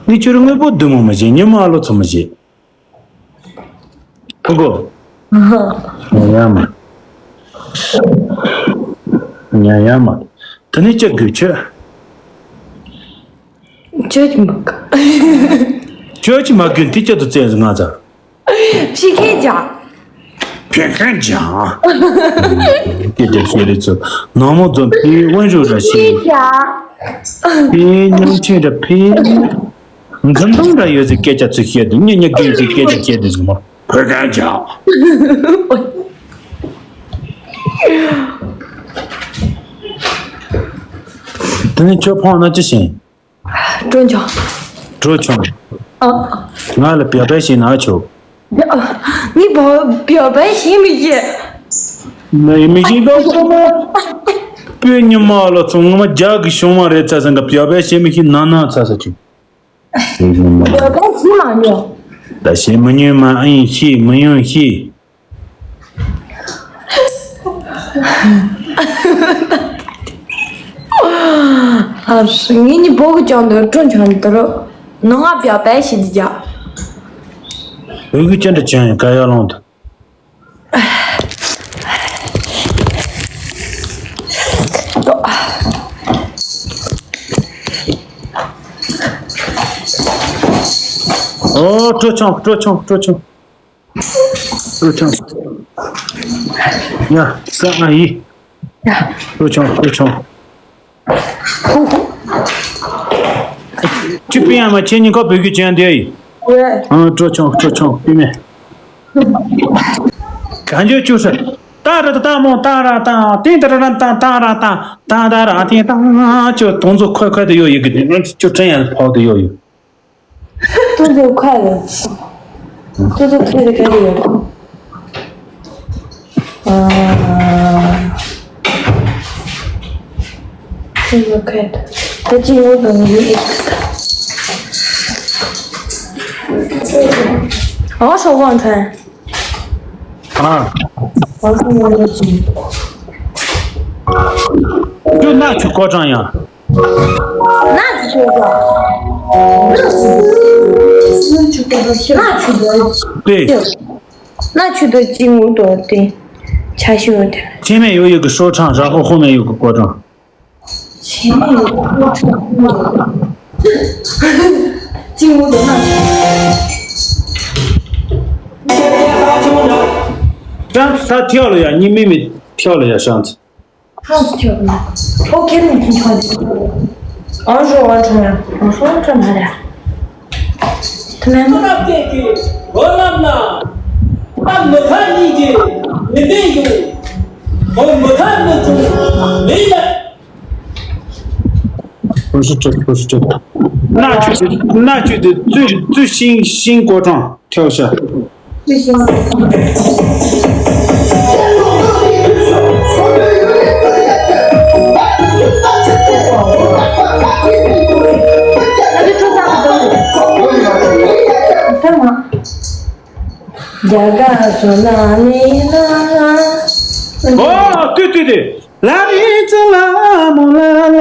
ནི་ཁྱོད་དངོས་པོ་བདུད་མོ་མི་ཤེས། ཉི་མ་ཨ་ལོ་ཚོ་མི་ཤེས། ཨ་གོ། ཉ་ཡ་མ། ཉ་ཡ་མ། ད་ནི་ཅི་དགོས་ཁྱོད། ཁྱོད་ཀྱི་མ་དགོས། ཁྱོད་ཀྱི་མ་དགོས་འདི་ཅི་དུ་བཙན་ང་ཚ། ཕྱི་ཁའི་ཇ། ཕན་ཁན་ཇ། སྐད་ཆ་བཤད་རེད་ཚོ། ནང་མོ་ཚོ་ཕི་དབོན་ཞུ་ར་ཤི། ཕྱི་ཁའི་ཇ། ཕི་ཉམ་ཆེན་ར་ཕི། འཛིན་སྟངས་འདྲ་ཡོད་ཚེ་སྐད་ཆ་ཚུལ་བཤད་དུ་ཉེ་ཉེ་སྐད་ཅིག་སྐད་ཆ་བཤད་དུ་ཟིན་མོ། ཕན་ཁན་ཇ། དེ་ནི་ཁྱོད་ཕོང་ན་ཅི་ཤེས། 中奖。 中奖。 ཨ། ང་ལ་表白 བྱེད་ན་ཆོག 你表表白行不行？ མི་མི་ཤེས་ད་ཁོ་མ། དཔེ་ཉི་མ་ལ་ཚོང་ང་མ་རྒྱ་གི་བྱུང་བ་རེད་ཚ་ཟེར་ན་表白 བྱེད་མི་ཤེས་ན་ན་ཚ་ས་ཆུ། 表白行吗你？ ད་བྱེད་མི་ཉན་མ་ཨིན་ཤེས་མི་ཡོང་ཤེས། ངས་ནི་བོ་གི་ཅང་དུ་ཀྲུང་ཆང་དུ་རུ་ནང་ང་བྱ་བལ་ཞིག་ཏུ་བྱ། 有个真的真有该要弄的。 ཏོ། ཨོ། སྤྲོ་ཆུང་། སྤྲོ་ཆུང་། སྤྲོ་ཆུང་། སྤྲོ་ཆུང་། ཡ། ས་ཨ་ཡི། ཡ། སྤྲོ་ཆུང་། སྤྲོ་ཆུང་། ཁུ་ཁུ། ཅི་པི་ཡ་མ་ཁྱེད་གཉིས་ཀ་བོད་སྐད་ཅན་དེ་ཡིན། ཨ། སྤྲོ་ཆུང་། སྤྲོ་ཆུང་། པི་མེ། གང་འཇོག་བཅུག་ས། ཏ་ར་ཏ་ཏ་མོ་ཏ་ར་ཏ། ཏིང་ཏ་ར་ར་ཏ་ཏ་ར་ཏ། ཏ་ད་ར་ཏིང་ཏ། ཅོ་དུང་ཚོ་ཁོལ་ཁོལ་དུ་ཡོད་ཡོད་གི། ཅོ་དྲན་ཡང་ཕོག་དུ་ཡོད་ཡོད། དུང་ཚོ་ཁོལ་ཡོད། དུང་ཚོ་ཁོལ་དུ་ག་རེ་ཡོད། ཨ། དུང་ཚོ་ཁོལ་དུ་ད་ཅི་ཡོད་དུང་ཡོད་ཨེ། ཨོ་ཧྲོ་ཝང་ཐན། ཨ། ཁྱོད་ནག་ཆུ་ཀོ་ཀྲང་ཡ། ནག་ཆུ་ཀོ་ཀྲང་། ནག་ཆུ་ཀོ་ཀྲང་། ནག་ཆུ་ཀོ་ཀྲང་། དེ། ནག་ཆུ་དང་གཅིག་མུ་ཏོ་དེ། ཆ་ཤོད་དེ། ཆེན་མེད་ཡོད་ཡོད་གི་ཧྲོ་ཁྲང་ར་ཧོ་ཧོ་མེད་ཡོད་གི་ཀོ་ཀྲང་། ཆེན་མོ་ཡོད་ཁོ་ཁྲོ་ཁོ་མོ་ཡོད། གཅིག་མོ་དོ་ན། ཀྲང་ས་ཐེའོ་ལ་ཡ་གཉིས་མི་མི་ཐེའོ་ལ་ཡ་ཧྲང་ཚ། ཧྲང་ཚ་ཐེའོ་ལ་ཡ། ཨོ་ཁེ་རིང་ཁྱིན་ཁོ་ལ་ཡ། ཨང་ཞོ་ཨང་ཁྲང་ཡ། ཨང་ཞོ་ཨང་ཁྲང་ཧ་ར། ཐ་མ་མ། སྟབས་བདེ་གི་གོ་ལམ་ན། སྟབས་མི་ཁ་གཉིས་ཀྱི་མི་བདེ་ཡོང་། གོ་མི་ཁ་མི་ཚུགས་མི་ལ། ཧུ་ཤི་ཀྲིག་ཧུ་ཤི་ཀྲིག་གནའ་ཆུ་དེ། གནའ་ཆུ་དེ་ཙུའུ་ཙུའུ་ཤིང་ཤིང་ཀོ་ཀྲང་ཐེའོ་ཤ། རྒྱ་གར་སོ་ན་མི་ན། ཨོ། ཏུ་ཏུ་ཏུ། ལ་རི་ཙི་ལ་མོ་ལ་ལ།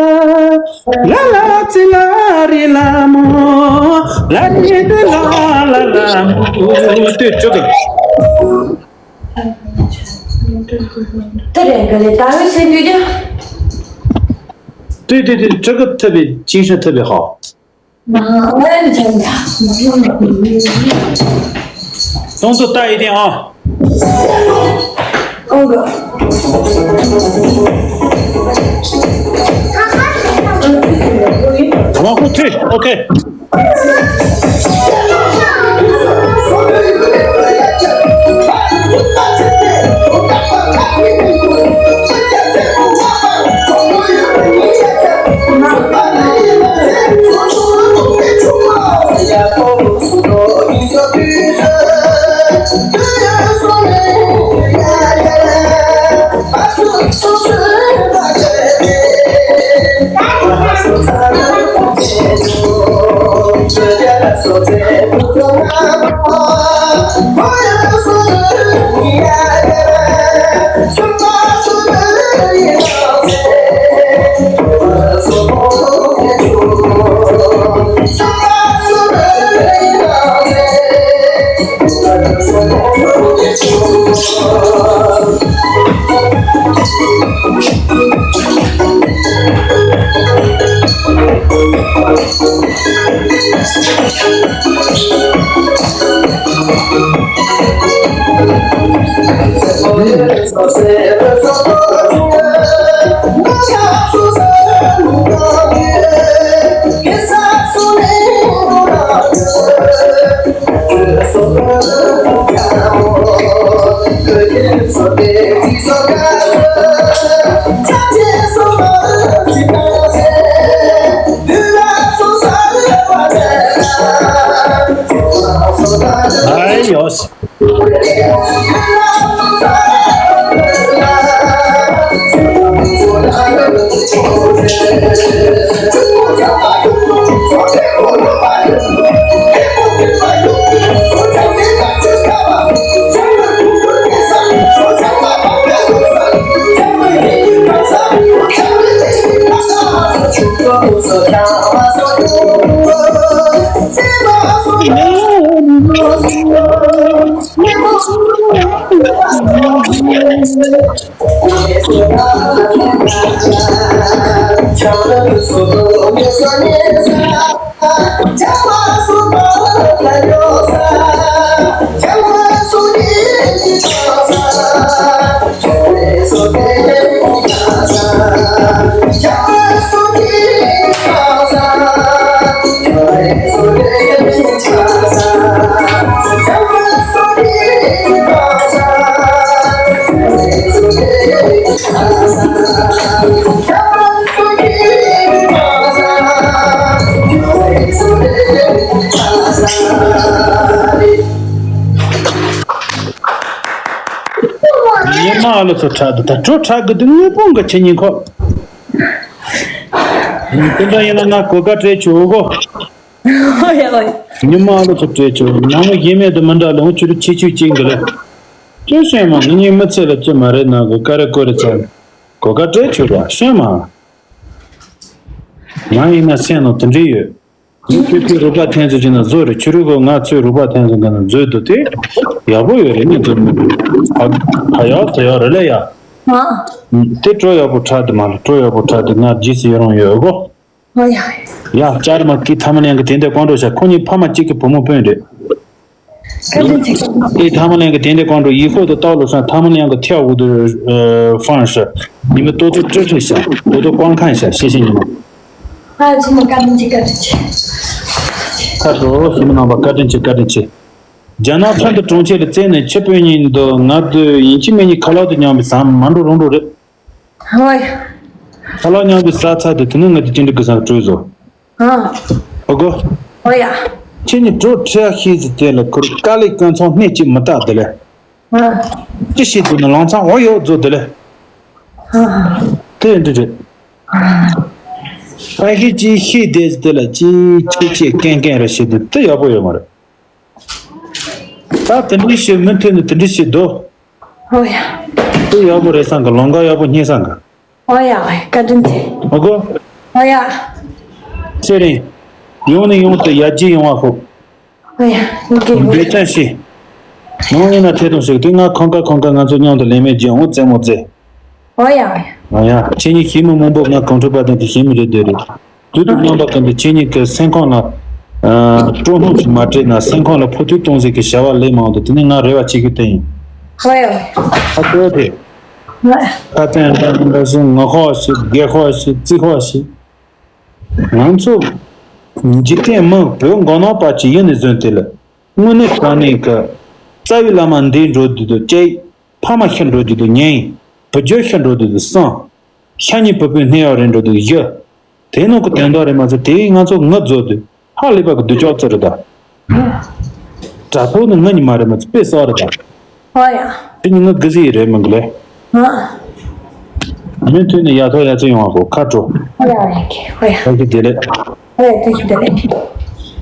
ལ་ལ་ཙི་ལ་རི་ལ་མོ། ལ་རི་ཏི་ལ་ལ་ལ་མོ། ཏུ་ཅོ་གི། ཏུ་རེ་ག་ལེ་ད་བི་སེ་དུ་ཅོ། ཏུ་ཏུ་ཏུ་ཅོ་གི་ཐུབ་པའི་ཅིང་ཤ་ཐུབ་པའི་ཧོ། ཏོང་ཙུ་ལྟ་ཡི་ཏེ་ཨ། ཝང་ཧུ་ཁྲི། ཨོ་ཁེ། Ay, Dios. ཉི་མ་ཨ་ལོ་ཚོ་ཁྲག་འདི་ད་གྲོ་ཁྲག་གི་འདི་དངོས་པོ་འགའ་ཆེ་ཉིན་ཁོ། དེ་འདྲ་ཡིན་ན་ང་གོ་སྐབས་སྤྲད་ཆོག་གོ། ཨོ་ཡ་ཨོ་ཡ། ཉི་མ་ཨ་ལོ་ཚོ་སྤྲད་ཆོག། ནང་མི་གཞན་མེད་དུ་མི་འདྲ་ལོང་ཆུ་རུ་ཆེ་ཆུ་གཅིག་འདི་ལ། ཅོ་ཤེས་མ་ང་གཉིས་མི་ཚེ་ལ་ཅི་མ་རེད་ན་གོ་ཀ་རེ་ཀོ་རེ་ཚ། གོ་སྐབས་སྤྲད་ཆོག་ར་ཤེས་མ། ང་ཡིན་ན་སེམས་ནང་དེ་འདྲ་ཡོད། ངས་ཁྱོད་ཚོའི་རུས་པ་འཐེན་ཚུལ་བྱས་ན་བཟོ་རེད། ཕྱི་རོལ་གོ་ང་ཚོའི་རུས་པ་འཐེན་ཚུལ་ག་ན་བཟོས་འདུག་དེ་ཡག་པོ་ཡོད་རེད། ངས་བཟོས་མི་འདུག་ཕ་ཕ་ཡག་ཚ་ཡག་རེད་ལ་ཡ། ཨ། དེ་སྤྲོ་ཡག་པོ་ཁྲག་དེ་མ་རེད། སྤྲོ་ཡག་པོ་ཁྲག་དེ་ང་རྗེས་སུ་ཡི་རང་ཡོད་གོ། ཨོ་ཡ། ཡ་ཅར་མ་ཀི་ཐ་མ་ལན་གི་དེ་འདྲ་ཀོང་འགྲོ་ཤ་ཁོ་གཉིས་ཕ་མ་གཅིག་གི་བུ་མོ་སྤུན་རེད། ཨེ་ཐ་མ་ལན་གི་དེ་འདྲ་ཀོང་འགྲོ་ཡི་ཧོ་དུ་ཏའོ་ལོ་ཧྲན་ཐ་མ་ལན་གི་ཐེའ་ཝུ་དུ་ཧྥང་ཧྲི་ཉི་མ་ཏོ་ཏོ་ཀྲི་ཀྲི་ཤ་ཏོ་ཏོ་ཀོང་ཁན་ཤ་ཤེ་ཤེ་ཉི་མ། ཨ་ཆི་མོ་བཀའ་དྲིན་ཆེ་བཀའ་དྲིན་ཆེ། ཁ་ཏོ་ཤི་མི་ནང་པ་བཀའ་དྲིན་ཆེ་བཀའ་དྲིན་ཆེ། རྒྱ་ནག་ཕྲན་དུ་གྲོང་ཁྱེར་ལ་བཙལ་ནས་ཁྱི་སྤུན་གཉིས་འདུག་ང་དུ་ཡིན་གཅིག་མིན་གཉིས་ཁ་ལག་ཏུ་མཉམ་པའི་ཟ་མ་འགྲོ་རུང་འགྲོ་རེད། ཨོ་ཡ། ཁ་ལག་མཉམ་པའི་ཟ་ཚ་དེ་དེ་ནས་ང་དུ་ཅི་འདྲ་གི་ཟ་བྲོས་བཟོ། ཨ། ཨོ་གོ། ཨོ་ཡ། ཁྱེད་གཉིས་གྲོ་ཁྲེ་ཤི་ཟི་དེ་ལ་ཁུར་དཀའ་ལས་དཀོན་ཚང་སྣེ་གཅིག་མི་རྟག་དེ་ལས། ཨ། ཅི་ཤེས་དུ་ནི་ལང་ཚང་འོ་ཡོད་བཟོ་དེ་ལས། ཨ། དེ་འདྲ་རེད། ཨ་ཤི་ཅི་ཤེས་དེ་ཟི་དེ་ལ་ཅི་ཆེ་ཆེ་ཀན་ཀན་རེ་ཤེས་དེ་དེ་ཡག་པོ་ཡོད་མ་རེད། ད་དེ་འདྲའི་ཞིག་མུ་མཐུད་ནས་དེ་འདྲའི་ཞིག་སྡོད། ཨོ་ཡ། དེ་ཡག་པོ་རེད་བསམ་གི། ལོང་ག་ཡག་པོ་རྙེད་བསམ་གི། ཨོ་ཡ་ཨོ་ཡ། བཀའ་དྲིན་ཆེ། ཨོ་གོ། ཨོ་ཡ། ཚེ་རིང་། ཡོང་ནས་ཡོང་དུ་ཡར་རྒྱས་ཡོང་བ་ཧོ། ཨོ་ཡ། ཡོང་གི་ཡོང་གི། འབད་བརྩོན་བྱེད། ནང་ཡིན་ན་ཐད་གཏོང་ཞིག་དུས་ང་ཁང་ཁ་ཁང་ཁ་ང་ཚོ་མཉམ་དུ་ལས་མེད་རྒྱུ་འོང་རྩེད་མོ་རྩེ། ཨོ་ཡ་ཨོ་ཡ། ཨོ་ཡ། ཁྱེད་གཉིས་ཤེས་མི་མང་པོ་ང་གོང་ཁྲོ་པ་དང་དེ་ཤེས་མི་རེད་དེ་རེད། དུས་དུ་རྣམ་པ་ཀུན་ཏུ་ཁྱེད་གཉིས་ཀྱི་སེམས་ཁོང་ལ་ཨ་སྤྲོ་སྣང་ཞིག་མ་སྤྲད་ན་སེམས་ཁོང་ལ་ཕོག་ཐུག་གཏོང་ཟེར་གྱི་བྱ་བ་ལས་མང་དུ་དེ་ནི་ང་རེ་བ་བྱེད་རྒྱུ་དེ་ཡིན། ཨོ་ཡ་ཨོ་ཡ། ཨ་ཏོ་དེ། ཨོ་ཡ། ཁ་བཙན་འདྲ་འདྲ་ཞིག་ངག་ཧོ་ཞིག་སྒེར་ཧོ་ཞིག་རྩིས་ཧོ་ཞིག་ང་ཚོ་འཇིག་རྟེན་མི་བོད་མགོ་ནག་པ་ཅིག་ཡིན་ནས་བཟུང་དེ་ལ་དངོས་གནས་དྲང་གནས་ཀྱི་རྩ་བའི་བླ་མ་འདས་འགྲོ་དུས་དུ་བཅས། ཕ་མ་ཤི་འགྲོ་དུས་དུ་ཉན། བུ་རྒྱུད་ཤི་འགྲོ་དུས་དུ་གསང་། ཤ་ཉེ་བུ་སྤུན་སྣེ་ཡག་རེད་འགྲོ་དུས་བཞི། དེ་ནང་གི་དོན་དག་རེད་མ་ཚད་དེ་ང་ཚོ་ངུ་རྫོགས་དུས་ཧ་ལས་པ་གི་སྡུག་ཅག་ཙི་རེད་ད། དྲ་ཐོག་ནི་ངུ་ཉི་མ་རེད་མ་ཚད་དཔེ་གསར་རེད་ད། ཨོ་ཡ། དེ་ནི་ངུ་དགུ་ཟིག་ཡི་རེད་མི་འགི་ལེ། ཨ། མུ་མཐུད་ནས་ཡག་ཐོག་ཡག་བརྩེགས་ཡོང་བ་གོ། ཁ་དྲོ། ཨོ་ཡ་ཨོ་ཡ། ཨོ་ཡ། ཐུགས་རྗེ་བདེ་ལེགས། ཨོ་ཡ། ཐུགས་རྗེ་བདེ་ལེགས།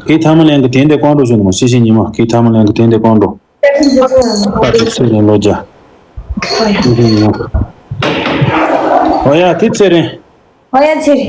ཁྱེད་ཐ་མ་ལན་གི་དེ་འདྲ་ཀོང་འགྲོ་བྱུང་ནི་མ་ཤེས་ཤེས་ཉི་མ་ཁྱེད་ཐ་མ་ལན་གི་དེ་འདྲ་ཀོང་འགྲོ། ཁ་དྲོ་ཚེ་རིང་ལོ་བརྒྱ། ཨོ་ཡ། ཨོ་ཡ། དེ་ཚེ་རིང་། ཨོ་ཡ། ཚེ་རིང་།